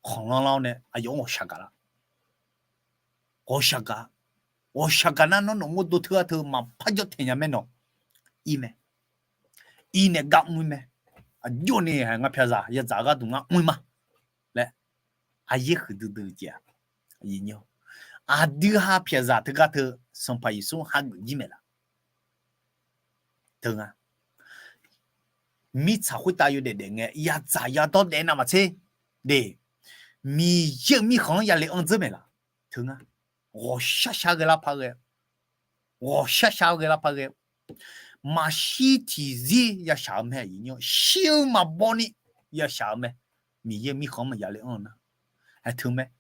khanqlanr lar-awr nae aqyawf-anr ghawqshaq gaq lar. Ghawqshaq gaq, ghawqshaq gaq nar nawr nawq mawrdo teugar teu maqpar jawr taeq nya mae nawq. Ir mae, ir nae gar mr-ir mae. Aqjox ni ngar pyaqzaq yadzaq gharduq ngar mr-ir ma laer, aryaer huiqdui dui-eu jeq-aq, aqdui ha pyaqzaq teugar teu Sanqpaq Yeqsur hageuf jir maeq laf. Teu nga, mirtsaq khoertav yawdaef daef ngae yadzaq yadawr daef navmaqtser de, Miqyaer-euq mirkhanq-anr yale anr dzeur maeq laf. Teu nga, ghawqshaq shaq ghae lar par ghae, ghawqshaq shaq ghae lar par ghae, maqshir tiqzir yashaq-eu mae. Shir-eu maqbaw ni yashaq-eu mae. Miqyaer-euq mirkhanq-anr maqya le anr-eu nar, aer teu mae,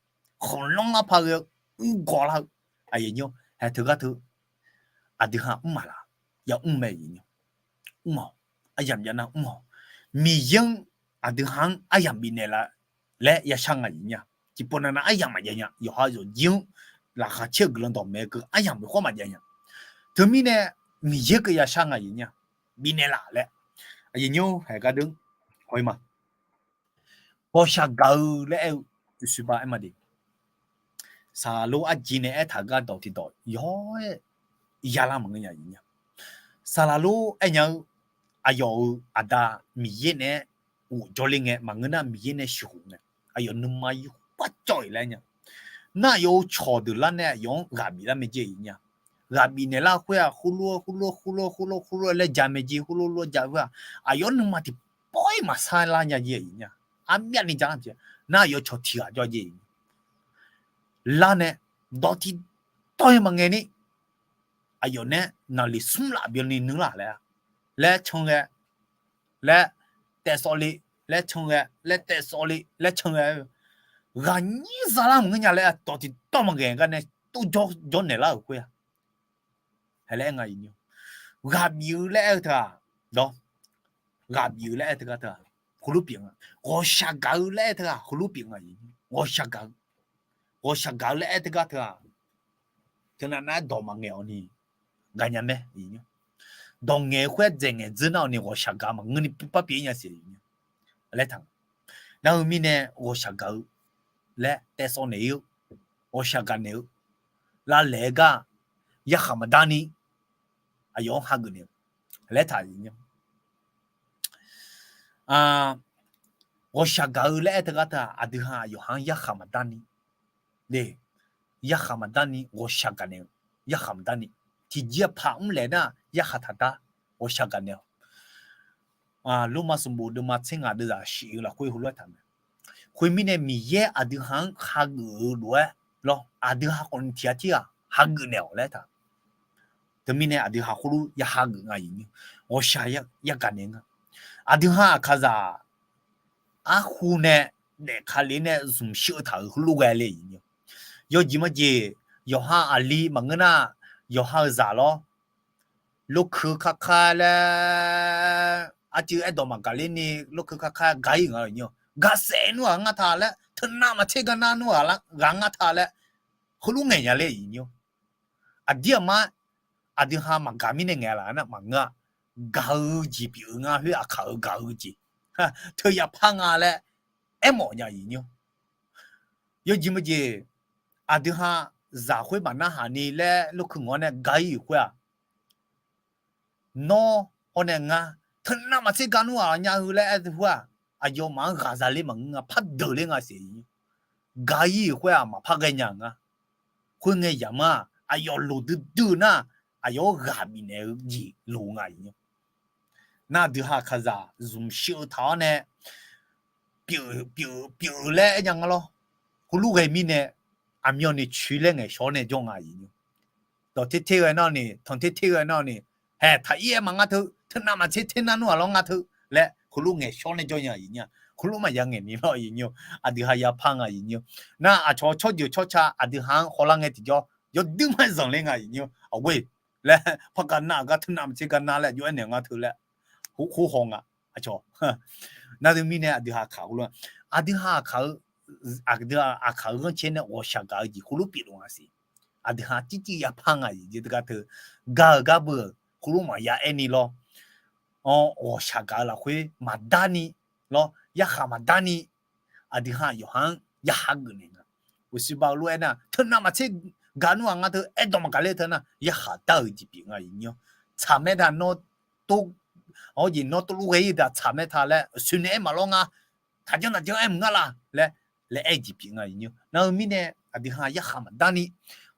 khanqlanr lar par ghae-eu, uirgawq lar-eu Aqyawf nymr hae teugar teu, aqdui ha mr maq laf, ya mr mae aqyawf nymr, mr-awq, aryamq jav nar mr-awq. Miqyaer-anr aqdui ha-anr aryamq bifnaeq laf laer yashar nga aqyawf nymr-a. Tiqpov navnav aryamq maqjav nya, yawqha yawqjir-anr laqkhaq caer-eu guiqlanq dawqmaeq keuv aryamq khoer maqjav nya. Teumirnae Miqyaer keuv yashar nga aqyawf nymr-a, bifnaeq laf laer. Aqyawf nymr hae gar deur, haw-ir ma. Ghawqshaq gaq-eu laer aer-eu, uqshoe ba aer ma de. Saqlaq lor arjir nae aertaq gar dawq tiqdawq yawr-aer yalar maqngeur nya aqyawf nymr-a. Saqlaq lor aernya-eu, aqyawf-euq aqda Miqyaer naeq-aer ghofjawr le ngae maqngeur nar Miqyaer nae sheuqghof ngae, aqyawf nuima yur par cawv-iq laer nya. Nar aqyawf-euq cawqdeuq lar nae aqyawf-anr ghaq bif lar mae jeq aqyawf nymr-a. Ghaq bifnaeq lar khoer-aq, khoerlof khoerlof khoerlof khoerlof khoerlof laer ja mae jeq, khoerlof lof ja khoer-aq, aqyawf-anr nuima tiqpawf-ir maqsar lar nya jeq aqyawf nymr-a. Armyavni ja-anr jeq, nar aqyawf cawq tiq ghaq jawr jeq aqyawf nymr-a. Lar nae dawq tiqdawq-ir maqngaeq ni, aqyawf nae naqliq smr laf byanni nuir laf laer, laer can ghae, laer taef sawv le, laer can ghae, laer taef sawv le, laer can ghae, ghaqnyir zalar maqngeur nya laer dawq tiqdawq maqngaeq gar nae tov jawr jawrnaeq lar-euq khoer-aq, hae laer aer nga aqyawf nymr-a. Ghaq bif-eu laer aer-eu teu-aq, dawq, ghaq bif-eu laer aer teugar teu-aq, heulof pyeuf nga. Ghawqshaq gaq-eu laer aer teu-aq heulof pyeuf nga aqyawf nymr-a. Ghawqshaq gaq-eu, ghawqshaq gaq-eu laer aer teugar teu-aq, teunav nar-aer dawq maqngaeq-awq ni, gaqnya mae aqyawf nymr-a. Dawq ngaeq-eu khoer-aer dzaeq ngaeq dzeur nar-awq ni ghawqshaq gaq maqngeur ni par pyeuf-ir nya siq aqyawf nymr-a. Laer taq, nar-eu mirnae ghawqshaq gaq-eu laer taef sawv naeq-ir-eu, ghawqshaq gaq naeq-eu lavlaeq-eu gar yarkhaq maqdar ni, aqyawf-anr hageuf naeq-eu laer taq aqyawf nymr-a. Ghawqshaq gaq-eu laer aer teugar teu-aq, aqdui ha aqyawf ha-anr yarkhaq maqdar ni, de, yarkhaq maqdar ni ghawqshaq gaq naeq-eu, yarkhaq maqdar ni, tiqjir-aq paq mr laeq nar yarkhaq taqdar, ghawqshaq gaq naeq-awq. Lormav sanqbof deuvma tser ngaq deuvzaq shif-eu lafkhoer heulof-aer taq mae. Khoermirnae Miqyaer aqdui ha-anr hageuf-eu lof-aer lawr, aqdui ha khawf ni tiq ghaq tirghaq hageuf naeq-awq laer taq. Teumirnae aqdui ha khoerlof ya hageuf nga aqyawf nymr-a. Ghawqshaq yagaq naeq nga. Aqdui ha aqkaqzaq arhu nae daefka le nae zmq shir-eu taq-euq heulof ghae le aqyawf nymr-a. Yawjeq majeq, yawqha aqli maqngeur nar, yawqha-euq zaq lawr, lorkeuv karkar laer, arcuiv aerdawq maqgaq ler ni lorkeuv karkar gar-ir nga aqyawf nymr-a. Gaqsaef nmr ghaq ngar ta laer, teunav maqtser gar nar nmr ghaq ngar ta laer, heulof ngaeq nya le aqyawf nymr-a. Aqdir aqmar aqdui ha maqgaq mirnae ngaeq laf nar maqngeur-a. Gaq-eu jeq pyeuf-eu ngar khoer aqkaq-euq gaq-eu jeq, teu yapar nga laer aermawf nya aqyawf nymr-a. Yawjeq majeq, aqdui ha zaq khoer maqnarhaq ni laer lorkeuv ngawr nae gar-ir-euq khoer-aq, nawr hawr nae ngar teunav maqtser gar nmr ghaq nya-eu laer aer-eu khoer-aq, aqyawfmaf-anr ghaqzaq ler maqngeur nga, pardeuq ler nga siq aqyawf nymr-a. Gar-ir-euq khoer-aq maqpar ghaenya nga. Khoerngae yamq-aq aqyawf loq duidui-eu nar, aqyawf-anr ghaq bifnaeq-eu jeq loq nga aqyawf nymr-a. Nar aqdui ha aqkaqzaq zmq shir-eu taq-awr nae pyeuf, pyeuf, pyeuf-eu laer aer nya nga lawr. Heulof ghae mirnae aqmyanni coer laer ngaeqshawr nae jawr nga aqyawf nymr-a. Dawq ter ter ghae nar ni, tanq ter ter ghae nar ni, haeq taq ir-aer ma ngar teu, teunav maqtser ter nar nmr ghaq lawr ngar teu laer heulof ngaeqshawr nae jawr nya aqyawf nymr-a. Heulof maqya ngaeq ni lawr aqyawf nymr-a. Aqdui ha yapar nga aqyawf nymr-a. Nar aqcawq tsawrjeuq tsawrca aqdui ha-anr hawlar ngae tiqjawr yawduir ma-aer zanqler nga aqyawf nymr-a. Awr-e laer par gar nar-eu gar teunav maqtser gar nar laer jov-aer naeq ngar teu laer khoer haw nga. Aqcawq, nar teumirnae aqdui ha aqkaq khoerlof, aqdui ha aqkaq-eu, aqdui aqkaq-eu ghanrcae nae ghawqshaq gaq-eu jeq khoerlof pyeufluf nga siq. Aqdui ha tircir yapar nga aqyawf jeq teugar teu, gar-eu gar beu-euq khoerlof maqya aer ni lawr. Awr, ghawqshaq gaq-eu lafkhoer maqdar ni lawr, yarkhaq maqdar ni, aqdui ha yawqha-anr ya hageuf naeq nga. Uqshoe ba-eu lof-aer nar, teunav maqtser gaq nmr ghaq ngar teu, aerdawq maqgaq ler teu nar, yarkhaq dar-eu jeq pyeuf nga aqyawf nymr-a. Tsaq maer taq nawr tov, awr jeq nawr tov lof ghae-ir taq tsaq maer taq laer, uqshoe nae aer maqlawr nga, taqjanr taqjanr aer mq ngar la laer, laer aer-eu jeq pyeuf nga aqyawf nymr-a. Nar-eu mirnae aqdui ha yarkhaq maqdar ni,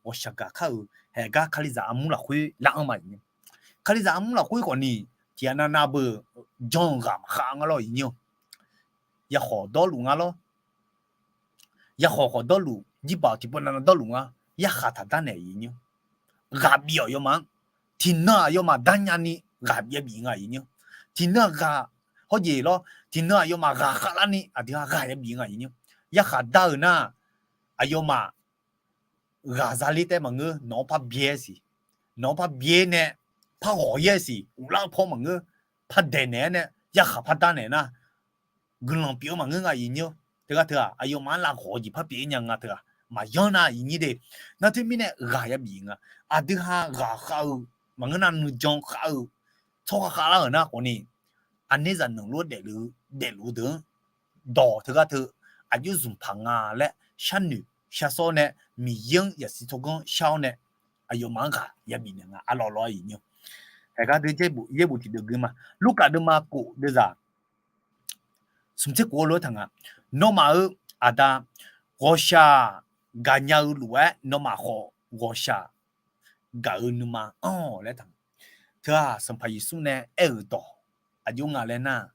ghawqshaq gaq kar-euq haeq gar kalizaq armur lafkhoer lar-anr ma aqyawf nymr-a. Kalizaq armur lafkhoer khawf ni, tiqghaq navnav beu jan-eu ghaq maqkhav nga lawr aqyawf nymr-a. Yakhawq dawrluf nga lawr. Yakhawq khawf dawrluf, jirbaq tiqpov navnav dawrluf nga, yarkhaq taqdar naeq aqyawf nymr-a. Ghaq bif-awq aqyawfmaf-anr, tiqnan aqyawfmaf darnya ni ghaq bif yabif nga aqyawf nymr-a. Tiqnan ghaq, hawr jeq lawr, tiqnan aqyawfmaf ghaq khavlar ni aqdui ha ghaq yabif nga aqyawf nymr-a. Yarkhaq dar-euq nar, aqyawfmaf ghaq zaler taef maqngeur, nawq-anr par byaer siq. Nawq-anr par byaer nae par ghawq yaer siq. Uvlar-eu paw maqngeur, par daeq naeq-aer nae yarkhaq par dar naeq nar, guiqlanq pyeuf-eu maqngeur nga iqnyir-awr. Teugar teu-aq, aqyawfmaf-anr lavghawq jeq par pyeuf-ir nya nga teu-aq, maqyanr nar iqnyir de. Nar teumirnae ghaq yabi nga. Aqdui ha ghaq khav-eu maqngeur nar, nuijan khav-eu tsawrhaq khavlar-euq nar khawfni, aqnerzaq nanqlof-aer daefluf-eu daefluf-eu deuq-anr dawq teugar teu aqjox zmq paq nga laer sharnoeq shar sawr nae, Miqyaer-anr yasiq tsawrganr shar-awr nae, aqyawfmaf-anr ghaq yabi naeq nga. Arlawq lawr iqnyir-awr, haeqgar dui yaerbof tiqdeuq gui ma. Lurkaf deuvma kof deuvzaq smq tser kof-awr lof-aer taq nga. Nawmaf-euq aqda ghawqshaq gaqnya-eu lof-aer, nawmaf khawf ghawqshaq gaq-eu nuima anr-awq laer taq. Teu-aq, Sanqpaq Yeqsur nae aer-euq dawq aqjox nga laer nar,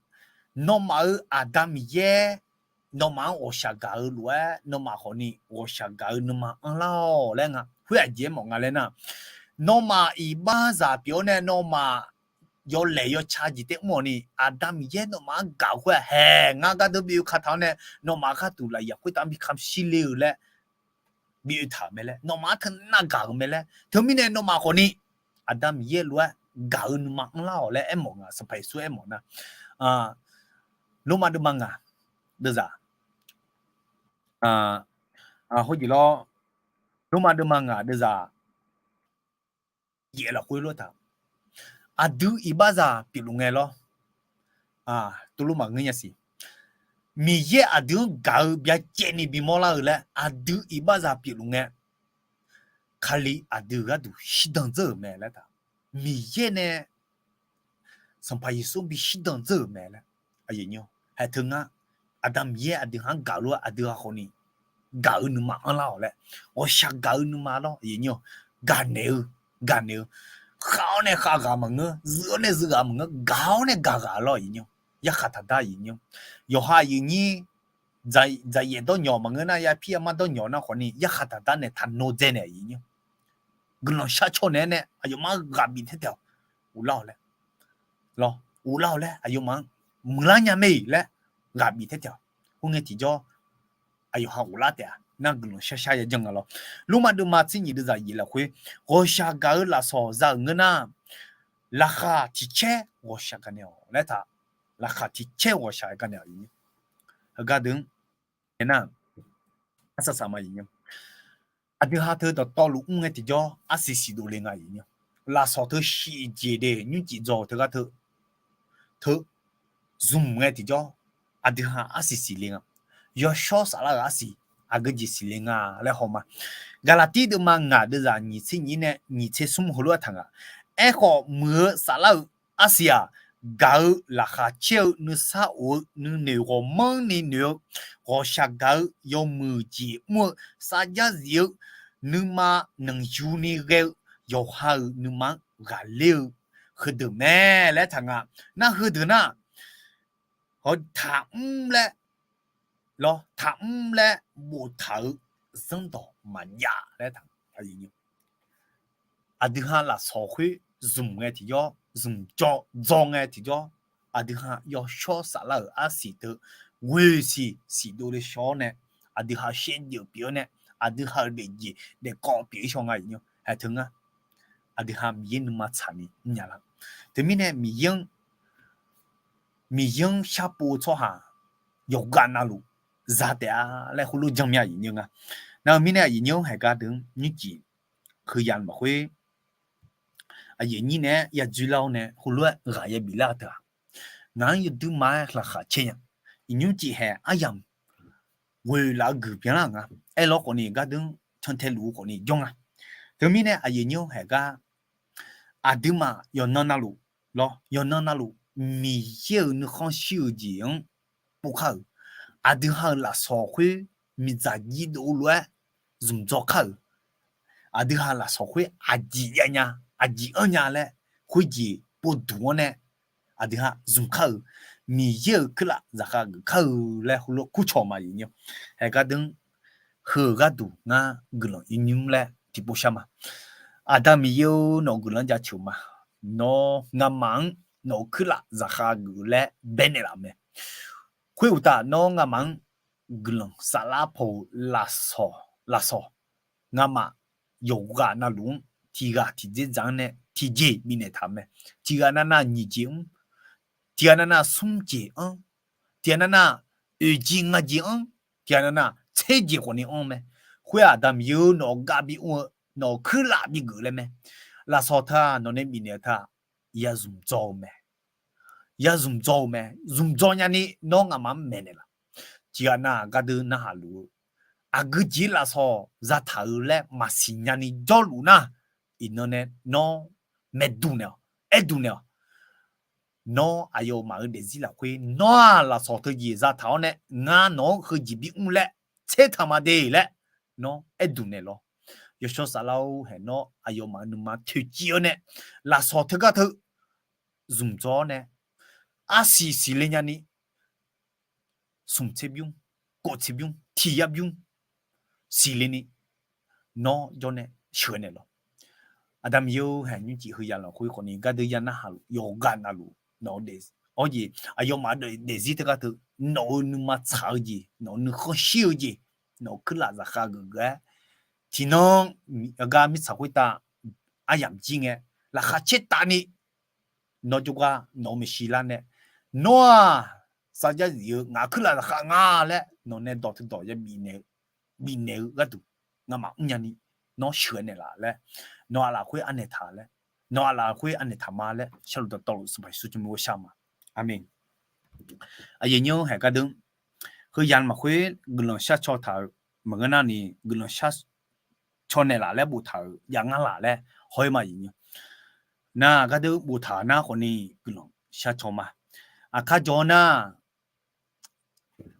nawmaf-euq Aqda Miqyaer nawmaf-anr ghawqshaq gaq-eu lof-aer, nawmaf khawfni ghawqshaq gaq-eu nuima anrlar-awq laer nga. Khoer aqjeq aermawf nga laer nar, nawmaf iqbaxzaq pyeuf-awr nae nawmaf yawlaeq yawca jeq taef mr-awq ni, Aqda Miqyaer nawmaf-anr gaq-eu khoer-aq, haeq ngar gardeuv bi oe kataq-awr nae, nawmaf gharduq lafyaq khoertav-anr bi kamq shir le-eu laer bi oe taq-euq mae laer, nawmaf-anr teunav gaq-euq mae laer. Teumirnae nawmaf khawfni Aqda Miqyaer lof-aer gaq-eu nuima anrlar-awq laer aermawf nga. Sanqpaq Yeqsur aermawf nar, Lormav deuvma ngaq deuvzaq, hawjeq lawr, Lormav deuvma ngaq deuvzaq yaef lafkhoer lof-aer taq, aqdui iqbaxzaq pyeufluf ngae lawr. Tov lormav ngeur nya siq. Miqyaer aqdui-anr gaq-eu byacaevni bimawr lar-eu laer aqdui iqbaxzaq pyeufluf ngae, Kali aqdui gharduq shirdan dzeur-euq mae laer taq. Miqyaer nae Sanqpaq Yeqsur bi shirdan dzeur-euq mae laer. Haeq teu ngar, Aqda Miqyaer aqdui ha-anr gaq lof-aer aqdui ha khawfni gaq-eu nuima anrlar-awq laer, ghawqshaq gaq-eu nuima lawr, gaqnaeq-eu, gaqnaeq-eu, khav-awr nae khav ghaq maqngeur, zuif-awr nae zuif ghaq maqngeur, gaq-awr nae gaq ghaq lawr, yarkhaq taqdar iqnyir. Yawqha iqnyir, dzaqyaef dawrnyawq maqngeur nar, yapir yamar dawrnyawq nar khawfni yarkhaq taqdar nae taqnawv dzae naeq iqnyir. Guiqlanq shar caw naeq-aer nae aqyawfmaf-anr ghaq bif taer taeq-awq, uvlar-awq laer, uvlar-awq laer aqyawfmaf-anr muiqlar nya mae-iq laer ghaq bif taer taeq-awq. Khoerngae tiqjawr aqyawf ha uvlar taef-a nar guiqlanq shar shar yajanr nga lawr. Lormav deuvma tser nyiq deuvzaq yaef lafkhoer, ghawqshaq gaq-eu lafsawq za-euq ngeur nar, laqkhaq tiq caer ghawqshaq gaqnaeq-awq laer taq. Laqkhaq tiq caer ghawqshaq gaqnaeq-awq. Heugar deuq-anr aer nar, arsaq saq ma iqnyir. Aqdui ha teu dawqtawvluf mr ngae tiqjawr arsiq siqdov le nga iqnyir. Lafsawq teu shiq jeq de nymrcif dzaw-eu teugar teu, teu zmq ngae tiqjawr aqdui ha arsiq siqle nga. Yawshawr saflar-euq arsiq aqgeu jeq siqle nga laer haw ma. Gaqlaqtir deuvma ngaq deuvzaq nyiq tser nyiq nae nyiq tser smr heulof-aer taq nga. Aerkhawf, muiq-eu saflar-euq arsiq-aq, gaq-eu laqkhaq caer-eu nuisar of-eu nuinoeq ghawqmanrni noeq-eu, ghawqshaq gaq-eu yawmuiq jeq mr-eu, sarjax zif-eu, nuima nanqyuni ghae-eu, yawqha-euq nuima-anr ghaqler-eu heudeuq mae laer taq nga. Nar heudeuq nar, haw taqmr laer, lawr taqmr laer boftaq-eu zanrdawq maqjav laer taq. Aqdui ha lafsawq khoer zmq ngae tiqjawr, zmq dzaw ngae tiqjawr, aqdui ha yawshawr saflar-euq arsiq teu ghoeq siq siqdov le shaw-awr nae, aqdui ha shaevdzeuf pyeuf-awr nae, aqdui ha-euq daefjeq daefkawv pyeuf-ir shaw nga iqnyir. Haeq teu ngar, aqdui ha Miqyaer nuima tsaqni mrnya lar. Teumirnae Miqyaer-anr Miqyaer-anr sharpov-eu tsawrhaq yawqghaq navluf za taef-a laer heulof janrmya iqnyir nga. Nar-eu mirnae aqyuif nyir-anr haeqgar deuq-anr nymrcif heuya maqkhoer, aqyuif nyir naeq-aer yadzoerlar-awr nae heulof-aer ghaq yabif lar-eu teu-aq, ngaq-anr yawduirma-aer laqkhaq caer nya. Iqnyir mrcif haeq aryamq ghoeq laf-eu guiq byanlar nga. Aerlawr khawfni gardeur cantae luf-eu khawfni jawr nga. Teumirnae aqyuif nyir-anr haeqgar aqduimaf yawqnan navluf, lawr yawqnan navluf Miqyaer-euq nuikhanr shir-eu jeq-anr pov kar-euq, aqdui ha-euq lafsawq khoer miqdzaq jirdov lof-aer zmq dzaw kar-euq, aqdui ha lafsawq khoer aqjeq jav nya, aqjeq anr nya laer khoerjeq povduq-anr nae aqdui ha zmq kar-euq, Miqyaer-euq kuirlaf zaqkhav geuf kar-eu laer heulof-aer kurcawq ma iqnyir. Haeqgar deuq-anr heu-euq gharduq ngar guiqlanq ir nymr laer tiqpov shar ma. Aqda Miqyaer-or, nawq-euq guiqlanq-anr jaceuq ma. Nawr ngamaf-anr nawq-euq kuirlaf zaqkhav geuf-eu laer baenaeq laf-euq mae. Khoeruqtaf nawr ngamaf-anr guiqlanq saflar paw-eu lafsawq, lafsawq ngamaf yawqghaq navluf-anr tiqghaq tiqdzerdzaq-anr nae tiqjeq bifnaeq taq-eu mae. Tiqghaq navnav nyiq jeq-anr, tiqghaq navnav smr jeq-anr, tiqghaq navnav oeq jeq ngaq jeq-anr, tiqghaq navnav tser jeq khawfni anr mae. Khoer-aq, Aqda Miqyaer-eu, nawq-euq gav bimr-eu, nawq-euq kuirlaf bigeuf laer mae. Lafsawq teu-aq nawq nae bifnaeq-eu teu-aq, ya zmq dzaw-eu mae. Ya zmq dzaw-eu mae. Zmq dzaw nyani nawr ngamaf-anr maeqnaeq laf. Tiqghaq nav-aq gardeuv narhaq luf-eu, aqgeu jeq lafsawq zataq-eu laer maqsiq nyani jawrluf nar, iqnan nae nawr maeqduq naeq-awq, aerduq naeq-awq. Nawr aqyawfmaf-euq daefzir lafkhoer nawr-aq lafsawq teujeq zataq-awr nae ngar nawq-anr heujeq bimr laer tsertaq ma de laer nawr aerduq naeq lawr. Yawshawr Saflar-or, haeq nawr aqyawfmaf-euq nuima toeqciv-eu nae lafsawq teugar teu zmq dzaw-awr nae arsiq siqle nyani, smq tserbymr, kof tserbymr, tiq yar bymr siqle ni nawr jawr nae sheuqghae naeq lawr. Aqda Miqyaer-or, haeq nymrcif heuya lafkhoer khawfni gardeuv ya narhaq luf, yawqghaq navluf nawq-eu daef, awr jeq aqyawfmaf-euq daefzir teugar teu nawq-euq nuima tsaq-eu jeq, nawq-euq nuikhanr shir-eu jeq, nawq-euq kuirlaf zaqkhav geuf geuf-aer tiqnan gar mirtsaq khoertav aryamq jir ngae laqkhaq caertavni nawr jawrgar nawq-euq maeqshi lar nae, nawr-aq sarjax zif-eu ngaq-euq kuirlaf zaqkhav nga laer nawq nae dawq teudawq ya bifnaeq-eu gharduq ngamaf mrnya ni nawr sheuqghae naeq laf laer, nawq-aq lafkhoer anaeq taq laer, nawq-aq lafkhoer anaeq taq ma laer sharluf dawqtawvluf sanqpaq Yeqsur tsawrmyanr ghoer shar ma. Aqmeq. Aqyuif nyir-anr haeq gardeuv, heu yamq lafkhoer guiqlanq shar caw taq-euq maqngeur nar ni guiqlanq shar caw naeq laf laer boftaq-euq jav ngar laf laer haw-ir ma aqyuif nyir. Nar gardeuv boftaq nar khawfni guiqlanq shar caw ma. Aqkar jawr nar,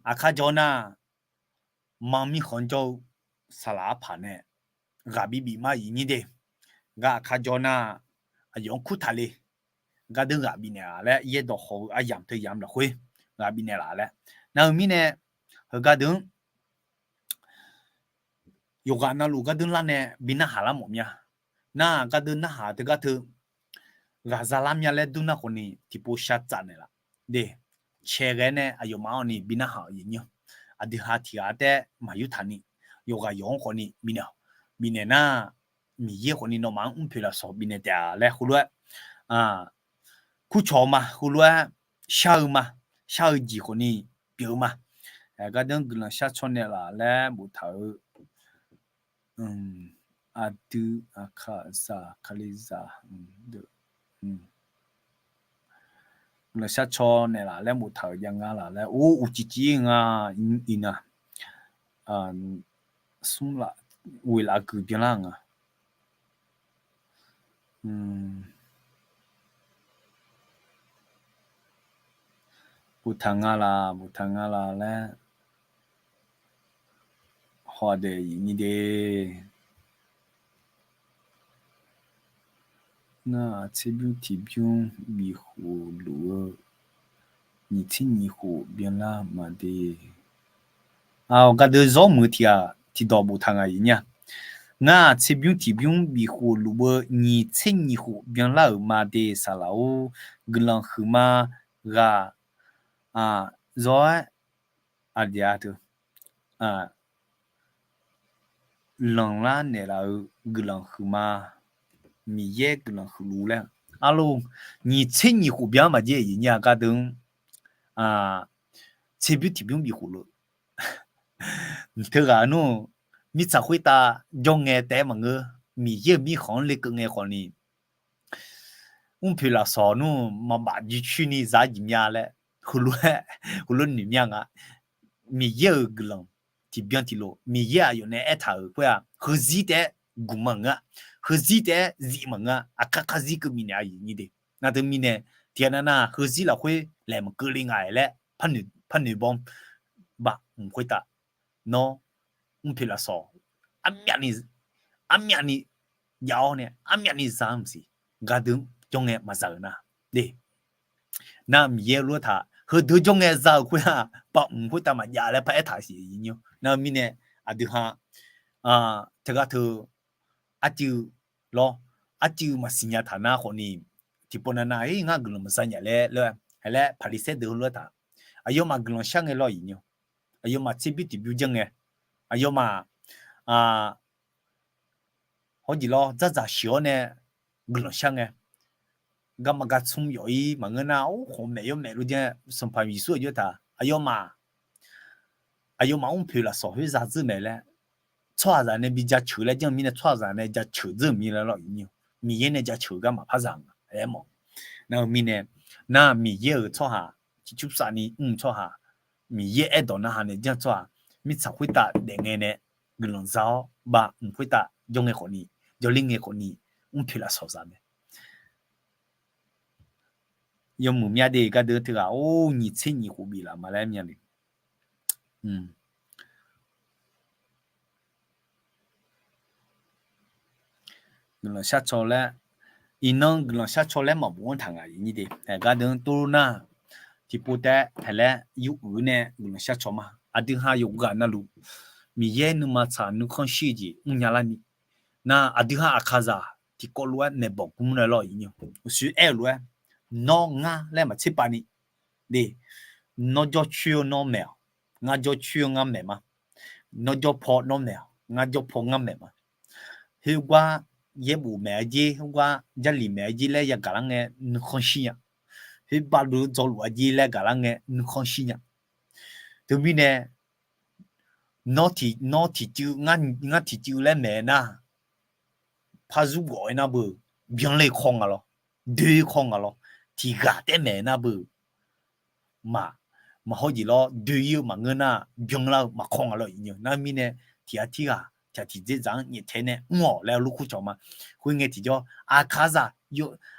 aqkar jawr nar, mar mirkhanq jawr-eu saqlaq arpaq nae ghaq bibif ma aqyuif nyir de. Gar aqkar jawr nar, aqyawf-anr kurtaq le. Gardeuv ghaq bifnaeq laf laer yaerdawq haw-eu aryamq teu yamq lafkhoer ghaq bifnaeq laf laer. Nar-eu mirnae, heugar deuq-anr yawqghaq navluf gardeuv lar nae bi narhaq lar mawf mya. Nar-aq gardeuv narhaq teugar teu ghaqza lar mya laer dur nar khawfni tiqpov shar tsaf naeq laf de. Cae ghae nae aqyawfmaf-awr ni bi narhaq-euq aqyuif nyir-anr, aqdui ha tiq ghaq taef maqyur taq ni, yawqghaq yawq-anr khawfni bifnaeq-awq. Bifnaeq nar, Miqyaer khawfni nawmaf-anr mrpoeq lafsawq bifnaeq taef-a laer heulof-aer kurcawq-eu ma, heulof-aer shar-eu ma, shar-eu jeq khawfni pyeuf-eu ma. Gardeuv guiqlanq shar caw naeq laf laer boftaq-eu, aqdui aqkaq zaq kalizaq guiqlanq shar caw naeq laf laer boftaq-euq jav nga laf laer or uqcif cif-ir nga iqnan smr laf ghoeq laf guiq byanlar nga. Boftaq nga laf, boftaq nga laf laer haw daef iq nyir de. Nar-aq tserbymr tiqbymr bifkhof luf-eu nyiq tser nyiq khof byanlar ma de. Aq, gardeuv zawr muiq-eu tiq ghaq tiqdawq boftaq nga iq nyir-a. Ngar-aq tserbymr tiqbymr bifkhof luf-eu nyiq tser nyiq khof byanlar-euq ma de saqlaq-or, guiqlanq huiqma ghaq zawr-aer aqdui-a teu lanqlar naeqlaf-eu guiqlanq huiqma, Miqyaer guiqlanq huiqluf laer arlor nyiq tser nyiq khof byan maqjaer iq nyir-a gardeuv-anr tserbymr tiqbymr bifkhof luf teughaq nmr mirtsaq khoertav jawr ngae taef-aer maqngeur, Miqyaer-euq mirkhanq-anr lekeuv ngae khawfni mrpoeq lafsawq nmr maqbaf jircoer ni za-aer jeq mya laer heulof-aer heulof noeq mya nga. Miqyaer-euq guiqlanq tiqbyan tiqlof Miqyaer aqyawf nae aertaq-euq khoer-aq heuzir taef-aer guq maqngeur-a, heuzir taef-aer zif maqngeur-a, aqkar karzir keuv bifnaeq-a iq nyir de. Nar teumirnae tiqghaq navnav heuzir lafkhoer laeq maqkeuv le nga-aer laer parnoeq bawr baf mq khoertav nawr mrpoeq lafsawq armyavni jav-awr nae armyavni za-anr maqsiq, gardeuv jawr ngae maqza-euq nar de. Nar Miqyaer lof-aer taq heudeuq jawr ngae za-euq khoer-aq baf mq khoertav maqjav laer paraer taq siq iq nyir. Nar-eu mirnae aqdui ha teugar teu arcuiv lawr, arcuiv maqsiq nya taq nar khawfni tiqpov navnav-ir ngar guiqlanq maqza nya laer laer-aer Paqliqsaer deuq heulof-aer taq aqyawfmaf guiqlanq shar ngae lawr iq nyir. Aqyawfmaf tserbymr tiqbymr janr ngae, aqyawfmaf hawr jeq lawr dzardzaq sheuq-awr nae guiqlanq shar ngae, garma gar tsmr yawf-ir maqngeur nar, or khawf maef yawmaef lof janr-aer Sanqpaq Yeqsur aqjox taq, aqyawfmaf aqyawfmaf mrpoeq lafsawq khoer za dzeur mae laer, tsawrhaqzaq nae bi jaceuq laer janr-eu mirnae, tsawrhaqzaq nae jaceuq dzeur-euq mirnae lawr, Miqyaer nae jaceuq-eu gar maqpar za nga aer mawf. Nar-eu mirnae, nar Miqyaer-euq tsawrhaq, ciqcursav ni mr-eu tsawrhaq, Miqyaer aerdawq narhaq nae janr-eu tsawrhaq, mirtsaq khoertav daef ngae nae guiqlanq za-awr bav mq khoertav jawr ngae khawfni, jawrler ngae khawfni, mrpoeq lafsawq za mae. Yawmuiq myav de gardeuv teughaq or nyiq tser nyiq khof bif laf ma laer myav le. Guiqlanq shar caw laer, iqnan guiqlanq shar caw laer maqbof-anr taq ngaq nyir de. Gardeuv tov nar, tiqpov taef-aer haeq laer yur uiq nae guiqlanq shar caw ma. Aqdui ha yawqghaq navluf Miqyaer nuima tsaq nuikhanr shir-eu jeq mrnya larni, nar aqdui ha Aqkaqzaq tiqkawv lof-aer maeqbawq gmr nae lawr, uqshoe aer-eu lof-aer, nawr ngar laer maqtser pav ni de. Nawr jawr coer-eu nawr maeq-awq, ngar jawr coer-eu ngar maeq ma. Nawr jawr paw nawr maeq-awq, ngar jawr paw ngar maeq ma. Khoergar yaerbof maeq-eu jer, khoergar Jarlif maeq-eu jer laer yagaq lar ngae nuikhanr shir nya. Khoer bavluf-eu dzawluf-a jer laer gaq lar ngae nuikhanr shir nya. Teumirnae, nawr tiq, nawr tiqcuiv, ngar tiqcuiv laer maeq nar, par zur gawf-aer nar beu, byanler kawr nga lawr, doe kawr nga lawr, tiqghaq taef maeq nar beu, maq, maq hawr jeq lawr doe-ir-eu maqngeur nar, byanlar-eu maqkawr nga lawr, iqnyeuq nar mirnae, tiq ghaq tirghaq tiq ghaq tiqdzerdzaq-anr nyaeftae nae mr-awq laer lor kur cawq ma. Khoerngae tiqjawr, Aqkaqzaq,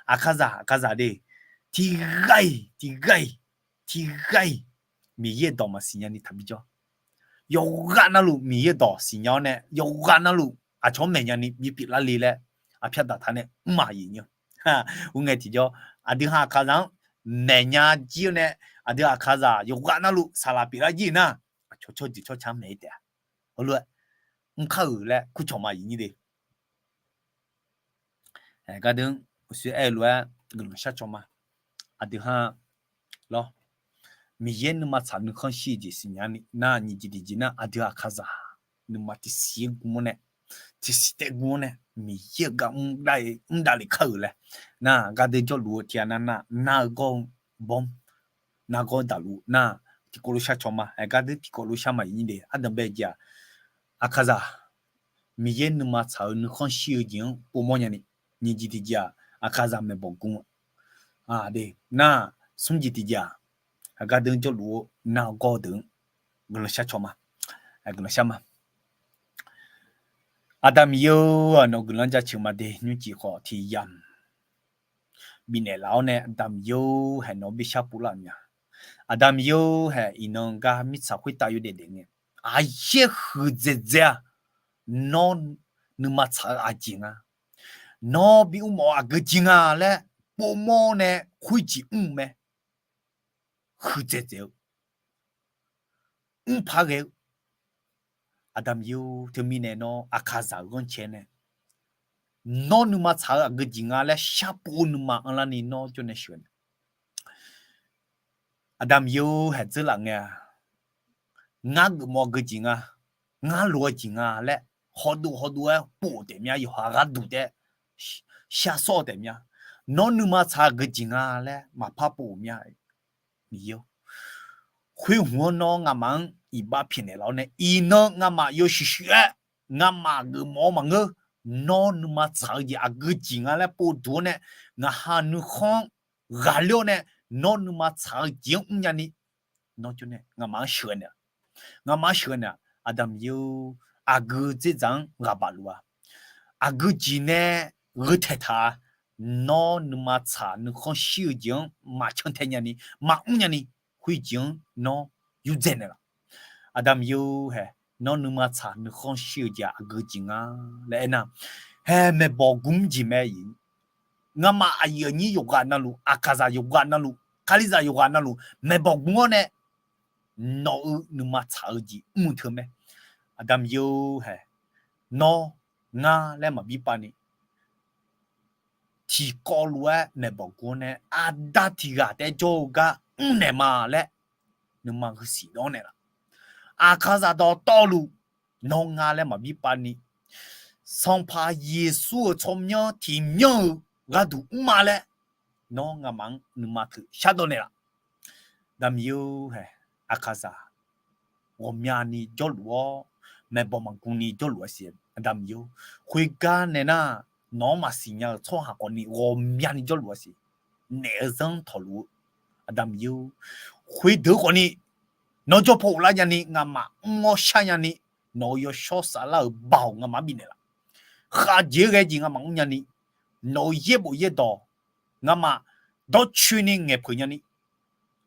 Aqkaqzaq, Aqkaqzaq de, tiqghaq-iq, tiqghaq-iq, tiqghaq-iq, Miqyaer-euq dawq maqsiq nyani taqbi jawr. Yawqghaq navluf Miqyaer-euq dawq siqnya-awr nae, yawqghaq navluf aqcawq-anr maeq nyani bipyeuf lar le laer, aqpyar daqtaq nae mr-aq iqnyeuq. Khoerngae tiqjawr, aqdui ha Aqkaqzaq-anr maeq nya jir-eu nae, aqdui Aqkaqzaq yawqghaq navluf saqlaq pyeuflar jir-euq nar, aqcawq tsawrjeuq tsawrca-anr maeq-ir taef-a. Heulof-aer mr kar-euq laer kur cawq ma iqnyir de. Gardeuv-anr uqshoe aer-eu lof-aer guiqlanq shar caw ma. Aqdui ha lawr, Miqyaer nuima tsaq nuikhanr shir-eu jeq siqnya ni nar, nyiq jeq tiqjeq nar, aqdui Aqkaqzaq nuima tiqsiq-aer gmr-awr nae, tiqsiq taef gmr-awr nae, Miqyaer-euq gar mr davlef kar-euq laer nar, gardeuv jawrluf-eu tiq ghaq nar nar, nar-eu gawr-eu bawr, nargawr daqluf nar, tiqkawv lof shar caw ma. Aer gardeuv tiqkawv lof shar ma iqnyir de. Ardanqbae jeq-aq, Aqkaqzaq Miqyaer nuima tsaq-eu nuikhanr shir-eu jeq-anr povmawr nyani, nyiq jeq tiqjeq-aq, Aqkaqzaq maeqbawq gmr-eu de nar, smr jeq tiqjeq-aq, aqgar deuq-anr jawrluf-eu nar gawr-eu deuq-anr guiqlanq shar caw ma. Guiqlanq shar ma. Aqda Miqyaer-or, nawq-eu guiqlanq jaceuq ma de. Nymrcif khawf tiq yamq bifnaeq laf-awr nae, Aqda Miqyaer-or, haeq nawq-anr bi sharpov lar-euq mya. Aqda Miqyaer-or, haeq iqnan gar mirtsaq khoertav yawdaef daef ngae, aqyaer huiqdzaeq dzae-a. Nawr nuima tsaq-eu aqjeq nga, nawr bi mrmawf-eu aqgeu jeq nga laer povmawr nae khoerjeq mr-eu mae. Huiqdzaeq dzaeq-eu, mr paq ghae-eu, Aqda Miqyaer-or, teumirnae nawr Aqkaqzaq-euq ghanrcae nae, nawr nuima tsaq-eu aqgeu jeq nga laer sharpov-eu nuima anrlarni nawr jawrnae sheuq-eu nae, Aqda Miqyaer-or, haeq dzeurlaf ngae-a. Ngar geufmawf-eu aqgeu jeq nga, ngar loq-eu jeq nga laer hawdov hawdov-aer pov-eu taef mya, yawqha gharduq taef-aer shar sawr-eu taef mya. Nawr nuima tsaq-eu aqgeu jeq nga laer maqpar pov-euq mya. Miqyaer-or, khoer hmq-anr nawr nga'maf-anr iqbax pyaeqnaeq laf-awr nae, iqnan nga'maf yawshuif shuif-aer nga'maf geufmawf-awr maqngeur. Nawr nuima tsaq-eu jeq aqgeu jeq nga laer povduq-awr nae, ngaq ha nuikhanr ghaqler-awr nae, nawr nuima tsaq-eu jeq-anr mrnya ni, nawr jawrnae nga'maf-anr sheuqghae naeq-a. Nga'maf-anr sheuqghae naeq-a. Aqda Miqyaer-or, aqgeu dzerdzaq-anr ghaq baf luf-a. Aqgeu jeq nae gheu taeqtaq-a. Nawr nuima tsaq nuikhanr shir-eu jeq-anr maqcan tae nya ni, maqmr nya ni, khoerjeq-anr nawr yurdzae naeqlaf. Aqda Miqyaer-or, haeq nawr nuima tsaq nuikhanr shir-eu jeq-aq aqgeu jeq nga laer aernar, haeq maeqbawq gmr jeq mae. Nga'maf aqyuif aqnyir yawqghaq navluf, Aqkaqzaq yawqghaq navluf, Kalizaq yawqghaq navluf maeqbawq gmr-awr nae, nawq-eu nuima tsaq-eu jeq mr-eu teu mae. Aqda Miqyaer-or, haeq nawr ngar laer maqbir pav ni, tiqkawv lof-aer maeqbawq gmr-awr nae, aqda tiq ghaq taef-aer jawr-eu gar mrnaeq ma laer nuima huisiq dawr naeqlaf. Aqkaqzaq dawqtawvluf nawr ngar laer maqbir pav ni, Sanqpaq Yeqsur-euq tsawrmyanr tiqmyanr-eu gharduq mr ma laer, nawr ngamaf-anr nuima teu shardawq naeqlaf. Aqda Miqyaer-or, hae, aqkaqzaq ghawqmyani jawrluf-awr, maeqbawq maqgui ni jawrluf-a siq. Aqda Miqyaer-or, khoergar nae nar, nawq-anr maqsiq nya-eu tsawrhaq khawfni ghawqmyani jawrluf-a siq. Naef-eu zanr tawqluf-eu, Aqda Miqyaer-or, khoerdeuq khawfni nawr jawr paw ghoflar nyani, ngamaf mr-awr shar nyani, nawq-euq yawshawr saflar-euq baoq ngamaf-anr bifnaeq laf. Khavjeq-aer ghae jeq ngamaf mr nyani, nawq-euq yaerbof yaerdawq ngamaf dawrcoeni ngaeqpeuq nyani,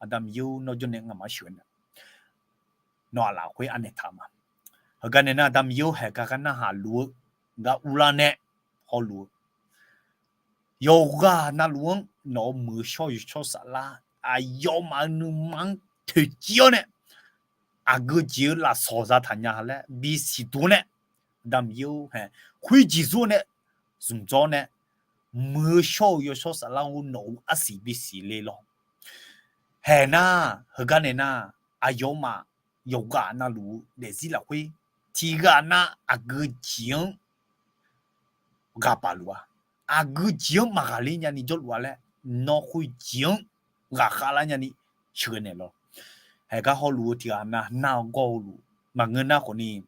Aqda Miqyaer-or, nawr jawrnae ngamaf-anr sheuqghae naeq. Nawq aqlaf khoer anaeq taq ma. Heugar nae nar, Aqda Miqyaer-or, haeq gar gar narhaq luf-eu, gar urlar nae hawluf-eu, yawqghaq navluf-anr nawq-euq muiq-eu shawr-eu yawshawr saflar aqyawfmaf-euq nuima-anr toeqciv-awr nae, aqgeu jeq-eu lafsawq zataq nya laer bisiq duq-awr nae, Aqda Miqyaer-or, hae, khoerjeq zur-awr nae, zmqdzawr nae, muiq-eu shawr-eu yawshawr saflar-or, nawq-euq arsiq bisiq le lawr. Haeq nar, heugar nae nar, aqyawfmaf yawqghaq navluf-eu daefzir lafkhoer, tiqghaq nav aqgeu jeq-anr ghaq baq luf-a. Aqgeu jeq-anr maqghaqler nyani jawrluf-a laer, nawr khoerjeq-anr ghaqkhav lar nyani sheuqghae naeq lawr. Haeq gar hawluf-eu tiqghaq nav nar-eu gawr-eu luf maqngeur nar khawfni,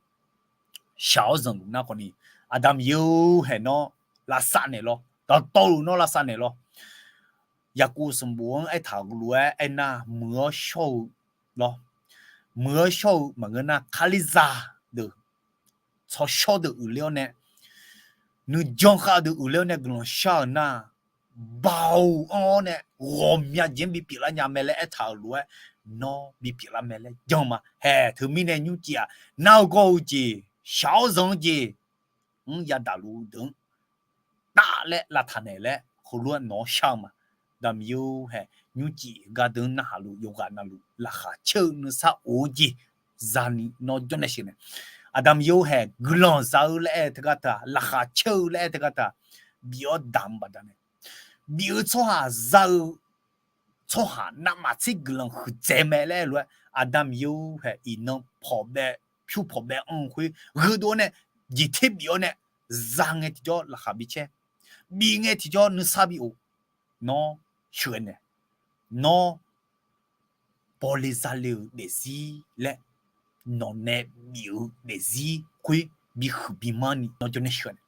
shaq-awr zanqluf nar khawfni, Aqda Miqyaer-or, haeq nawr lavsav naeq lawr. Dawqtawvluf nawr lavsav naeq lawr. Yaqkov sanqbof-anr aertaq-euq lof-aer aernar, muiq-awr shawr-eu lawr. Muiq-awr shawr-eu maqngeur nar, Kalizaq deuq tsawrshawr deuq uiqler-awr nae, nuijan khav deuq uiqler-awr nae guiqlanq shar-euq nar, baoq anr-awr nae ghawqmya jeq-anr bipyeuf lar nya mae laer aertaq-euq lof-aer, nawr bipyeuf lar mae laer jan ma. Haeq, teumirnae nymrcif-aq, nar-eu gawr-eu jeq, shaq-awr zanq-eu jeq-anr yadaq luf-eu deuq-anr taf laer lavtaq naeq laer heulof-aer nawq-anr shar-eu ma. Aqda Miqyaer-or, haeq, nymrcif gardanr narhaq luf yawqghaq navluf laqkhaq caer-eu nuisar of-eu jeq zani nawr jawrnae sheuqnaeq. Aqda Miqyaer-or, haeq, guiqlanq za-eu laer aer-eu teugar teu-aq, laqkhaq caer-eu laer aer-eu teugar teu-aq, bif-awr damq baqdanae, bif-eu tsawrhaq za-eu tsawrhaq navmaqtser guiqlanq huiqdzaeq mae laer aer-eu lof-aer, Aqda Miqyaer-or, haeq, iqnan pawqbaev pyur pawqbaev anr-eu khoer gheudov-awr nae, jeqter bif-awr nae, za ngae tiqjawr laqkhaq bicaer, bif ngae tiqjawr nuisar bi of, nawr sheuqghae naeq, nawr bawle zale-euq daefzir laer, nawq nae bif-eu daefzir khoer bihuiq bimanr ni nawr jawrnae sheuqghae naeq.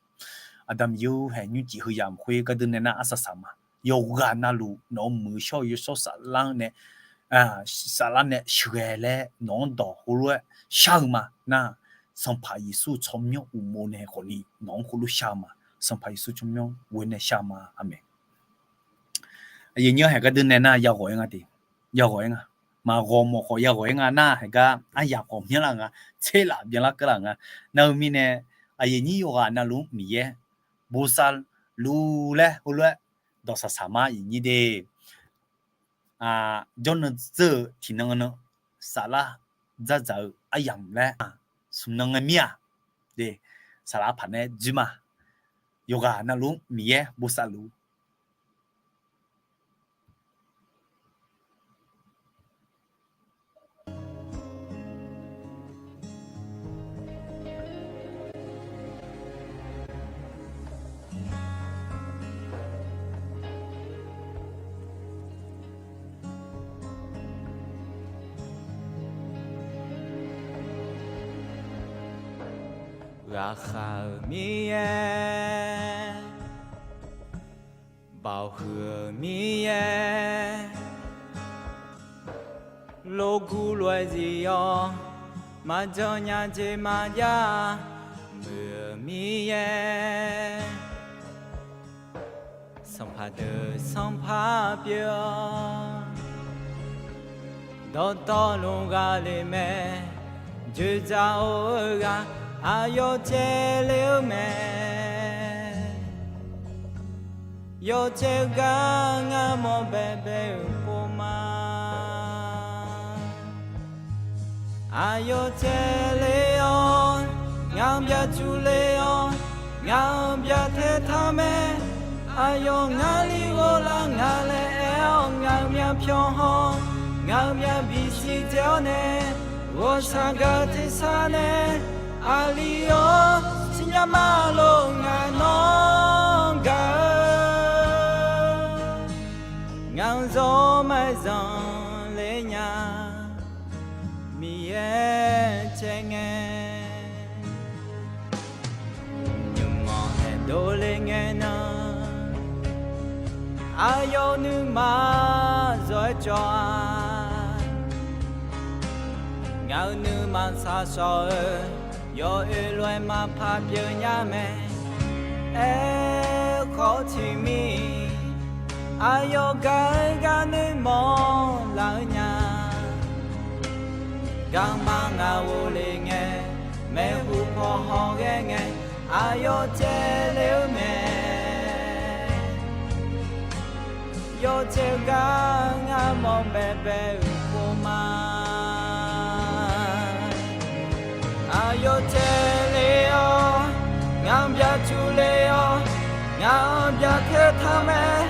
Aqda Miqyaer-or, haeq, nymrcif heuyamq khoer gardanr nae nar arsaq saq ma. Yawqghaq navluf nawq-euq muiq-eu shawr-eu yawshawr saflar nae, saflar nae sheuqghae laer nawq-anr dawq heulof-aer shar-eu ma nar, Sanqpaq Yeqsur tsawrmyanr uqmov nae khawfni nawq-anr heulof shar-eu ma. Sanqpaq Yeqsur tsawrmyanr ghoe nae shar-eu ma. Aqmeq. Aqyuif nyir-anr haeq gardanr nae nar yaghawq-aer nga te, yaghawq-aer nga. Maqghawq mawf khawf yaghawq-aer nga nar, haeq gar aryaq khawf myanr laf nga, tser laf byanlar keuv laf nga. Nar-eu mirnae, aqyuif nyir yawqghaq navluf-anr Miqyaer bosav luf laer heulof-aer dawqsaq saq ma, aqyuif nyir de. Jawrnan dzeur-eu tiqnan nan saflar dzardzaq-eu aryamq laer smq nan ngae mir-aq, saflar paq nae dzoer ma. Yawqghaq navluf-anr Miqyaer bosav luf. Ghaqkhav-euq Miqyaer, baoq huiq-euq Miqyaer, logur lof-aer zif-awr, maqjan nya jeq maqjav muiq-euq Miqyaer, sanqpaq deuq sanqpaq pyeuf-awr, dawqtawvluf ghaq le mae, dzoeqdzaq or-eu ghaq aqyawf caev le-eu mae. Yawcaev gar ngar mawr baebae-euq pov ma. Aqyawf caev le-awr, ngaq-anr byacuq le-awr, ngaq-anr byatae taq mae. Aqyawf ngar li ghoflar nga laer aer-awr, ngaq-euq myavpyawq haw-awr, ngaq-euq myavbisiq dzae-awr nae, ghawqshaq gaq tersar nae, aqli-awr siqnya ma lor. ngae nan, aqyawf nuima zawq-aer cawv-a. Ngaq-euq nuima shaqshawq-eu yawoer lof-aer maqpar pyeuf nya mae. Aerkhawf tiqmir aqyawf gaq-eu gaqnoeq mawrlaf-eu nya. Garma ngaq ghofle ngae, maeqhu paw hawghae ngae, aqyawf caevle-eu mae. Yawcaev gar ngar mawq baebae-euq pov ma. Aqyawf caevle-awr, ngaq byaqcuf le-awr, ngaq-anr byaqtae taq mae.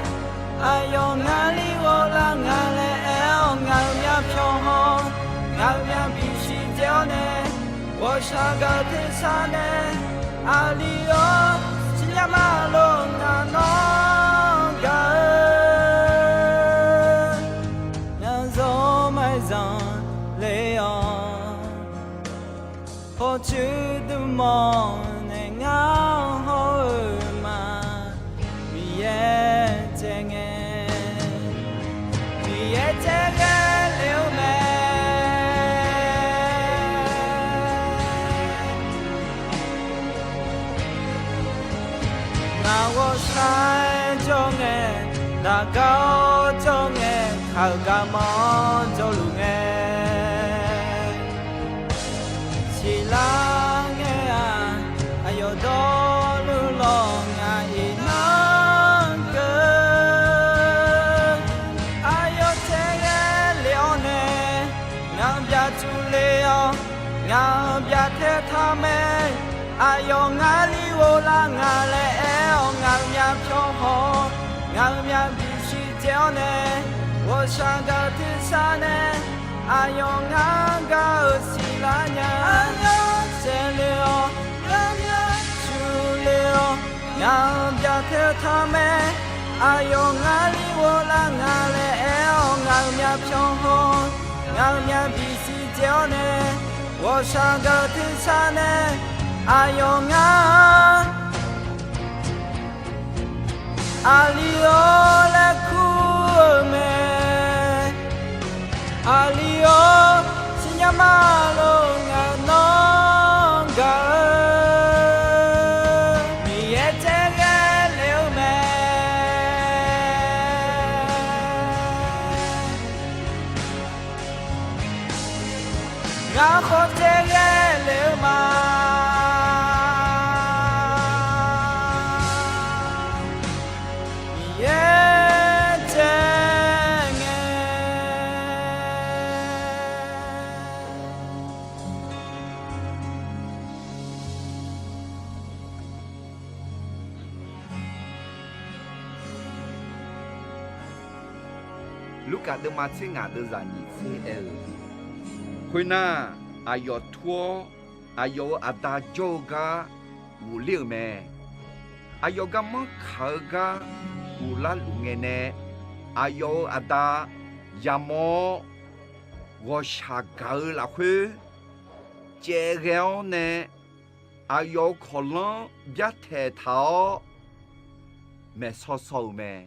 Aqyawf ngar li ghoflar nga laer aer-awr, ngaq-euq myavpyawq haw, ngaq-euq myavbif siqdzae-awr nae, ghawqshaq gaq-eu tersar nae, aqli-awr siqnya ma lof ngaq nawr gaq-eu, ngaq zanq maqzanq le-awr, pawqtsuif dmq mawf nae ngar hawr-eu ma. Miqyaer caev ngae, Miqyaer caev ghae le-eu mae. Ngaq ghawqshaq-aer jawr ngae, daqgar-awr jawr ngae, kaq-euq garma-anr jawrluf ngae, siqlar ngae-aq, aqyawf dawrluf lawq ngaq iqnan keuv. Aqyawf caev ghae le-awr nae, ngaq-anr byaqcuf le-awr, ngaq-anr byaqtae taq mae. Aqyawf ngar li ghoflar nga laer aer-awr, ngaq-euq myavpyawq haw, ngaq-euq myavbif siqdzae-awr nae, ghawqshaq gaq-eu tersar nae, aqyawf ngar gaq-eu siqlar nya. Aqyawf caev le-awr, aqyawf cuf le-awr, ngaq-anr byaqtae taq mae. Aqyawf ngar li ghoflar nga laer aer-awr, ngaq-euq myavpyawq haw, ngaq-euq myavbif siqdzae-awr nae, ghawqshaq gaq-eu tersar nae, aqyawf ngar aqli-awr laer kur-eu mae. Aqli-awr siqnya ma lof ngaq nawr gaq-eu, Miqyaer caev ghae le-eu mae. Ngar khawf caev ghae le-eu ma. Miqyaer caev ngae. Lurkaf deuvma tser ngaq deuvzaq nyiq tser aer-eu, khoernar, aqyawf tur-awr, aqyawf-euq aqda jawr-eu gar ghofler-euq mae. Aqyawf garmanr kaq-eu gar ghoflar luf ngae nae, aqyawf-euq aqda yamawr-awr, ghawqshaq gaq-eu lafkhoer caev ghae-awr nae, aqyawf-euq kawqlanr byartaeq taq-awr maeqsaw saw-euq mae.